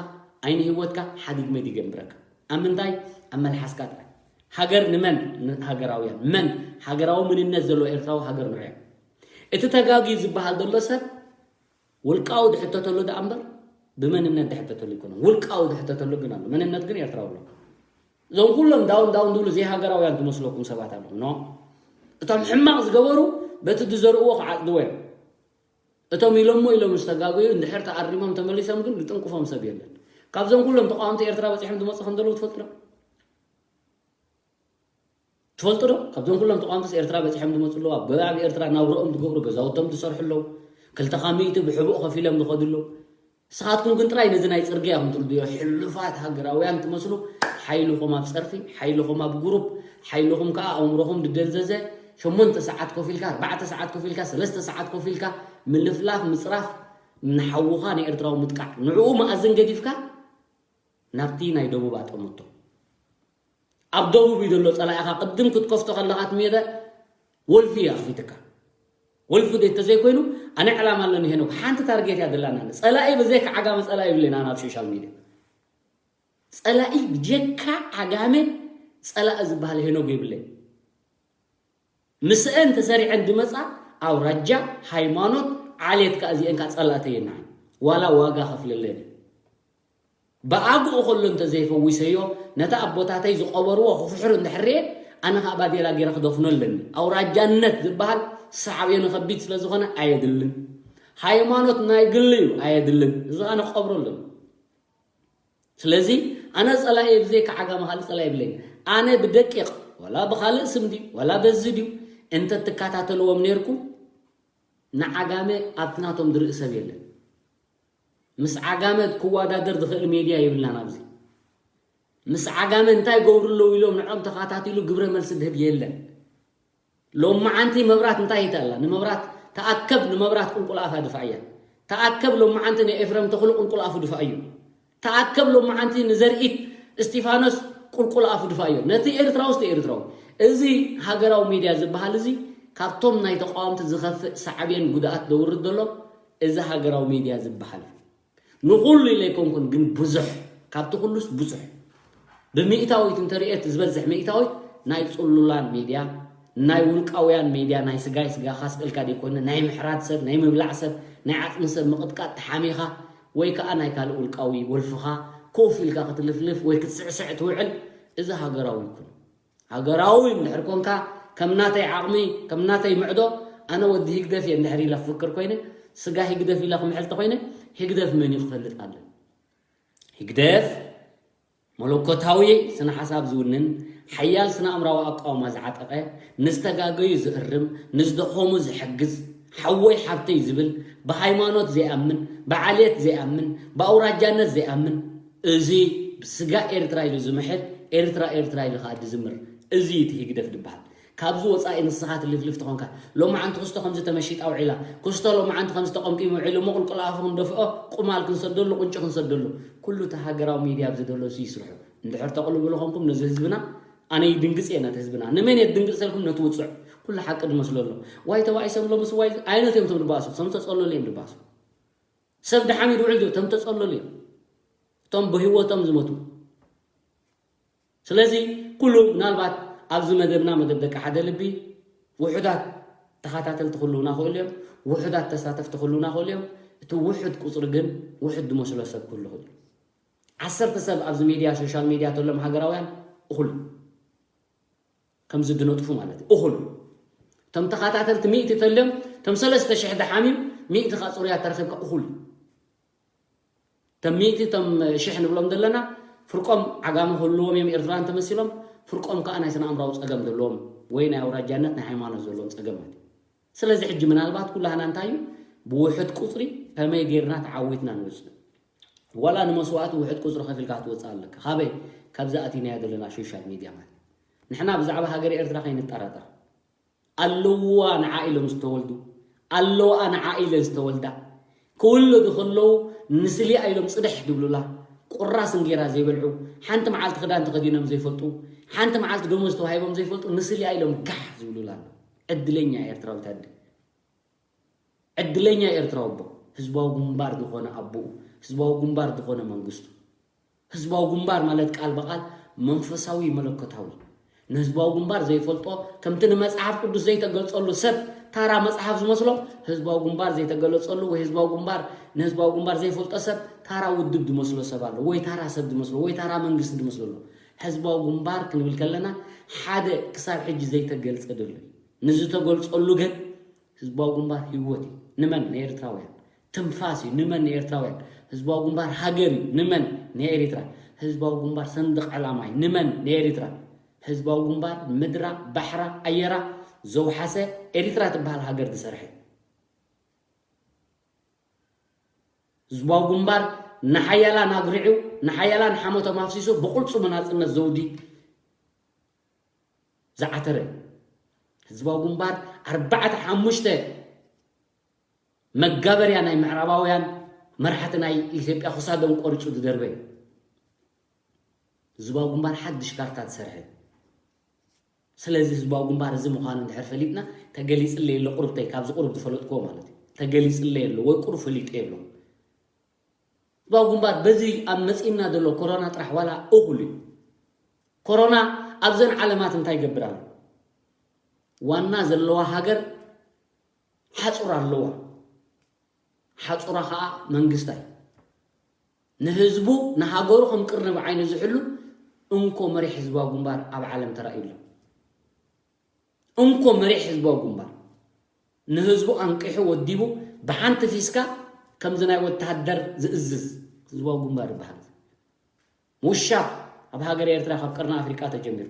ኣይንህይወትካ ሓዲግ መዲግ የንብረካ ኣብ ምንታይ ኣብ መልሓስካ ጥራይ ሃገር ንመን ንሃገራውያን መን ሃገራዊ ምንነት ዘለዎ ኤርትራዊ ሃገር ንዑ እቲ ተጋግዩ ዝበሃል ዘሎ ሰብ ውልቃዊ ድሕተተሉ ደኣ እምበር ብመንነት ድሕተተሉ ኣይኮነን። ውልቃዊ ድሕተተሉ ግን ኣሎ። መንነት ግን ኤርትራዊ ኣሎ። እዞም ኩሎም ዳውን ዳውን ዝብሉ ዘይሃገራውያን ዝመስለኩም ሰባት ኣለኹም። ኖ። እቶም ሕማቕ ዝገበሩ በቲ ዝዘርእዎ ክዓጽድዎ እዮም። እቶም ኢሎሞ ኢሎም ዝተጋገዩ እንድሕር ተኣሪሞም ተመሊሶም ግን ዝጥንቅፎም ሰብ የለን። ካብዞም ኩሎም ተቃወምቲ ኤርትራ በጺሖም ዝመጹ ከም ዘለዉ ትፈልጡ ዶ? ትፈልጡ ዶ? ካብዞም ኩሎም ተቃወምትስ ኤርትራ በጺሖም ዝመጹ ኣለዉ። ኣብ ገዛ ኣብ ኤርትራ ናብርኦም ዝገብሩ፣ ገዛውቶም ዝሰርሑ ኣለዉ። ክልተ ካብ ሚእቲ ብሕቡእ ከፊሎም ዝኸዱ ኣለዉ። ንስኻትኩም ግን ጥራይ ነዚ ናይ ጽርግያ ኢኹም ትርድዮ። ሕሉፋት ሃገራውያን ትመስሉ፣ ሓይልኹም ኣብ ጸርፊ፣ ሓይልኹም ኣብ ግሩፕ፣ ሓይልኹም ከኣ ኣእምሮኹም ዝደንዘዘ። ሸሞንተ ሰዓት ኮፍ ኢልካ፣ ኣርባዕተ ሰዓት ኮፍ ኢልካ፣ ሰለስተ ሰዓት ኮፍ ኢልካ ምልፍላፍ፣ ምጽራፍ፣ ንሓውኻ ንኤርትራዊ ምጥቃዕ፣ ንዕኡ መኣዝን ገዲፍካ ናብቲ ናይ ደቡብ ኣጠምቶ። ኣብ ደቡብ እዩ ዘሎ ጸላኢኻ። ቅድም ክትከፍቶ ከለኻ እቲ ሜዳ ወልፊ እዩ ኣኽፊትካ። ወልፊ ዶ እንተዘይኮይኑ፣ ኣነ ዕላማ ኣለኒ ሄኖክ። ሓንቲ ታርጌት እያ ደላና። ጸላኢ ብዘይካ ዓጋመ ጸላኢ የብለይን ኣነ ኣብ ሶሻል ሚድያ። ጸላኢ ብጀካ ዓጋመ ጸላኢ ዝበሃል ሄኖክ የብለይን። ምስአን ተሰሪዐን ድመጻ ኣውራጃ፣ ሃይማኖት፣ ዓሌት ከኣ እዚአን ከኣ ጸላእተይ የናን። ዋላ ዋጋ ከፍለለን። ብኣግኡ ከሎ እንተዘይፈዊሰዮ፣ ነቲ ኣቦታተይ ዝቐበርዎ ክፍሕር እንድሕር ርኤ፣ ኣነ ከኣ ባዴላ ገይረ ክደፍኖ ኣለኒ። ኣውራጃነት ዝበሃል ሳዕቤኑ ከቢድ ስለ ዝኾነ ኣየድልን። ሃይማኖት ናይ ግሊ እዩ፣ ኣየድልን። እዚ ከኣ ንቀብሮ ኣለኒ። ስለዚ ኣነ ጸላኢ ብዘይካ ዓጋመ ካልእ ጸላኢ የብለይን። ኣነ ብደቂቕ፣ ዋላ ብኻልእ ስም ድዩ፣ ዋላ በዚ ድዩ፣ እንተ ትከታተልዎም ነይርኩም፣ ንዓጋመ ኣብቲ ናቶም ዝርኢ ሰብ የለን። ምስ ዓጋመ ክወዳደር ዝኽእል ሜድያ የብልናን ኣብዚ። ምስ ዓጋመ እንታይ ገብሩ ኣለዉ ኢሎም ንዖም ተኸታቲሉ ግብረ መልሲ ዝህብ የለን። ሎማዓንቲ መብራት እንታይ ይተኣላ? ንመብራት ተኣከብ፣ ንመብራት ቁልቁል ኣፋ ድፋእያ። ተኣከብ ሎማዓንቲ ንኤፍረም ተኽሉ ቁልቁል ኣፉ ድፋእዩ። ተኣከብ ሎማዓንቲ ንዘርኢት እስቲፋኖስ ቁልቁል ኣፉ ድፋእዮ። ነቲ ኤርትራዊ እስቲ ኤርትራዊ። እዚ ሃገራዊ ሚድያ ዝበሃል እዚ ካብቶም ናይ ተቃወምቲ ዝኸፍእ ሳዕቤን ጉድኣት ዘውርድ ዘሎ እዚ ሃገራዊ ሚድያ ዝበሃል እዩ። ንኹሉ ኢለ ኣይኮንኩን፣ ግን ብዙሕ፣ ካብቲ ኩሉስ ብዙሕ፣ ብሚእታዊት እንተርእየት ዝበዝሕ ሚእታዊት ናይ ጽሉላን ሚድያ፣ ናይ ውልቃውያን ሚድያ፣ ናይ ስጋይ ስጋኻ ስእልካ ደይኮነ፣ ናይ ምሕራድ ሰብ፣ ናይ ምብላዕ ሰብ፣ ናይ ዓጽሚ ሰብ ምቕጥቃጥ ተሓሚኻ፣ ወይ ከኣ ናይ ካልእ ውልቃዊ ወልፍኻ ኮፍ ኢልካ ክትልፍልፍ ወይ ክትስዕስዕ ትውዕል፣ እዚ ሃገራዊ ይኩን። ሃገራዊ እንድሕር ኮንካ፣ ከም ናተይ ዓቕሚ፣ ከም ናተይ ምዕዶ፣ ኣነ ወዲ ሂግደፍ እየ እንድሕር ኢለ ክፍክር ኮይነ፣ ስጋ ሂግደፍ ኢለ ክምሕል ተኮይነ፣ ሂግደፍ መን እዩ ክፈልጥ ኣለ። ሂግደፍ መለኮታዊ ስነ ሓሳብ ዝውንን፣ ሓያል ስነ ኣእምራዊ ኣቃውማ ዝዓጠቐ፣ ንዝተጋገዩ ዝእርም፣ ንዝደኸሙ ዝሕግዝ፣ ሓወይ ሓብተይ ዝብል፣ ብሃይማኖት ዘይኣምን፣ ብዓሌት ዘይኣምን፣ ብኣውራጃነት ዘይኣምን፣ እዚ ስጋ ኤርትራ ኢሉ ዝምሕል፣ ኤርትራ ኤርትራ ኢሉ ከኣ ዝዝምር፣ እዚ እዩ እቲ ሂግደፍ ዝበሃል። ካብዚ ወጻኢ ንስኻ ትልፍልፍ ተኾንካ፣ ሎማዓንቲ ክስቶ ከምዚ ተመሺጣ ውዒላ፣ ክስቶ ሎማዓንቲ ከምዚ ተቐምቂሙ ውዒሉ፣ እሞ ቁልቁል ኣፉ ክንደፍኦ፣ ቁማል ክንሰደሉ፣ ቁንጪ ክንሰደሉ። ኩሉ እቲ ሃገራዊ ሚድያ ኣብዚ ዘሎ እዚ ይስርሑ። እንድሕር ተቕልብሉ ኾንኩም ነዚ ህዝብና፣ ኣነ ይድንግጽ እየ ነቲ ህዝብና። ንመን እየ ድንግጽ ተልኩም? ነቲ ውጹዕ። ኩሉ ሓቂ ዝመስሎ ኣሎ። ዋይ ተባኢሶም ሎምስ ዋይ ዓይነት እዮም እቶም ዝበኣሱ። እቶም ተጸለሉ እዮም ዝበኣሱ። ሰብ ደሓሚ ድውዕል ዶ? እቶም ተጸለሉ እዮም። እቶም ብህይወቶም ዝሞቱ። ስለዚ ኩሉ ምናልባት ኣብዚ መደብና፣ መደብ ደቂ ሓደ ልቢ፣ ውሑዳት ተኸታተልቲ ክህልዉና ክእሉ እዮም፣ ውሑዳት ተሳተፍቲ ክህልዉና ክእሉ እዮም። እቲ ውሑድ ቁጽሪ ግን ውሑድ ዝመስሎ ሰብ ክህሉ ይኽእል እዩ። ዓሰርተ ሰብ ኣብዚ ሚድያ፣ ሶሻል ሚድያ ተሎም ሃገራውያን እኹል እዩ። ከምዚ ድነጥፉ ማለት እዩ። እኹል እዩ። እቶም ተኸታተልቲ ሚእቲ ተልዮም፣ እቶም ሰለስተ ሽሕ ደሓምዮም፣ ሚእቲ ከኣ ጽሩያት ተረኺብካ እኹል እዩ። እቶም ሚእቲ፣ እቶም ሽሕ ንብሎም ዘለና፣ ፍርቆም ዓጋመ ክህልዎም እዮም ኤርትራውያን ተመሲሎም፣ ፍርቆም ከኣ ናይ ስነ ኣእምራዊ ጸገም ዘለዎም ወይ ናይ ኣውራጃነት ናይ ሃይማኖት ዘለዎም ጸገም ማለት እዩ። ስለዚ ሕጂ ምናልባት ኩላህና እንታይ እዩ፣ ብውሑድ ቁጽሪ ከመይ ጌርና ተዓዊትና ንወጽእ? ዋላ ንመስዋእቲ ውሑድ ቁጽሪ ከፊልካ ክትወጽእ ኣለካ። ካበይ? ካብዚ ኣቲናዮ ዘለና ሶሻል ሚድያ ማለት እዩ። ንሕና ብዛዕባ ሃገረ ኤርትራ ከይንጠራጠር። ኣለዋ ንዓ ኢሎም ዝተወልዱ፣ ኣለዋ ንዓ ኢለን ዝተወልዳ፣ ክውለዱ ከለዉ ንስሊኣ ኢሎም ጽድሕ ዝብሉላ፣ ቁራስ እንጌራ ዘይበልዑ፣ ሓንቲ መዓልቲ ክዳን ተኸዲኖም ዘይፈልጡ፣ ሓንቲ መዓልቲ ደሞዝ ተዋሂቦም ዘይፈልጡ፣ ንስሊኣ ኢሎም ጋሕ ዝብሉላ ኣለዉ። ዕድለኛ ኤርትራዊት ኣደ። ዕድለኛ ኤርትራዊ ኣቦ፣ ህዝባዊ ግንባር ዝኾነ ኣቦኡ፣ ህዝባዊ ግንባር ዝኾነ መንግስቱ። ህዝባዊ ግንባር ማለት ቃል ብቃል መንፈሳዊ መለኮታዊ። ንህዝባዊ ግንባር ዘይፈልጦ፣ ከምቲ ንመጽሓፍ ቅዱስ ዘይተገልጸሉ ሰብ ታራ መጽሓፍ ዝመስሎ፣ ህዝባዊ ግንባር ዘይተገለጸሉ ወይ ህዝባዊ ግንባር፣ ንህዝባዊ ግንባር ዘይፈልጦ ሰብ ታራ ውድብ ዝመስሎ ሰብ ኣሎ፣ ወይ ታራ ሰብ ዝመስሎ፣ ወይ ታራ መንግስቲ ዝመስሎ ኣሎ። ህዝባዊ ግንባር ክንብል ከለና ሓደ ክሳብ ሕጂ ዘይተገልጸ ዘሎ እዩ። ንዝተገልጸሉ ግን ህዝባዊ ግንባር ህይወት እዩ። ንመን? ንኤርትራውያን። ትንፋስ እዩ። ንመን? ንኤርትራውያን። ህዝባዊ ግንባር ሃገር እዩ። ንመን? ንኤሪትራ። ህዝባዊ ግንባር ሰንደቕ ዕላማ እዩ። ንመን? ንኤሪትራ። ህዝባዊ ግንባር ምድራ፣ ባሕራ፣ ኣየራ ዘውሓሰ ኤሪትራ ትበሃል ሃገር ዝሰርሐ። ህዝባዊ ግንባር ንሓያላን ኣጉሪዑ፣ ንሓያላን ሓሞቶም ኣፍሲሱ ብቕልጽሙ ናጽነት ዘውዲ ዝዓተረ፣ ህዝባዊ ግንባር ኣርባዕተ ሓሙሽተ መጋበርያ ናይ ምዕራባውያን መራሕቲ ናይ ኢትዮጵያ ክሳዶም ቆሪጹ ዝደርበ፣ ህዝባዊ ግንባር ሓድሽ ካርታ ዝሰርሐ። ስለዚ ህዝባዊ ግንባር እዚ ምዃኑ እንድሕር ፈሊጥና፣ ተገሊጽለይ ኣሎ ቁሩብተይ፣ ካብዚ ቁሩብ ዝፈለጥክዎ ማለት እዩ። ተገሊጽለይ ኣሎ ወይ ቁሩብ ፈሊጠ ኣሎ። ህዝባዊ ግንባር በዚ ኣብ መጺእና ዘሎ ኮሮና ጥራሕ ዋላ እኹል እዩ። ኮሮና ኣብዘን ዓለማት እንታይ ይገብር ኣሎ? ዋና ዘለዋ ሃገር ሓጹር ኣለዋ። ሓጹራ ኸኣ መንግስታ እዩ። ንህዝቡ ንሃገሩ ከም ቅርኒ ብዓይኒ ዝሕሉ እንኮ መሪሕ ህዝባዊ ግንባር ኣብ ዓለም ተራእዩ ኣሎ። እንኮ መሪሕ ህዝባዊ ግንባር ንህዝቡ ኣንቂሑ ወዲቡ ብሓንቲ ፊስካ ከምዚ ናይ ወተሃደር ዝእዝዝ ህዝባዊ ግንባር ይበሃል። ምውሻብ ኣብ ሃገር ኤርትራ ካብ ቀርኒ ኣፍሪቃ ተጀሚሩ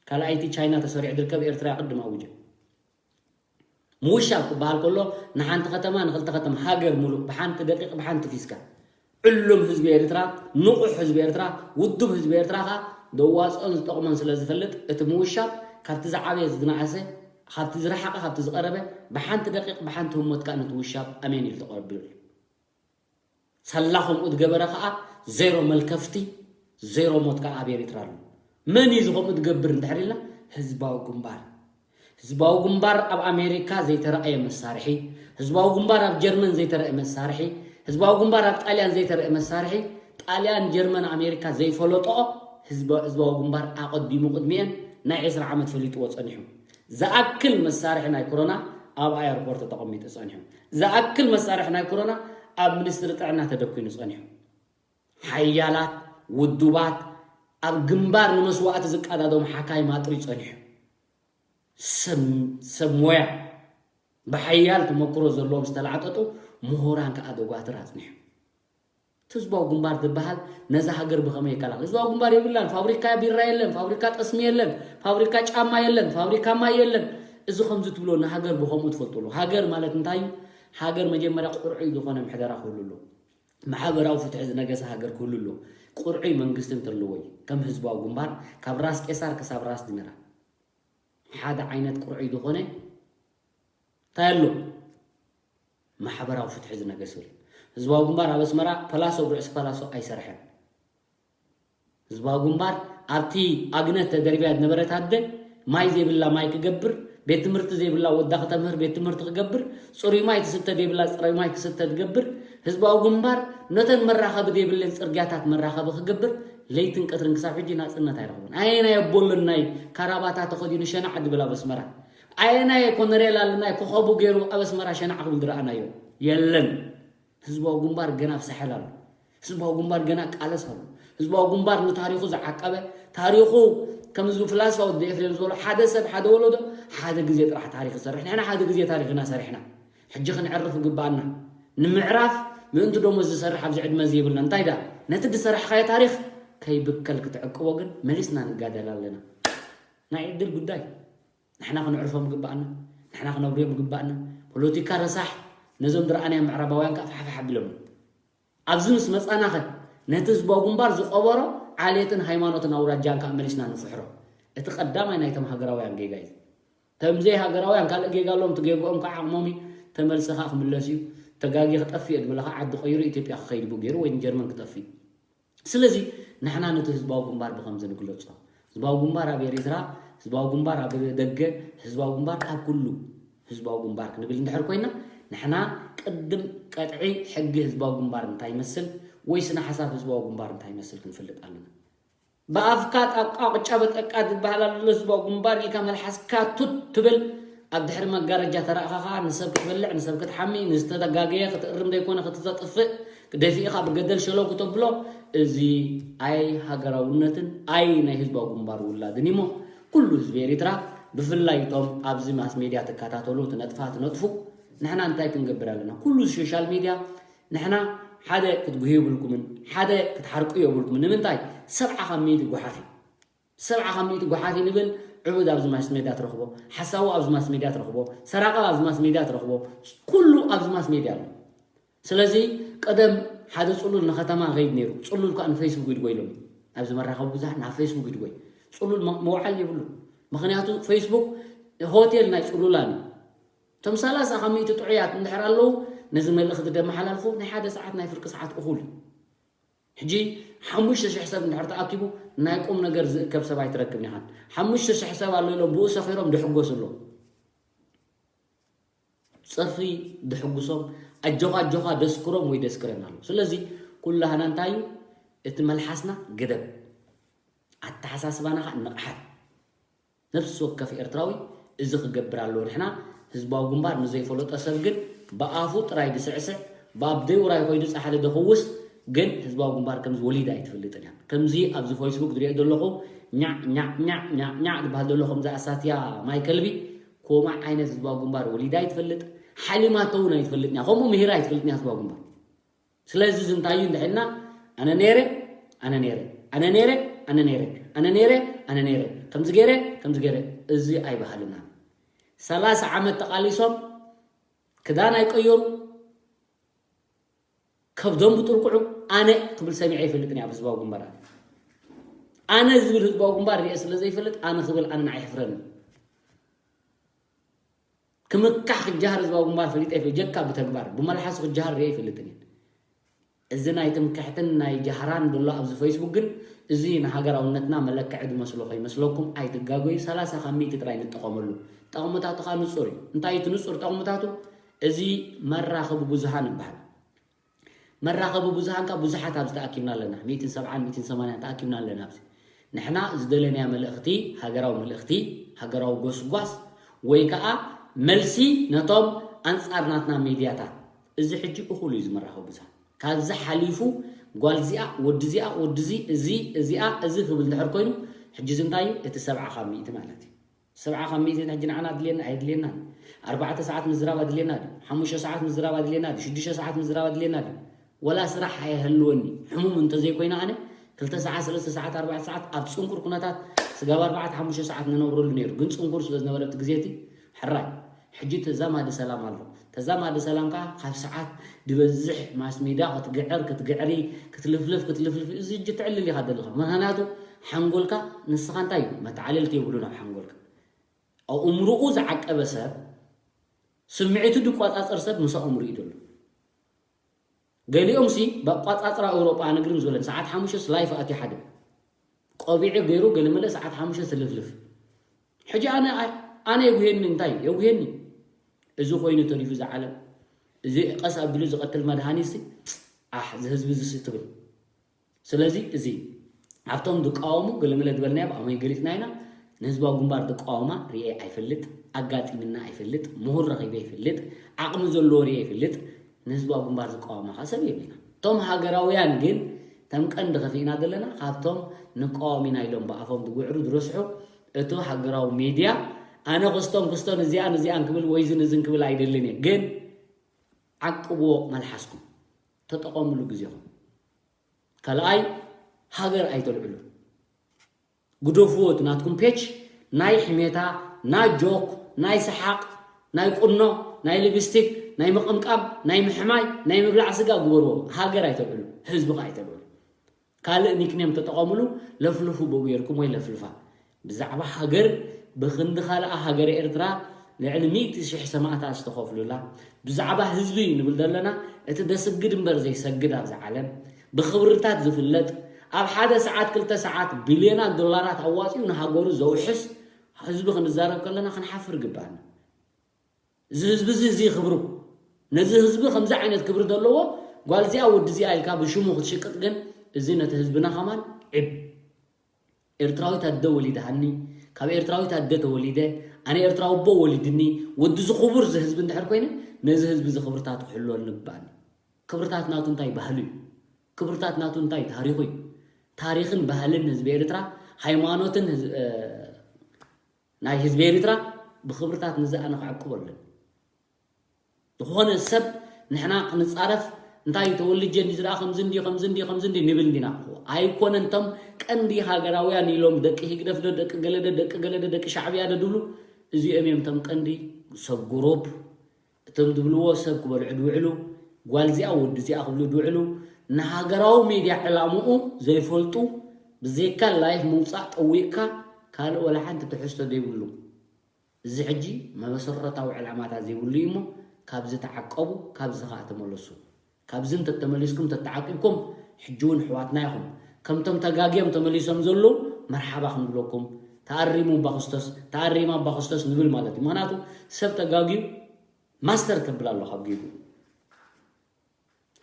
ካልኣይቲ ቻይና ተሰሪዑ ዝርከብ ኤርትራ ቅድም ኣውጀ። ምውሻብ ክበሃል ከሎ ንሓንቲ ከተማ ንክልተ ከተማ ሃገር ሙሉእ ብሓንቲ ደቂቕ ብሓንቲ ፊስካ ዕሉም ህዝቢ ኤርትራ ንቑሕ ህዝቢ ኤርትራ ውዱብ ህዝቢ ኤርትራ ከኣ ደዋፅኦን ዝጠቕሞን ስለ ዝፈልጥ እቲ ምውሻብ ካብቲ ዝዓበየ ዝነኣሰ ካብቲ ዝረሓቐ ካብቲ ዝቐረበ ብሓንቲ ደቂቕ ብሓንቲ ህሞት ከኣ ነቲ ውሻብ ኣሜን ኢሉ ተቐቢሉ። ሳላ ከምኡ ዝገበረ ከኣ ዜሮ መልከፍቲ ዜሮ ሞት ከኣ ኣብ ኤርትራ ኣሎ። መን እዩ እዚ ከምኡ ዝገብር እንድሕር ኢልና ህዝባዊ ግንባር። ህዝባዊ ግንባር ኣብ ኣሜሪካ ዘይተረኣየ መሳርሒ፣ ህዝባዊ ግንባር ኣብ ጀርመን ዘይተረኣየ መሳርሒ፣ ህዝባዊ ግንባር ኣብ ጣልያን ዘይተረኣየ መሳርሒ፣ ጣልያን ጀርመን ኣሜሪካ ዘይፈለጥኦ ህዝባዊ ግንባር ኣቐዲሙ ቅድሚኤን ናይ ዕስራ ዓመት ፈሊጥዎ ጸኒሑ። ዝኣክል መሳርሒ ናይ ኮሮና ኣብ ኣየርፖርት ተቐሚጡ ጸኒሑ። ዝኣክል መሳርሒ ናይ ኮሮና ኣብ ሚኒስትሪ ጥዕና ተደኪኑ ጸኒሑ። ሓያላት ውዱባት ኣብ ግንባር ንመስዋእቲ ዝቀዳደሙ ሓካይም ኣጥርዩ ጸኒሑ። ሰብ ሞያ ብሓያል ተመክሮ ዘለዎም ዝተላዕጠጡ ምሁራን ከኣ ደጓትር ኣጽኒሑ። ህዝባዊ ግንባር ዝበሃል ነዛ ሃገር ብኸመይ ይከላኸል? ህዝባዊ ግንባር የብላን። ፋብሪካ ቢራ የለን፣ ፋብሪካ ጠስሚ የለን፣ ፋብሪካ ጫማ የለን፣ ፋብሪካ ማይ የለን። እዚ ከምዚ ትብሎ ንሃገር ብኸምኡ ትፈልጥሉ። ሃገር ማለት እንታይ እዩ? ሃገር መጀመርያ ቁርዑይ ዝኾነ ምሕደራ ክህሉ ኣሎ። ማሕበራዊ ፍትሒ ዝነገሰ ሃገር ክህሉ ኣሎ። ቁርዑይ መንግስቲ እንተለዎ እዩ። ከም ህዝባዊ ግንባር ካብ ራስ ቄሳር ክሳብ ራስ ዲመራ ሓደ ዓይነት ቁርዑይ ዝኾነ እንታይ ኣሎ? ማሕበራዊ ፍትሒ ዝነገሰሉ። ህዝባዊ ግንባር ኣብ ኣስመራ ፐላሶ ጉዕሲ ፐላሶ ኣይሰርሐን። ህዝባዊ ግንባር ኣብቲ ኣግነት ተደርብያ ዝነበረት ኣደ ማይ ዘይብላ ማይ ክገብር፣ ቤት ትምህርቲ ዘይብላ ወዳ ክተምህር ቤት ትምህርቲ ክገብር፣ ጽሩይ ማይ ትስተ ዘይብላ ጽሩይ ማይ ክስተ ዝገብር፣ ህዝባዊ ግንባር ነተን መራኸቢ ዘይብለን ጽርግያታት መራኸቢ ክገብር ለይትን ቀትርን ክሳብ ሕጂ ናጽነት ኣይረኽቡን። ኣየናይ ኣቦ ኣሎ ናይ ካራባታ ተኸዲኑ ሸናዕ ድብል ኣብ ኣስመራ? ኣየናይ ኮነሬል ኣሎ ናይ ኮኸቡ ገይሩ ኣብ ኣስመራ ሸናዕ ክብል ዝረኣናዮ? የለን። ህዝባዊ ግንባር ገና ኣብ ሳሕል ኣሎ። ህዝባዊ ግንባር ገና ቃለስ ኣሎ። ህዝባዊ ግንባር ንታሪኹ ዝዓቀበ፣ ታሪኹ ከምዚ ፍላስፋ ወዲ ኤፍሬም ዝበሎ ሓደ ሰብ ሓደ ወለዶ ሓደ ግዜ ጥራሕ ታሪኽ ይሰርሕ። ንሕና ሓደ ግዜ ታሪኽ ኢና ሰሪሕና። ሕጂ ክንዕርፍ ይግብኣና። ንምዕራፍ ምእንቲ ደሞዝ ዝሰርሕ ኣብዚ ዕድመ እዚ የብልና። እንታይ ደኣ ነቲ ዝሰራሕኻዮ ታሪኽ ከይብከል ክትዕቅቦ ግን መሊስና ንጋደል ኣለና። ናይ ዕድል ጉዳይ። ንሕና ክነዕርፎም ግባኣና፣ ንሕና ክነብርዮም ግባኣና። ፖለቲካ ረሳሕ ነዞም ዝረኣናዮም ምዕራባውያን ከኣ ፋሕፋሕ ኣቢሎም። ኣብዚ ምስ መጻናኸ ነቲ ህዝባዊ ግንባር ዝቐበሮ ዓሌትን ሃይማኖትን ኣውራጃን ከኣ መሊስና ንፍሕሮ። እቲ ቀዳማይ ናይቶም ሃገራውያን ጌጋ እዩ። ተም ዘይሃገራውያን ካልእ ጌጋ ኣለዎም፣ እቲ ጌግኦም ከዓ ዓቕሞም እዩ። ተመልሰ ከዓ ክምለስ እዩ። ተጋጊ ክጠፍእ እየ ዝበለ ከዓ ዓዲ ቀይሩ ኢትዮጵያ ክኸይድ ብኡ ገይሩ ወይ ንጀርመን ክጠፍእ እዩ። ስለዚ ንሕና ነቲ ህዝባዊ ግንባር ብኸምዚ ንግለጾ። ህዝባዊ ግንባር ኣብ ኤሪትራ፣ ህዝባዊ ግንባር ኣብ ደገ፣ ህዝባዊ ግንባር ኣብ ኩሉ ህዝባዊ ግንባር ክንብል እንድሕር ኮይና፣ ንሕና ቅድም ቀጥዒ ሕጊ ህዝባዊ ግንባር እንታይ ይመስል ወይ ስነ ሓሳብ ህዝባዊ ግንባር እንታይ ይመስል ክንፈልጥ ኣለና። ብኣፍካ ጣብቃ ቅጫ በጠቃ ዝበሃል ኣሎ ህዝባዊ ግንባር ኢልካ መልሓስካ ቱት ትብል ኣብ ድሕሪ መጋረጃ ተራእኻ ኸዓ ንሰብ ክትበልዕ ንሰብ ክትሓሚ ንዝተጋገየ ክትእርም ዘይኮነ ክትተጥፍእ ደፊእኻ ብገደል ሸለው ክተብሎ እዚ ኣይ ሃገራውነትን ኣይ ናይ ህዝባዊ ግንባር ውላድን እዩሞ ኩሉ ህዝቢ ኤሪትራ ብፍላይ እቶም ኣብዚ ማስ ሜድያ ትከታተሉ ትነጥፋ ትነጥፉ ንሕና እንታይ ክንገብር ኣለና ኩሉ ሶሻል ሜድያ ንሕና ሓደ ክትጉህዩ የብልኩምን፣ ሓደ ክትሓርቁ የብልኩምን። ንምንታይ? ሰብዓ ካብ ሚእቲ ጓሓፍ እዩ። ሰብዓ ካብ ሚእቲ ጓሓፍ እዩ ንብል፣ ዕቡድ ኣብዚ ማስ ሜድያ ትረኽቦ፣ ሓሳዊ ኣብዚ ማስ ሜድያ ትረኽቦ፣ ሰራቂ ኣብዚ ማስ ሜድያ ትረኽቦ፣ ኩሉ ኣብዚ ማስ ሜድያ ኣሎ። ስለዚ ቀደም ሓደ ጽሉል ንከተማ ከይድ ነይሩ። ጽሉል ከኣ ንፌስቡክ ይድጎ ኢሎም። ኣብዚ መራኸቢ ብዙሓት ናብ ፌስቡክ ይድጎይ። ጽሉል መ- መውዓል የብሉ። ምኽንያቱ ፌስቡክ ሆቴል ናይ ጽሉላን እዩ። እቶም ሰላሳ ካብ ሚእቲ ጥዑያት እንድሕር ኣለዉ ነዚ መልእኽቲ ደመሓላልፉ ናይ ሓደ ሰዓት ናይ ፍርቂ ሰዓት እኹል እዩ። ሕጂ ሓሙሽተ ሽሕ ሰብ እንድሕር ተኣኪቡ ናይ ቁም ነገር ዝእከብ ሰብ ኣይትረክብን ኢኻን። ሓሙሽተ ሽሕ ሰብ ኣሎ ኢሎም ብኡ ሰኺሮም ድሕጎሱ ኣለዉ። ጸርፊ ድሕጉሶም፣ ኣጆኻ ኣጆኻ ደስክሮም ወይ ደስክረን ኣሎ። ስለዚ ኩላህና እንታይ እዩ እቲ መልሓስና ገደብ፣ ኣተሓሳስባና ኸዓ ንቕሓት። ነፍሲ ወከፍ ኤርትራዊ እዚ ክገብር ኣለዎ። ንሕና ህዝባዊ ግንባር ንዘይፈለጦ ሰብ ግን ብኣፉ ጥራይ ድስዕስዕ፣ ብኣብ ደይ ውራይ ኮይዱ ጻሕሊ ደኽውስ፣ ግን ህዝባዊ ግንባር ከምዚ ወሊዳ ኣይትፈልጥን እያ። ከምዚ ኣብዚ ፌስቡክ ዝሪኦ ዘለኹ ኛዕ ኛዕ ኛዕ ኛዕ ኛዕ ዝበሃል ዘሎ ከምዚ ኣሳትያ ማይ ከልቢ ኮማ ዓይነት ህዝባዊ ግንባር ወሊዳ ኣይትፈልጥ፣ ሓሊማቶ እውን ኣይትፈልጥን እያ። ከምኡ ምሂራ ኣይትፈልጥን እያ ህዝባዊ ግንባር። ስለዚ እዚ እንታይ እዩ እንድሕልና ኣነ ነይረ ኣነ ነይረ ኣነ ነይረ ኣነ ነይረ ኣነ ነይረ ኣነ ነይረ ኣነ ነይረ ከምዚ ገይረ ከምዚ ገይረ እዚ ኣይበሃልና። ሰላሳ ዓመት ተቓሊሶም ክዳን ኣይቀየሩ ከብዶም ብጥልቁዑ ኣነ ክብል ሰሚዐ ይፈልጥን እያ ህዝባዊ ግንባር። ኣነ ዝብል ህዝባዊ ግንባር ሪአ ስለ ዘይፈልጥ ኣነ ክብል ኣነ ንዓይ ይሕፍረኒ። ክምካሕ ክጀሃር ህዝባዊ ግንባር ፈሊጠ ይፈልጥ ጀካ ብተግባር ብመልሓሱ ክጀሃር ሪአ ይፈልጥን እየ። እዚ ናይ ትምክሕትን ናይ ጃህራን ዘሎ ኣብዚ ፌስቡክ ግን እዚ ንሃገራውነትና መለክዒ ዝመስሎ ከይመስለኩም ኣይትጋገዩ። ሰላሳ ካብ ሚእቲ ጥራይ ንጠቐመሉ። ጠቕምታቱ ከዓ ንጹር እዩ። እንታይ እቲ ንጹር ጠቕምታቱ? እዚ መራኸቢ ብዙሃን ይበሃል። መራኸቢ ብዙሃን ከዓ ብዙሓት ኣብዚ ተኣኪብና ኣለና። ሚእትን ሰብዓን ሚእትን ሰማንያን ተኣኪብና ኣለና ኣብዚ። ንሕና ዝደለናዮ መልእኽቲ፣ ሃገራዊ መልእኽቲ፣ ሃገራዊ ጎስጓስ ወይ ከዓ መልሲ ነቶም ኣንጻር ናትና ሚድያታት። እዚ ሕጂ እኹል እዩ እዚ መራኸቢ ብዙሃን። ካብዚ ሓሊፉ ጓል እዚኣ፣ ወዲ እዚኣ፣ ወዲ እዚ፣ እዚ፣ እዚኣ፣ እዚ ክብል እንድሕር ኮይኑ፣ ሕጂ እዚ እንታይ እዩ? እቲ ሰብዓ ካብ ሚእቲ ማለት እዩ። ሰብዓ ካብ ሚእቲ ሕጂ ንዓና ኣድልየና ኣየድልየናን። ኣርባዕተ ሰዓት ምዝራብ ኣድልየና ድዩ? ሓሙሽተ ሰዓት ምዝራብ ኣድልየና ድዩ? ሽዱሽተ ሰዓት ምዝራብ ኣድልየና ድዩ? ወላ ስራሕ ኣይህልወኒ ሕሙም እንተዘይኮይነ ኣነ ክልተ ሰዓት ሰለስተ ሰዓት ኣርባዕተ ሰዓት ኣብ ፅንኩር ኩነታት ስጋብ ኣርባዕተ ሓሙሽተ ሰዓት ንነብረሉ ነይሩ። ግን ፅንኩር ስለ ዝነበረ እቲ ግዜ እቲ ሕራይ ሕጂ ተዛማዲ ሰላም ኣሎ። ተዛማዲ ሰላም ከዓ ካብ ሰዓት ድበዝሕ ማስ ሜድያ ክትግዕር ክትግዕሪ ክትልፍልፍ ክትልፍልፍ እዚ እጅ ትዕልል ኢኻ ዘለኻ። ምክንያቱ ሓንጎልካ ንስኻ እንታይ እዩ መተዓለልቲ የብሉን ኣብ ሓንጎልካ። ኣእምርኡ ዝዓቀበ ሰብ ስምዒቱ ድቋጻጸር ሰብ ምስ ኣእምርኡ እዩ ዘሎ። ገሊኦም ሲ ብኣቋጻጽራ ኤውሮጳ ኣነ ግርም ዝበለን ሰዓት ሓሙሽተ ላይፍ ኣትዩ ሓደ ቆቢዑ ገይሩ ገለመለ ሰዓት ሓሙሽተ ትልፍልፍ። ሕጂ ኣነ ኣነ የጉሄኒ እንታይ የጉሄኒ? እዚ ኮይኑ ተሪፉ እዚ ዓለም እዚ ቀስ ኣቢሉ ዝቐትል መድሃኒት ሲ ኣሕ እዚ ህዝቢ እዚ ሲ ትብል። ስለዚ እዚ ኣብቶም ዝቃወሙ ገለመለ ዝበልናዮ ብኣመይ ገሊጽና ኢና። ንህዝባዊ ግንባር ዝቃወማ ርኤ ኣይፈልጥ፣ ኣጋጢምና ኣይፈልጥ፣ ምሁር ረኺበ ይፈልጥ፣ ዓቕሚ ዘለዎ ርኤ ይፈልጥ። ንህዝባዊ ግንባር ዝቃወማ ከዓ ሰብ የብልና። እቶም ሃገራውያን ግን ተም ቀንዲ ከፊእና ዘለና ካብቶም ንቃወም ኢና ኢሎም ብኣፎም ዝጉዕሩ ዝረስሑ እቱ ሃገራዊ ሜድያ ኣነ ክስቶን ክስቶን እዚኣን እዚኣን ክብል ወይ ዝን እዝን ክብል ኣይደልን እየ። ግን ዓቅብዎ መልሓስኩም ተጠቐምሉ ግዜኹም። ካልኣይ ሃገር ኣይተልዕሉ። ግደፍዎ እቲ ናትኩም ፔጅ ናይ ሕሜታ ናይ ጆክ ናይ ሰሓቕ ናይ ቁኖ ናይ ሊፕስቲክ ናይ ምቕምቃም ናይ ምሕማይ ናይ ምብላዕ ስጋ ግበርዎ። ሃገር ኣይተልዕሉ ህዝቢ ከዓ ኣይተልዕሉ። ካልእ ኒክኔም ተጠቐምሉ። ለፍልፉ ብኡ ጌርኩም ወይ ለፍልፋ ብዛዕባ ሃገር ብክንዲ ካልኣ ሃገር ኤርትራ ልዕሊ ሚእቲ ሽሕ ሰማእታት ዝተኸፍሉላ ብዛዕባ ህዝቢ ንብል ዘለና እቲ ደስግድ እምበር ዘይሰግድ ኣብዚ ዓለም ብኽብርታት ዝፍለጥ ኣብ ሓደ ሰዓት ክልተ ሰዓት ቢልዮናት ዶላራት ኣዋፂኡ ንሃገሩ ዘውሕስ ህዝቢ ክንዛረብ ከለና ክንሓፍር ግባና። እዚ ህዝቢ እዚ እዚ ክብሩ ነዚ ህዝቢ ከምዚ ዓይነት ክብሪ ዘለዎ ጓል እዚኣ ወዲ እዚኣ ኢልካ ብሽሙ ክትሽቅጥ ግን እዚ ነቲ ህዝብና ከማን ዕብ ኤርትራዊት ኣደ ወሊድሃኒ ካብ ኤርትራዊት ኣደ ተወሊደ ኣነ ኤርትራዊ ኣቦ ወሊድኒ ወዲ እዚ ክቡር እዚ ህዝቢ እንድሕር ኮይነ ነዚ ህዝቢ እዚ ክብርታቱ ክሕልወሉ ንግባኒ። ክብርታት ናቱ እንታይ ባህሉ እዩ? ክብርታት ናቱ እንታይ ታሪኹ እዩ? ታሪኽን ባህልን ህዝቢ ኤርትራ ሃይማኖትን ናይ ህዝቢ ኤርትራ ብኽብርታት ንዚ ኣነ ክዕቅቦ ኣለኒ። ዝኾነ ሰብ ንሕና ክንጻረፍ እንታይ ተወልጀ እንዲ ዝረኣ ከምዚ እንዲ ከምዚ እንዲ ከምዚ እንዲ ንብል እንዲና። ኣይኮነን እቶም ቀንዲ ሃገራውያን ኢሎም ደቂ ህግደፍ ዶ ደቂ ገለደ ደቂ ገለደ ደቂ ሻዕብያ ዶ ድብሉ እዚኦም እዮም እቶም ቀንዲ ሰብ ጉሩፕ እቶም ድብልዎ ሰብ ክበልዑ ድውዕሉ ጓል እዚኣ ወዲ እዚኣ ክብሉ ዝውዕሉ ንሃገራዊ ሜድያ ዕላምኡ ዘይፈልጡ ብዘይካ ላይፍ ምውፃእ ጠዊቕካ ካልእ ወላ ሓንቲ ትሕዝቶ ዘይብሉ። እዚ ሕጂ መሰረታዊ ዕላማታት ዘይብሉ እዩ እሞ ካብዚ ተዓቀቡ፣ ካብዚ ከዓ ተመለሱ። ካብዚ እንተተመሊስኩም ተተዓቂብኩም ሕጂ እውን ኣሕዋትና ኢኹም። ከምቶም ተጋግዮም ተመሊሶም ዘለዉ መርሓባ ክንብለኩም፣ ተኣሪሙ ኣባ ክስቶስ፣ ተኣሪማ ኣባ ክስቶስ ንብል ማለት እዩ። ምክንያቱ ሰብ ተጋግዩ ማስተር ተብል ኣሎ ካብ ጌግኡ።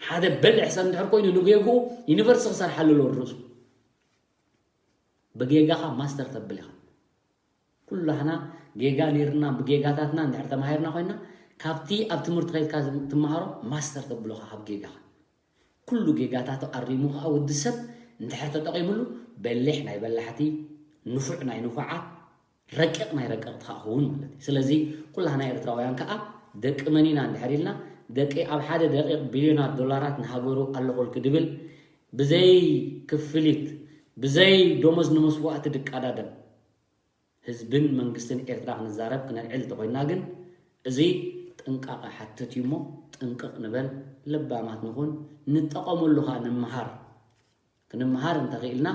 ሓደ በልሕ ሰብ እንድሕር ኮይኑ ንጌግኡ ዩኒቨርሲቲ ክሰርሓሉ ኣለዎ ርእሱ። ብጌጋኻ ማስተር ተብል ኢኻ። ኩላህና ጌጋ ነይርና ብጌጋታትና እንድሕር ተማሂርና ኮይና ካብቲ ኣብ ትምህርቲ ከይድካ ትመሃሮ ማስተር ተብሎ ኢኻ ካብ ጌጋኻ። ኩሉ ጌጋታቱ ኣሪሙ ከዓ ወዲ ሰብ እንድሕር ተጠቒምሉ በሊሕ ናይ በላሕቲ፣ ንፉዕ ናይ ንፉዓት፣ ረቂቕ ናይ ረቀቕቲ ከዓ ክኸውን ማለት እዩ። ስለዚ ኩላህና ኤርትራውያን ከዓ ደቂ መን ኢና እንድሕር ኢልና ደቂ ኣብ ሓደ ደቂቕ ቢልዮናት ዶላራት ንሃገሩ ኣለኹልኪ ድብል ብዘይ ክፍሊት ብዘይ ደሞዝ ንመስዋእቲ ድቀዳደም ህዝብን መንግስትን ኤርትራ ክንዛረብ ክነልዕል እንተኾይንና ግን እዚ ጥንቃቐ ሓትት እዩ እሞ ጥንቅቕ ንበል፣ ለባማት ንኹን፣ ንጠቐመሉ ኸኣ ንምሃር። ክንምሃር እንተኽኢልና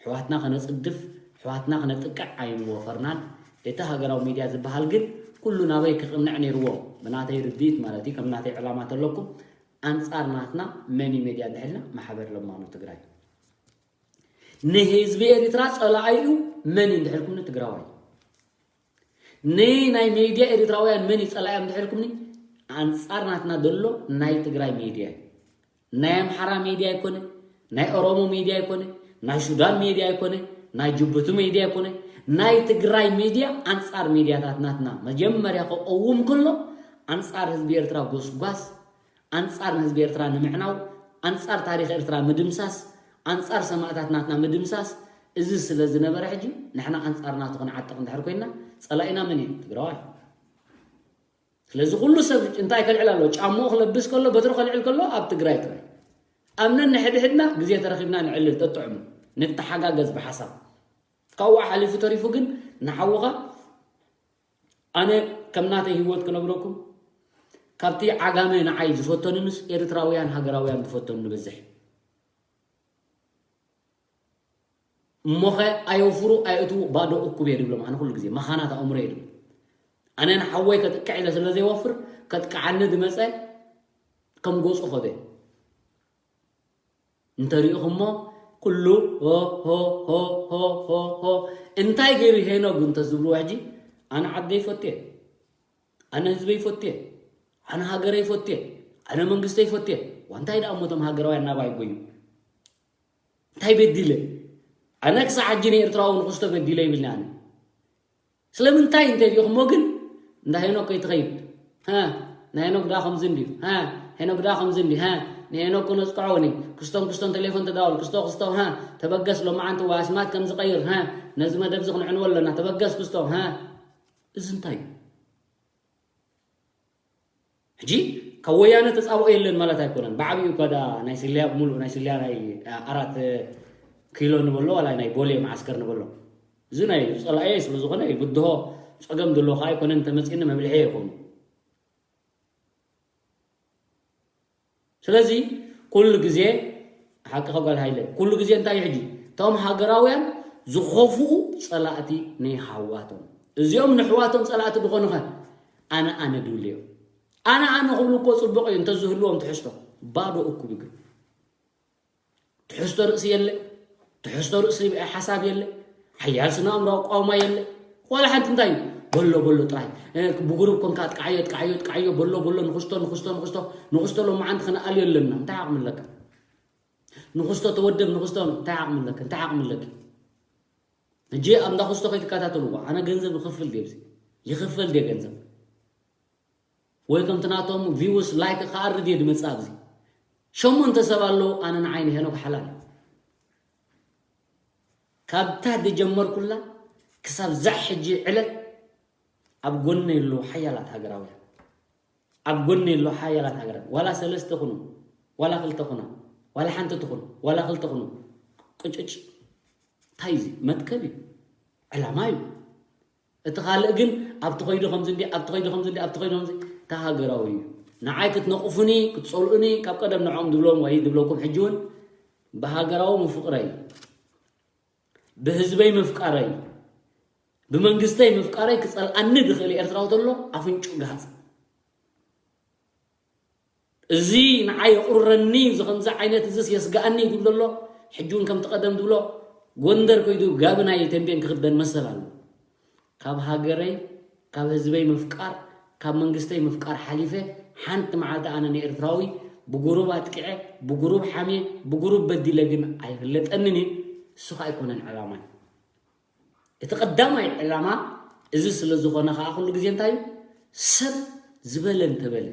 ኣሕዋትና ከነጽድፍ ኣሕዋትና ክነጥቅዕ ኣይንወፈርናን። እቲ ሃገራዊ ሚድያ ዝበሃል ግን ኩሉ ናበይ ክቕንዕ ነይርዎ ብናተይ ርድኢት ማለት እዩ። ከም ናተይ ዕላማ ተለኩም ኣንጻር ናትና መኒ ሜድያ እንድሕልና ማሕበር ለማኖ ትግራይ ንህዝቢ ኤርትራ ጸላኣዩ መን እዩ እንድሕልኩምኒ ትግራዋይ። ንናይ ሜድያ ኤርትራውያን መን እዩ ጸላእዮም እንድሕልኩምኒ ኣንጻር ናትና ዘሎ ናይ ትግራይ ሜድያ እዩ። ናይ ኣምሓራ ሜድያ ኣይኮነ፣ ናይ ኦሮሞ ሜድያ ኣይኮነ፣ ናይ ሱዳን ሜድያ ኣይኮነ፣ ናይ ጅቡቲ ሜድያ ኣይኮነ፣ ናይ ትግራይ ሜድያ ኣንጻር ሜድያታት ናትና መጀመርያ ክቐውም ከሎ ኣንጻር ህዝቢ ኤርትራ ጎስጓስ፣ ኣንጻር ንህዝቢ ኤርትራ ንምዕናው፣ ኣንጻር ታሪኽ ኤርትራ ምድምሳስ፣ ኣንጻር ሰማእታት ናትና ምድምሳስ፣ እዚ ስለ ዝነበረ ሕጂ ንሕና ኣንጻር ናቱ ክንዓጥቕ እንድሕር ኮይንና ጸላኢና መን እዩ? ትግራዋይ። ስለዚ ኩሉ ሰብ እንታይ ከልዕል ኣለዎ? ጫምኡ ክለብስ ከሎ በትሩ ከልዕል ከሎ ኣብ ትግራይ ጥራይ። ኣምነን ንሕድሕድና ግዜ ተረኺብና ንዕልል ጠጥዕሙ ንተሓጋገዝ ብሓሳብ ካብኡ ሓሊፉ ተሪፉ ግን ንሓውኻ ኣነ ከም ናተይ ህይወት ክነግረኩም ካብቲ ዓጋመ ንዓይ ዝፈተኑንስ ኤርትራውያን ሃገራውያን ዝፈተኑ ንበዝሕ እሞኸ ኣየውፍሩ ኣየእትዉ ባዶ እኩብ እየ ድብሎም ኣነ ኩሉ ግዜ መኻናት ኣእምሮ እየ ድብል ኣነ ንሓወይ ከጥቅዕ ኢለ ስለ ዘይወፍር ከጥቅዓኒ ዝመፀ ከም ገፁ ኸደ እንተሪኢኹሞ ኩሉ ሆ ሆ ሆ ሆ ሆ ሆ እንታይ ገይሩ ሄኖግ እንተዝብልዎ ሕጂ ኣነ ዓደይ ፈትየ ኣነ ህዝበይ ፈትየ ኣነ ሃገረይ ፈትየ ኣነ መንግስተይ ፈትየ ዋንታይ ደኣ እሞቶም ሃገራውያን ናባይ ጎዩ እንታይ በዲለ ኣነ ክሳዕ ሕጂ ንኤርትራዊ ንክስቶ በዲለ ይብልኒ ኣነ ስለምንታይ እንተዲኹሞ ግን እንዳ ሄኖክ ከይትኸይድ ሃ ንሄኖክ ድኣ ከምዚ እንድዩ ሃ ሄኖክ ድኣ ከምዚ እንድዩ ሃ ንሄኖክ ነፅቅዖ ወኒ ክስቶም ክስቶም ቴሌፎን ተዳወል ክስቶ ክስቶ ሃ ተበገስ ሎማዓንቲ ዋስማት ከም ዝቀይር ሃ ነዚ መደብ እዚ ክንዕንወ ኣለና ተበገስ ክስቶ ሃ እዚ እንታይ እዩ ሕጂ ካብ ወያነ ተጻብኦ የለን ማለት ኣይኮነን። ብዓቢኡ እኳ ደኣ ናይ ስልያ ብምሉእ ናይ ስልያ ናይ ኣራት ኪሎ ንበሎ ዋላ ናይ ቦሌ መዓስከር ንበሎ እዚ ናይ ዝጸላእየ ስለ ዝኾነ ብድሆ ጸገም ዘለዎ ከኣ ኣይኮነን እንተመጺእኒ መብልዒ ይኾኑ። ስለዚ ኩሉ ግዜ ሓቂ ከጓል ሃይለ ኩሉ ግዜ እንታይ ሕጂ እቶም ሃገራውያን ዝኸፍኡ ጸላእቲ ናይ ሓዋቶም እዚኦም ንሕዋቶም ጸላእቲ ዝኾኑኸ ኣነ ኣነ ድብልዮም ኣነ ኣነ ክብሉ እኮ ጽቡቕ እዩ እንተዝህልዎም ትሕዝቶ ባዶ እኩብ ይግብ ትሕዝቶ ርእሲ የለ ትሕዝቶ ርእሲ ሓሳብ የለ ሓያል ስነ ኣእምሮ ኣቋውማ የለ ዋላ ሓንቲ እንታይ እዩ በሎ በሎ ጥራይ ብጉሩብ ኮንካ ጥቃዓዮ ጥቃዓዮ ጥቃዓዮ በሎ በሎ ንክስቶ ንክስቶ ንክስቶ ንክስቶ ሎማዓንቲ ክነኣልዮ ኣለና እንታይ ዓቕሚ ኣለካ ንክስቶ ተወደብ ንክስቶ እንታይ ዓቕሚ ኣለካ እንታይ ዓቕሚ ኣለካ ሕጂ ኣብ እንዳ ክስቶ ከይትከታተልዎ ኣነ ገንዘብ ይኽፍል ድየ ይኽፈል ድየ ገንዘብ ወይ ከምቲ ናቶም ቪውስ ላይክ ክኣርድ እየ ድመፅእ ኣብዚ ሸሞንተ ሰብ ኣለዉ ኣነ ንዓይ ንሄኖክ ሓላል እዩ ካብታ ዝጀመርኩላ ክሳብ ዛዕ ሕጂ ዕለት ኣብ ጎነይ ኣለዉ ሓያላት ሃገራውያን ኣብ ጎነይ ኣለዉ ሓያላት ሃገራት ዋላ ሰለስተ ኩኑ ዋላ ክልተ ኩና ዋላ ሓንቲ ትኹን ዋላ ክልተ ኩኑ ቅጭጭ እንታይ እዚ መትከል እዩ ዕላማ እዩ እቲ ካልእ ግን ኣብቲ ኸይዱ ከምዚ እንዲ ኣብቲ ኸይዱ ከምዚ እንዲ ኣብቲ ኸይዱ ከምዚ ተሃገራዊ እዩ ንዓይ ክትነቕፉኒ ክትጸልኡኒ ካብ ቀደም ንዕኦም ድብሎም ወይ ድብለኩም ሕጂ እውን ብሃገራዊ ምፍቕረይ ብህዝበይ ምፍቃረይ ብመንግስተይ ምፍቃረይ ክጸልኣኒ ዝኽእል ኤርትራዊ ተሎ ኣፍንጩ ግሃጽ። እዚ ንዓይ የቑርረኒ እዩ፣ እዚ ከምዚ ዓይነት እዚስ የስግኣኒ እዩ ዝብል ዘሎ፣ ሕጂ እውን ከምቲ ቀደም ዝብሎ ጎንደር ከይዱ ጋቢ ናይ ተንቤን ክኽደን መሰል ኣሎ። ካብ ሃገረይ ካብ ህዝበይ ምፍቃር ካብ መንግስተይ ምፍቃር ሓሊፈ ሓንቲ መዓልቲ ኣነ ንኤርትራዊ ብጉሩብ ኣጥቂዐ ብጉሩብ ሓምየ ብጉሩብ በዲለ ግን ኣይፍለጠንን እዩ። እሱ ከዓ ኣይኮነን ዕላማይ። እቲ ቀዳማይ ዕላማ እዚ ስለ ዝኾነ ከዓ ኩሉ ግዜ እንታይ እዩ ሰብ ዝበለ እንተበለ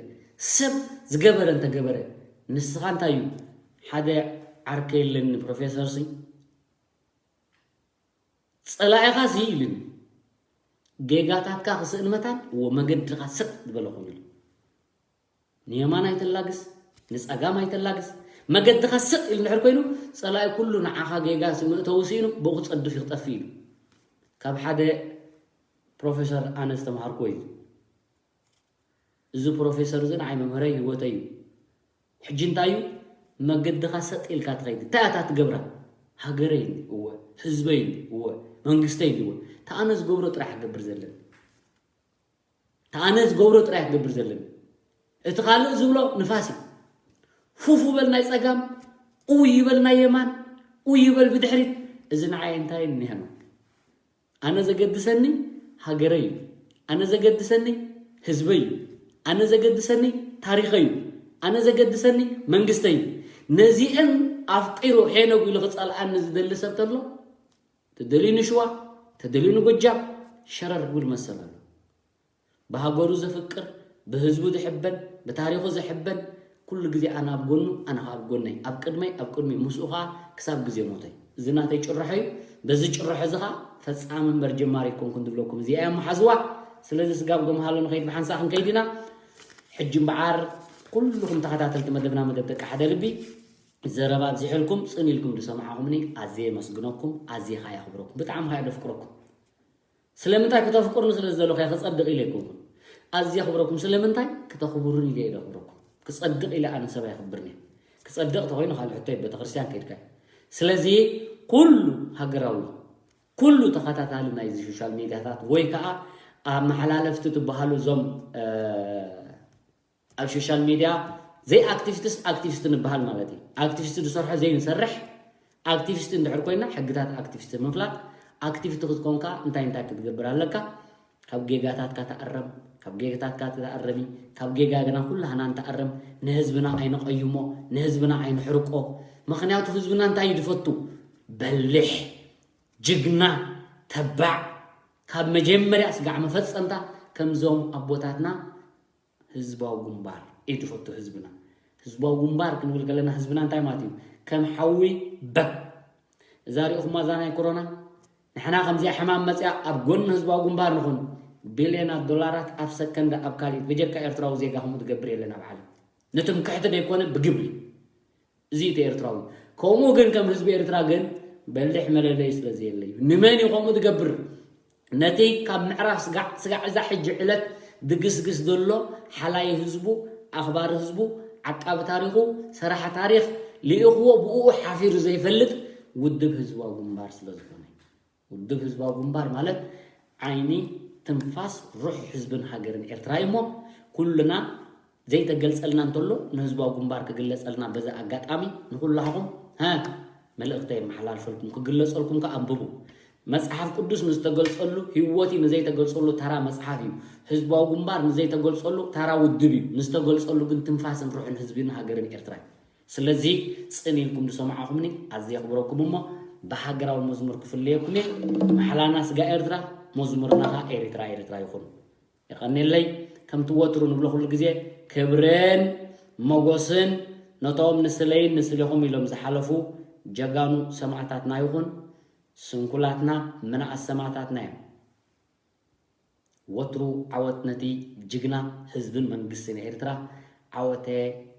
ሰብ ዝገበረ እንተገበረ ንስኻ እንታይ እዩ ሓደ ዓርከ የለኒ ፕሮፌሰር ሲ ጸላኢኻ ሲ ኢሉኒ ጌጋታትካ ክስእን መታን እዎ መገድኻ ስቕ ዝበለ ኹን ኢሉ ንየማን ኣይተላግስ ንጸጋም ኣይተላግስ መገድኻ ስቕ ኢሉ እንድሕር ኮይኑ ጸላኢ ኩሉ ንዓኻ ጌጋ ሲ መእተዊ ስኢኑ ብኡ ክጸድፍ ይኽጠፍ ኢሉ ካብ ሓደ ፕሮፌሰር ኣነ ዝተምሃርኩዎ እዩ እዚ ፕሮፌሰር እዚ ንዓይ መምህረይ ህይወተይ እዩ ሕጂ እንታይ እዩ መገድኻ ሰጥ ኢልካ ትኸይድ እንታይ እታ ትገብራ ሃገረይ እወ ህዝበይ እወ መንግስተይ እወ ተኣነ ዝገብሮ ጥራሕ ክገብር ዘለኒ ተኣነ ዝገብሮ ጥራሕ ክገብር ዘለኒ እቲ ካልእ ዝብሎ ንፋስ እዩ ፉፍ በል ናይ ጸጋም ኡይ በል ናይ የማን ኡይ በል ብድሕሪት እዚ ንዓይ እንታይ እኒሀ ነው ኣነ ዘገድሰኒ ሃገረይ እዩ። ኣነ ዘገድሰኒ ህዝበይ እዩ። ኣነ ዘገድሰኒ ታሪኸይ እዩ። ኣነ ዘገድሰኒ መንግስተይ እዩ። ነዚአን ኣፍቂሩ ሄነጉ ኢሉ ክጸልኣኒ ዝደሊ ሰብ ተሎ ተደልዩ ንሽዋ ተደልዩ ንጎጃም ሸረር ክብል መሰል ኣሎ። ብሃገሩ ዘፍቅር፣ ብህዝቡ ዝሕበን፣ ብታሪኹ ዝሕበን፣ ኩሉ ግዜ ኣነ ኣብ ጎኑ፣ ኣነ ኸዓ ኣብ ጎነይ፣ ኣብ ቅድመይ፣ ኣብ ቅድሚኡ፣ ምስኡ ኸዓ ክሳብ ግዜ ሞተይ። እዚ ናተይ ጭርሖ እዩ። በዚ ጭርሖ እዚ ኸዓ ፈጻሚ እምበር ጀማሪ ኣይኮንኩን ዝብለኩም እዚኣ እያ መሓዝዋ። ስለዚ ስጋብ ገምሃሎ ንኸይድ ብሓንሳእ ክንከይድ ኢና። ሕጂ እምበዓር ኩልኹም ተኸታተልቲ መደብና መደብ ደቂ ሓደ ልቢ ዘረባ ኣብዚሐልኩም ጽን ኢልኩም ዝሰማዕኹምኒ ኣዝየ የመስግነኩም፣ ኣዝየ ኸዓ የኽብረኩም። ብጣዕሚ ኸዓ የፍቅረኩም። ስለምንታይ ክተፍቅሩኒ ስለ ዝደለኹ እየ ክጸድቕ ኢለ ኣይኮንኩን ኣዝየ ክብረኩም ስለምንታይ ክተኽብሩኒ ኢለ እየ ክብረኩም ክጸድቕ ኢለ ኣነ ሰብ ኣይኽብርን እየ ክጸድቕ ተኾይኑ ካልእ ሕቶ ቤተክርስትያን ከይድካ እዩ ስለዚ ኩሉ ሃገራዊ ኩሉ ተኸታታሊ ናይዚ ሶሻል ሚድያታት ወይ ከዓ ኣመሓላለፍቲ ትበሃሉ እዞም ኣብ ሶሻል ሚድያ ዘይ ኣክቲቪስትስ ኣክቲቪስት ንበሃል ማለት እዩ ኣክቲቪስት ዝሰርሖ ዘይንሰርሕ ኣክቲቪስት እንድሕር ኮይና ሕግታት ኣክቲቪስት ምፍላጥ ኣክቲቪስት ክትኮንካ እንታይ እንታይ ክትገብር ኣለካ ካብ ጌጋታትካ ተኣረም ካብ ጌጋታትካ ተኣረሚ ካብ ጌጋ ግና ኩላህና ንተኣረም ንህዝብና ኣይንቀይሞ ንህዝብና ኣይንሕርቆ ምክንያቱ ህዝብና እንታይ እዩ ዝፈቱ በልሕ ጅግና ተባዕ ካብ መጀመርያ ስጋዕ መፈፀምታ ከምዞም ኣቦታትና ህዝባዊ ግንባር እዩ ዝፈቱ ህዝብና ህዝባዊ ግንባር ክንብል ከለና ህዝብና እንታይ ማለት እዩ ከም ሓዊ በብ እዛ ሪእኹማ እዛ ናይ ኮሮና ንሕና ከምዚኣ ሕማም መፅያ ኣብ ጎኒ ህዝባዊ ግንባር ንኹን ቢልዮናት ዶላራት ኣብ ሰከንድ ኣብ ካሊእ በጀካ ኤርትራዊ ዜጋ ከምኡ ዝገብር የለን ኣብ ዓለም ንትምክሕቲ ዘይኮነ ብግብሪ እዚ እቲ ኤርትራዊ ከምኡ ግን ከም ህዝቢ ኤርትራ ግን በሊሕ መለለይ ስለ ዘየለ እዩ ንመን እዩ ከምኡ ዝገብር ነቲ ካብ ምዕራፍ ስጋዕ ስጋዕ እዛ ሕጂ ዕለት ድግስግስ ዘሎ ሓላይ ህዝቡ ኣኽባሪ ህዝቡ ዓቃቢ ታሪኹ ሰራሒ ታሪኽ ልኢኽዎ ብኡ ሓፊሩ ዘይፈልጥ ውድብ ህዝባዊ ግንባር ስለ ዝኾነ ውድብ ህዝባዊ ግንባር ማለት ዓይኒ ትንፋስ ሩሕ ህዝብን ሃገርን ኤርትራ እዩ እሞ ኩልና ዘይተገልጸልና እንተሎ ንህዝባዊ ግንባር ክግለጸልና በዚ ኣጋጣሚ ንኩላኹም ሀ መልእኽተይ የመሓላልፈልኩም ክግለጸልኩም ከ ኣንብቡ መጽሓፍ ቅዱስ ንዝተገልጸሉ ህይወት እዩ ንዘይተገልጸሉ ታራ መጽሓፍ እዩ ህዝባዊ ግንባር ንዘይተገልጸሉ ታራ ውድብ እዩ ንዝተገልጸሉ ግን ትንፋስን ሩሕን ህዝብን ሃገርን ኤርትራ እዩ ስለዚ ጽን ኢልኩም ዝሰማዕኹምኒ ኣዝየ የኽብረኩም እሞ ብሃገራዊ መዝሙር ክፍለየኩም እየ። ማሕላና ስጋ ኤርትራ፣ መዝሙርና ኸኣ ኤሪትራ ኤሪትራ ይኹን። የቐንየለይ። ከምቲ ወትሩ ንብሎ ኩሉ ግዜ ክብርን ሞጎስን ነቶም ንስለይን ንስሌኹም ኢሎም ዝሓለፉ ጀጋኑ ሰማእታትና ይኹን። ስንኩላትና ምንኣስ ሰማእታትና እዮም። ወትሩ ዓወት ነቲ ጅግና ህዝብን መንግስትን ኤርትራ ዓወተ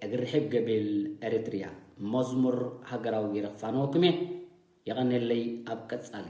እግሪ ርሒብ ገቤል ኤሪትርያ መዝሙር ሃገራዊ ገይረ ክፋነወኩም እየ የቐንየለይ ኣብ ቀጻሊ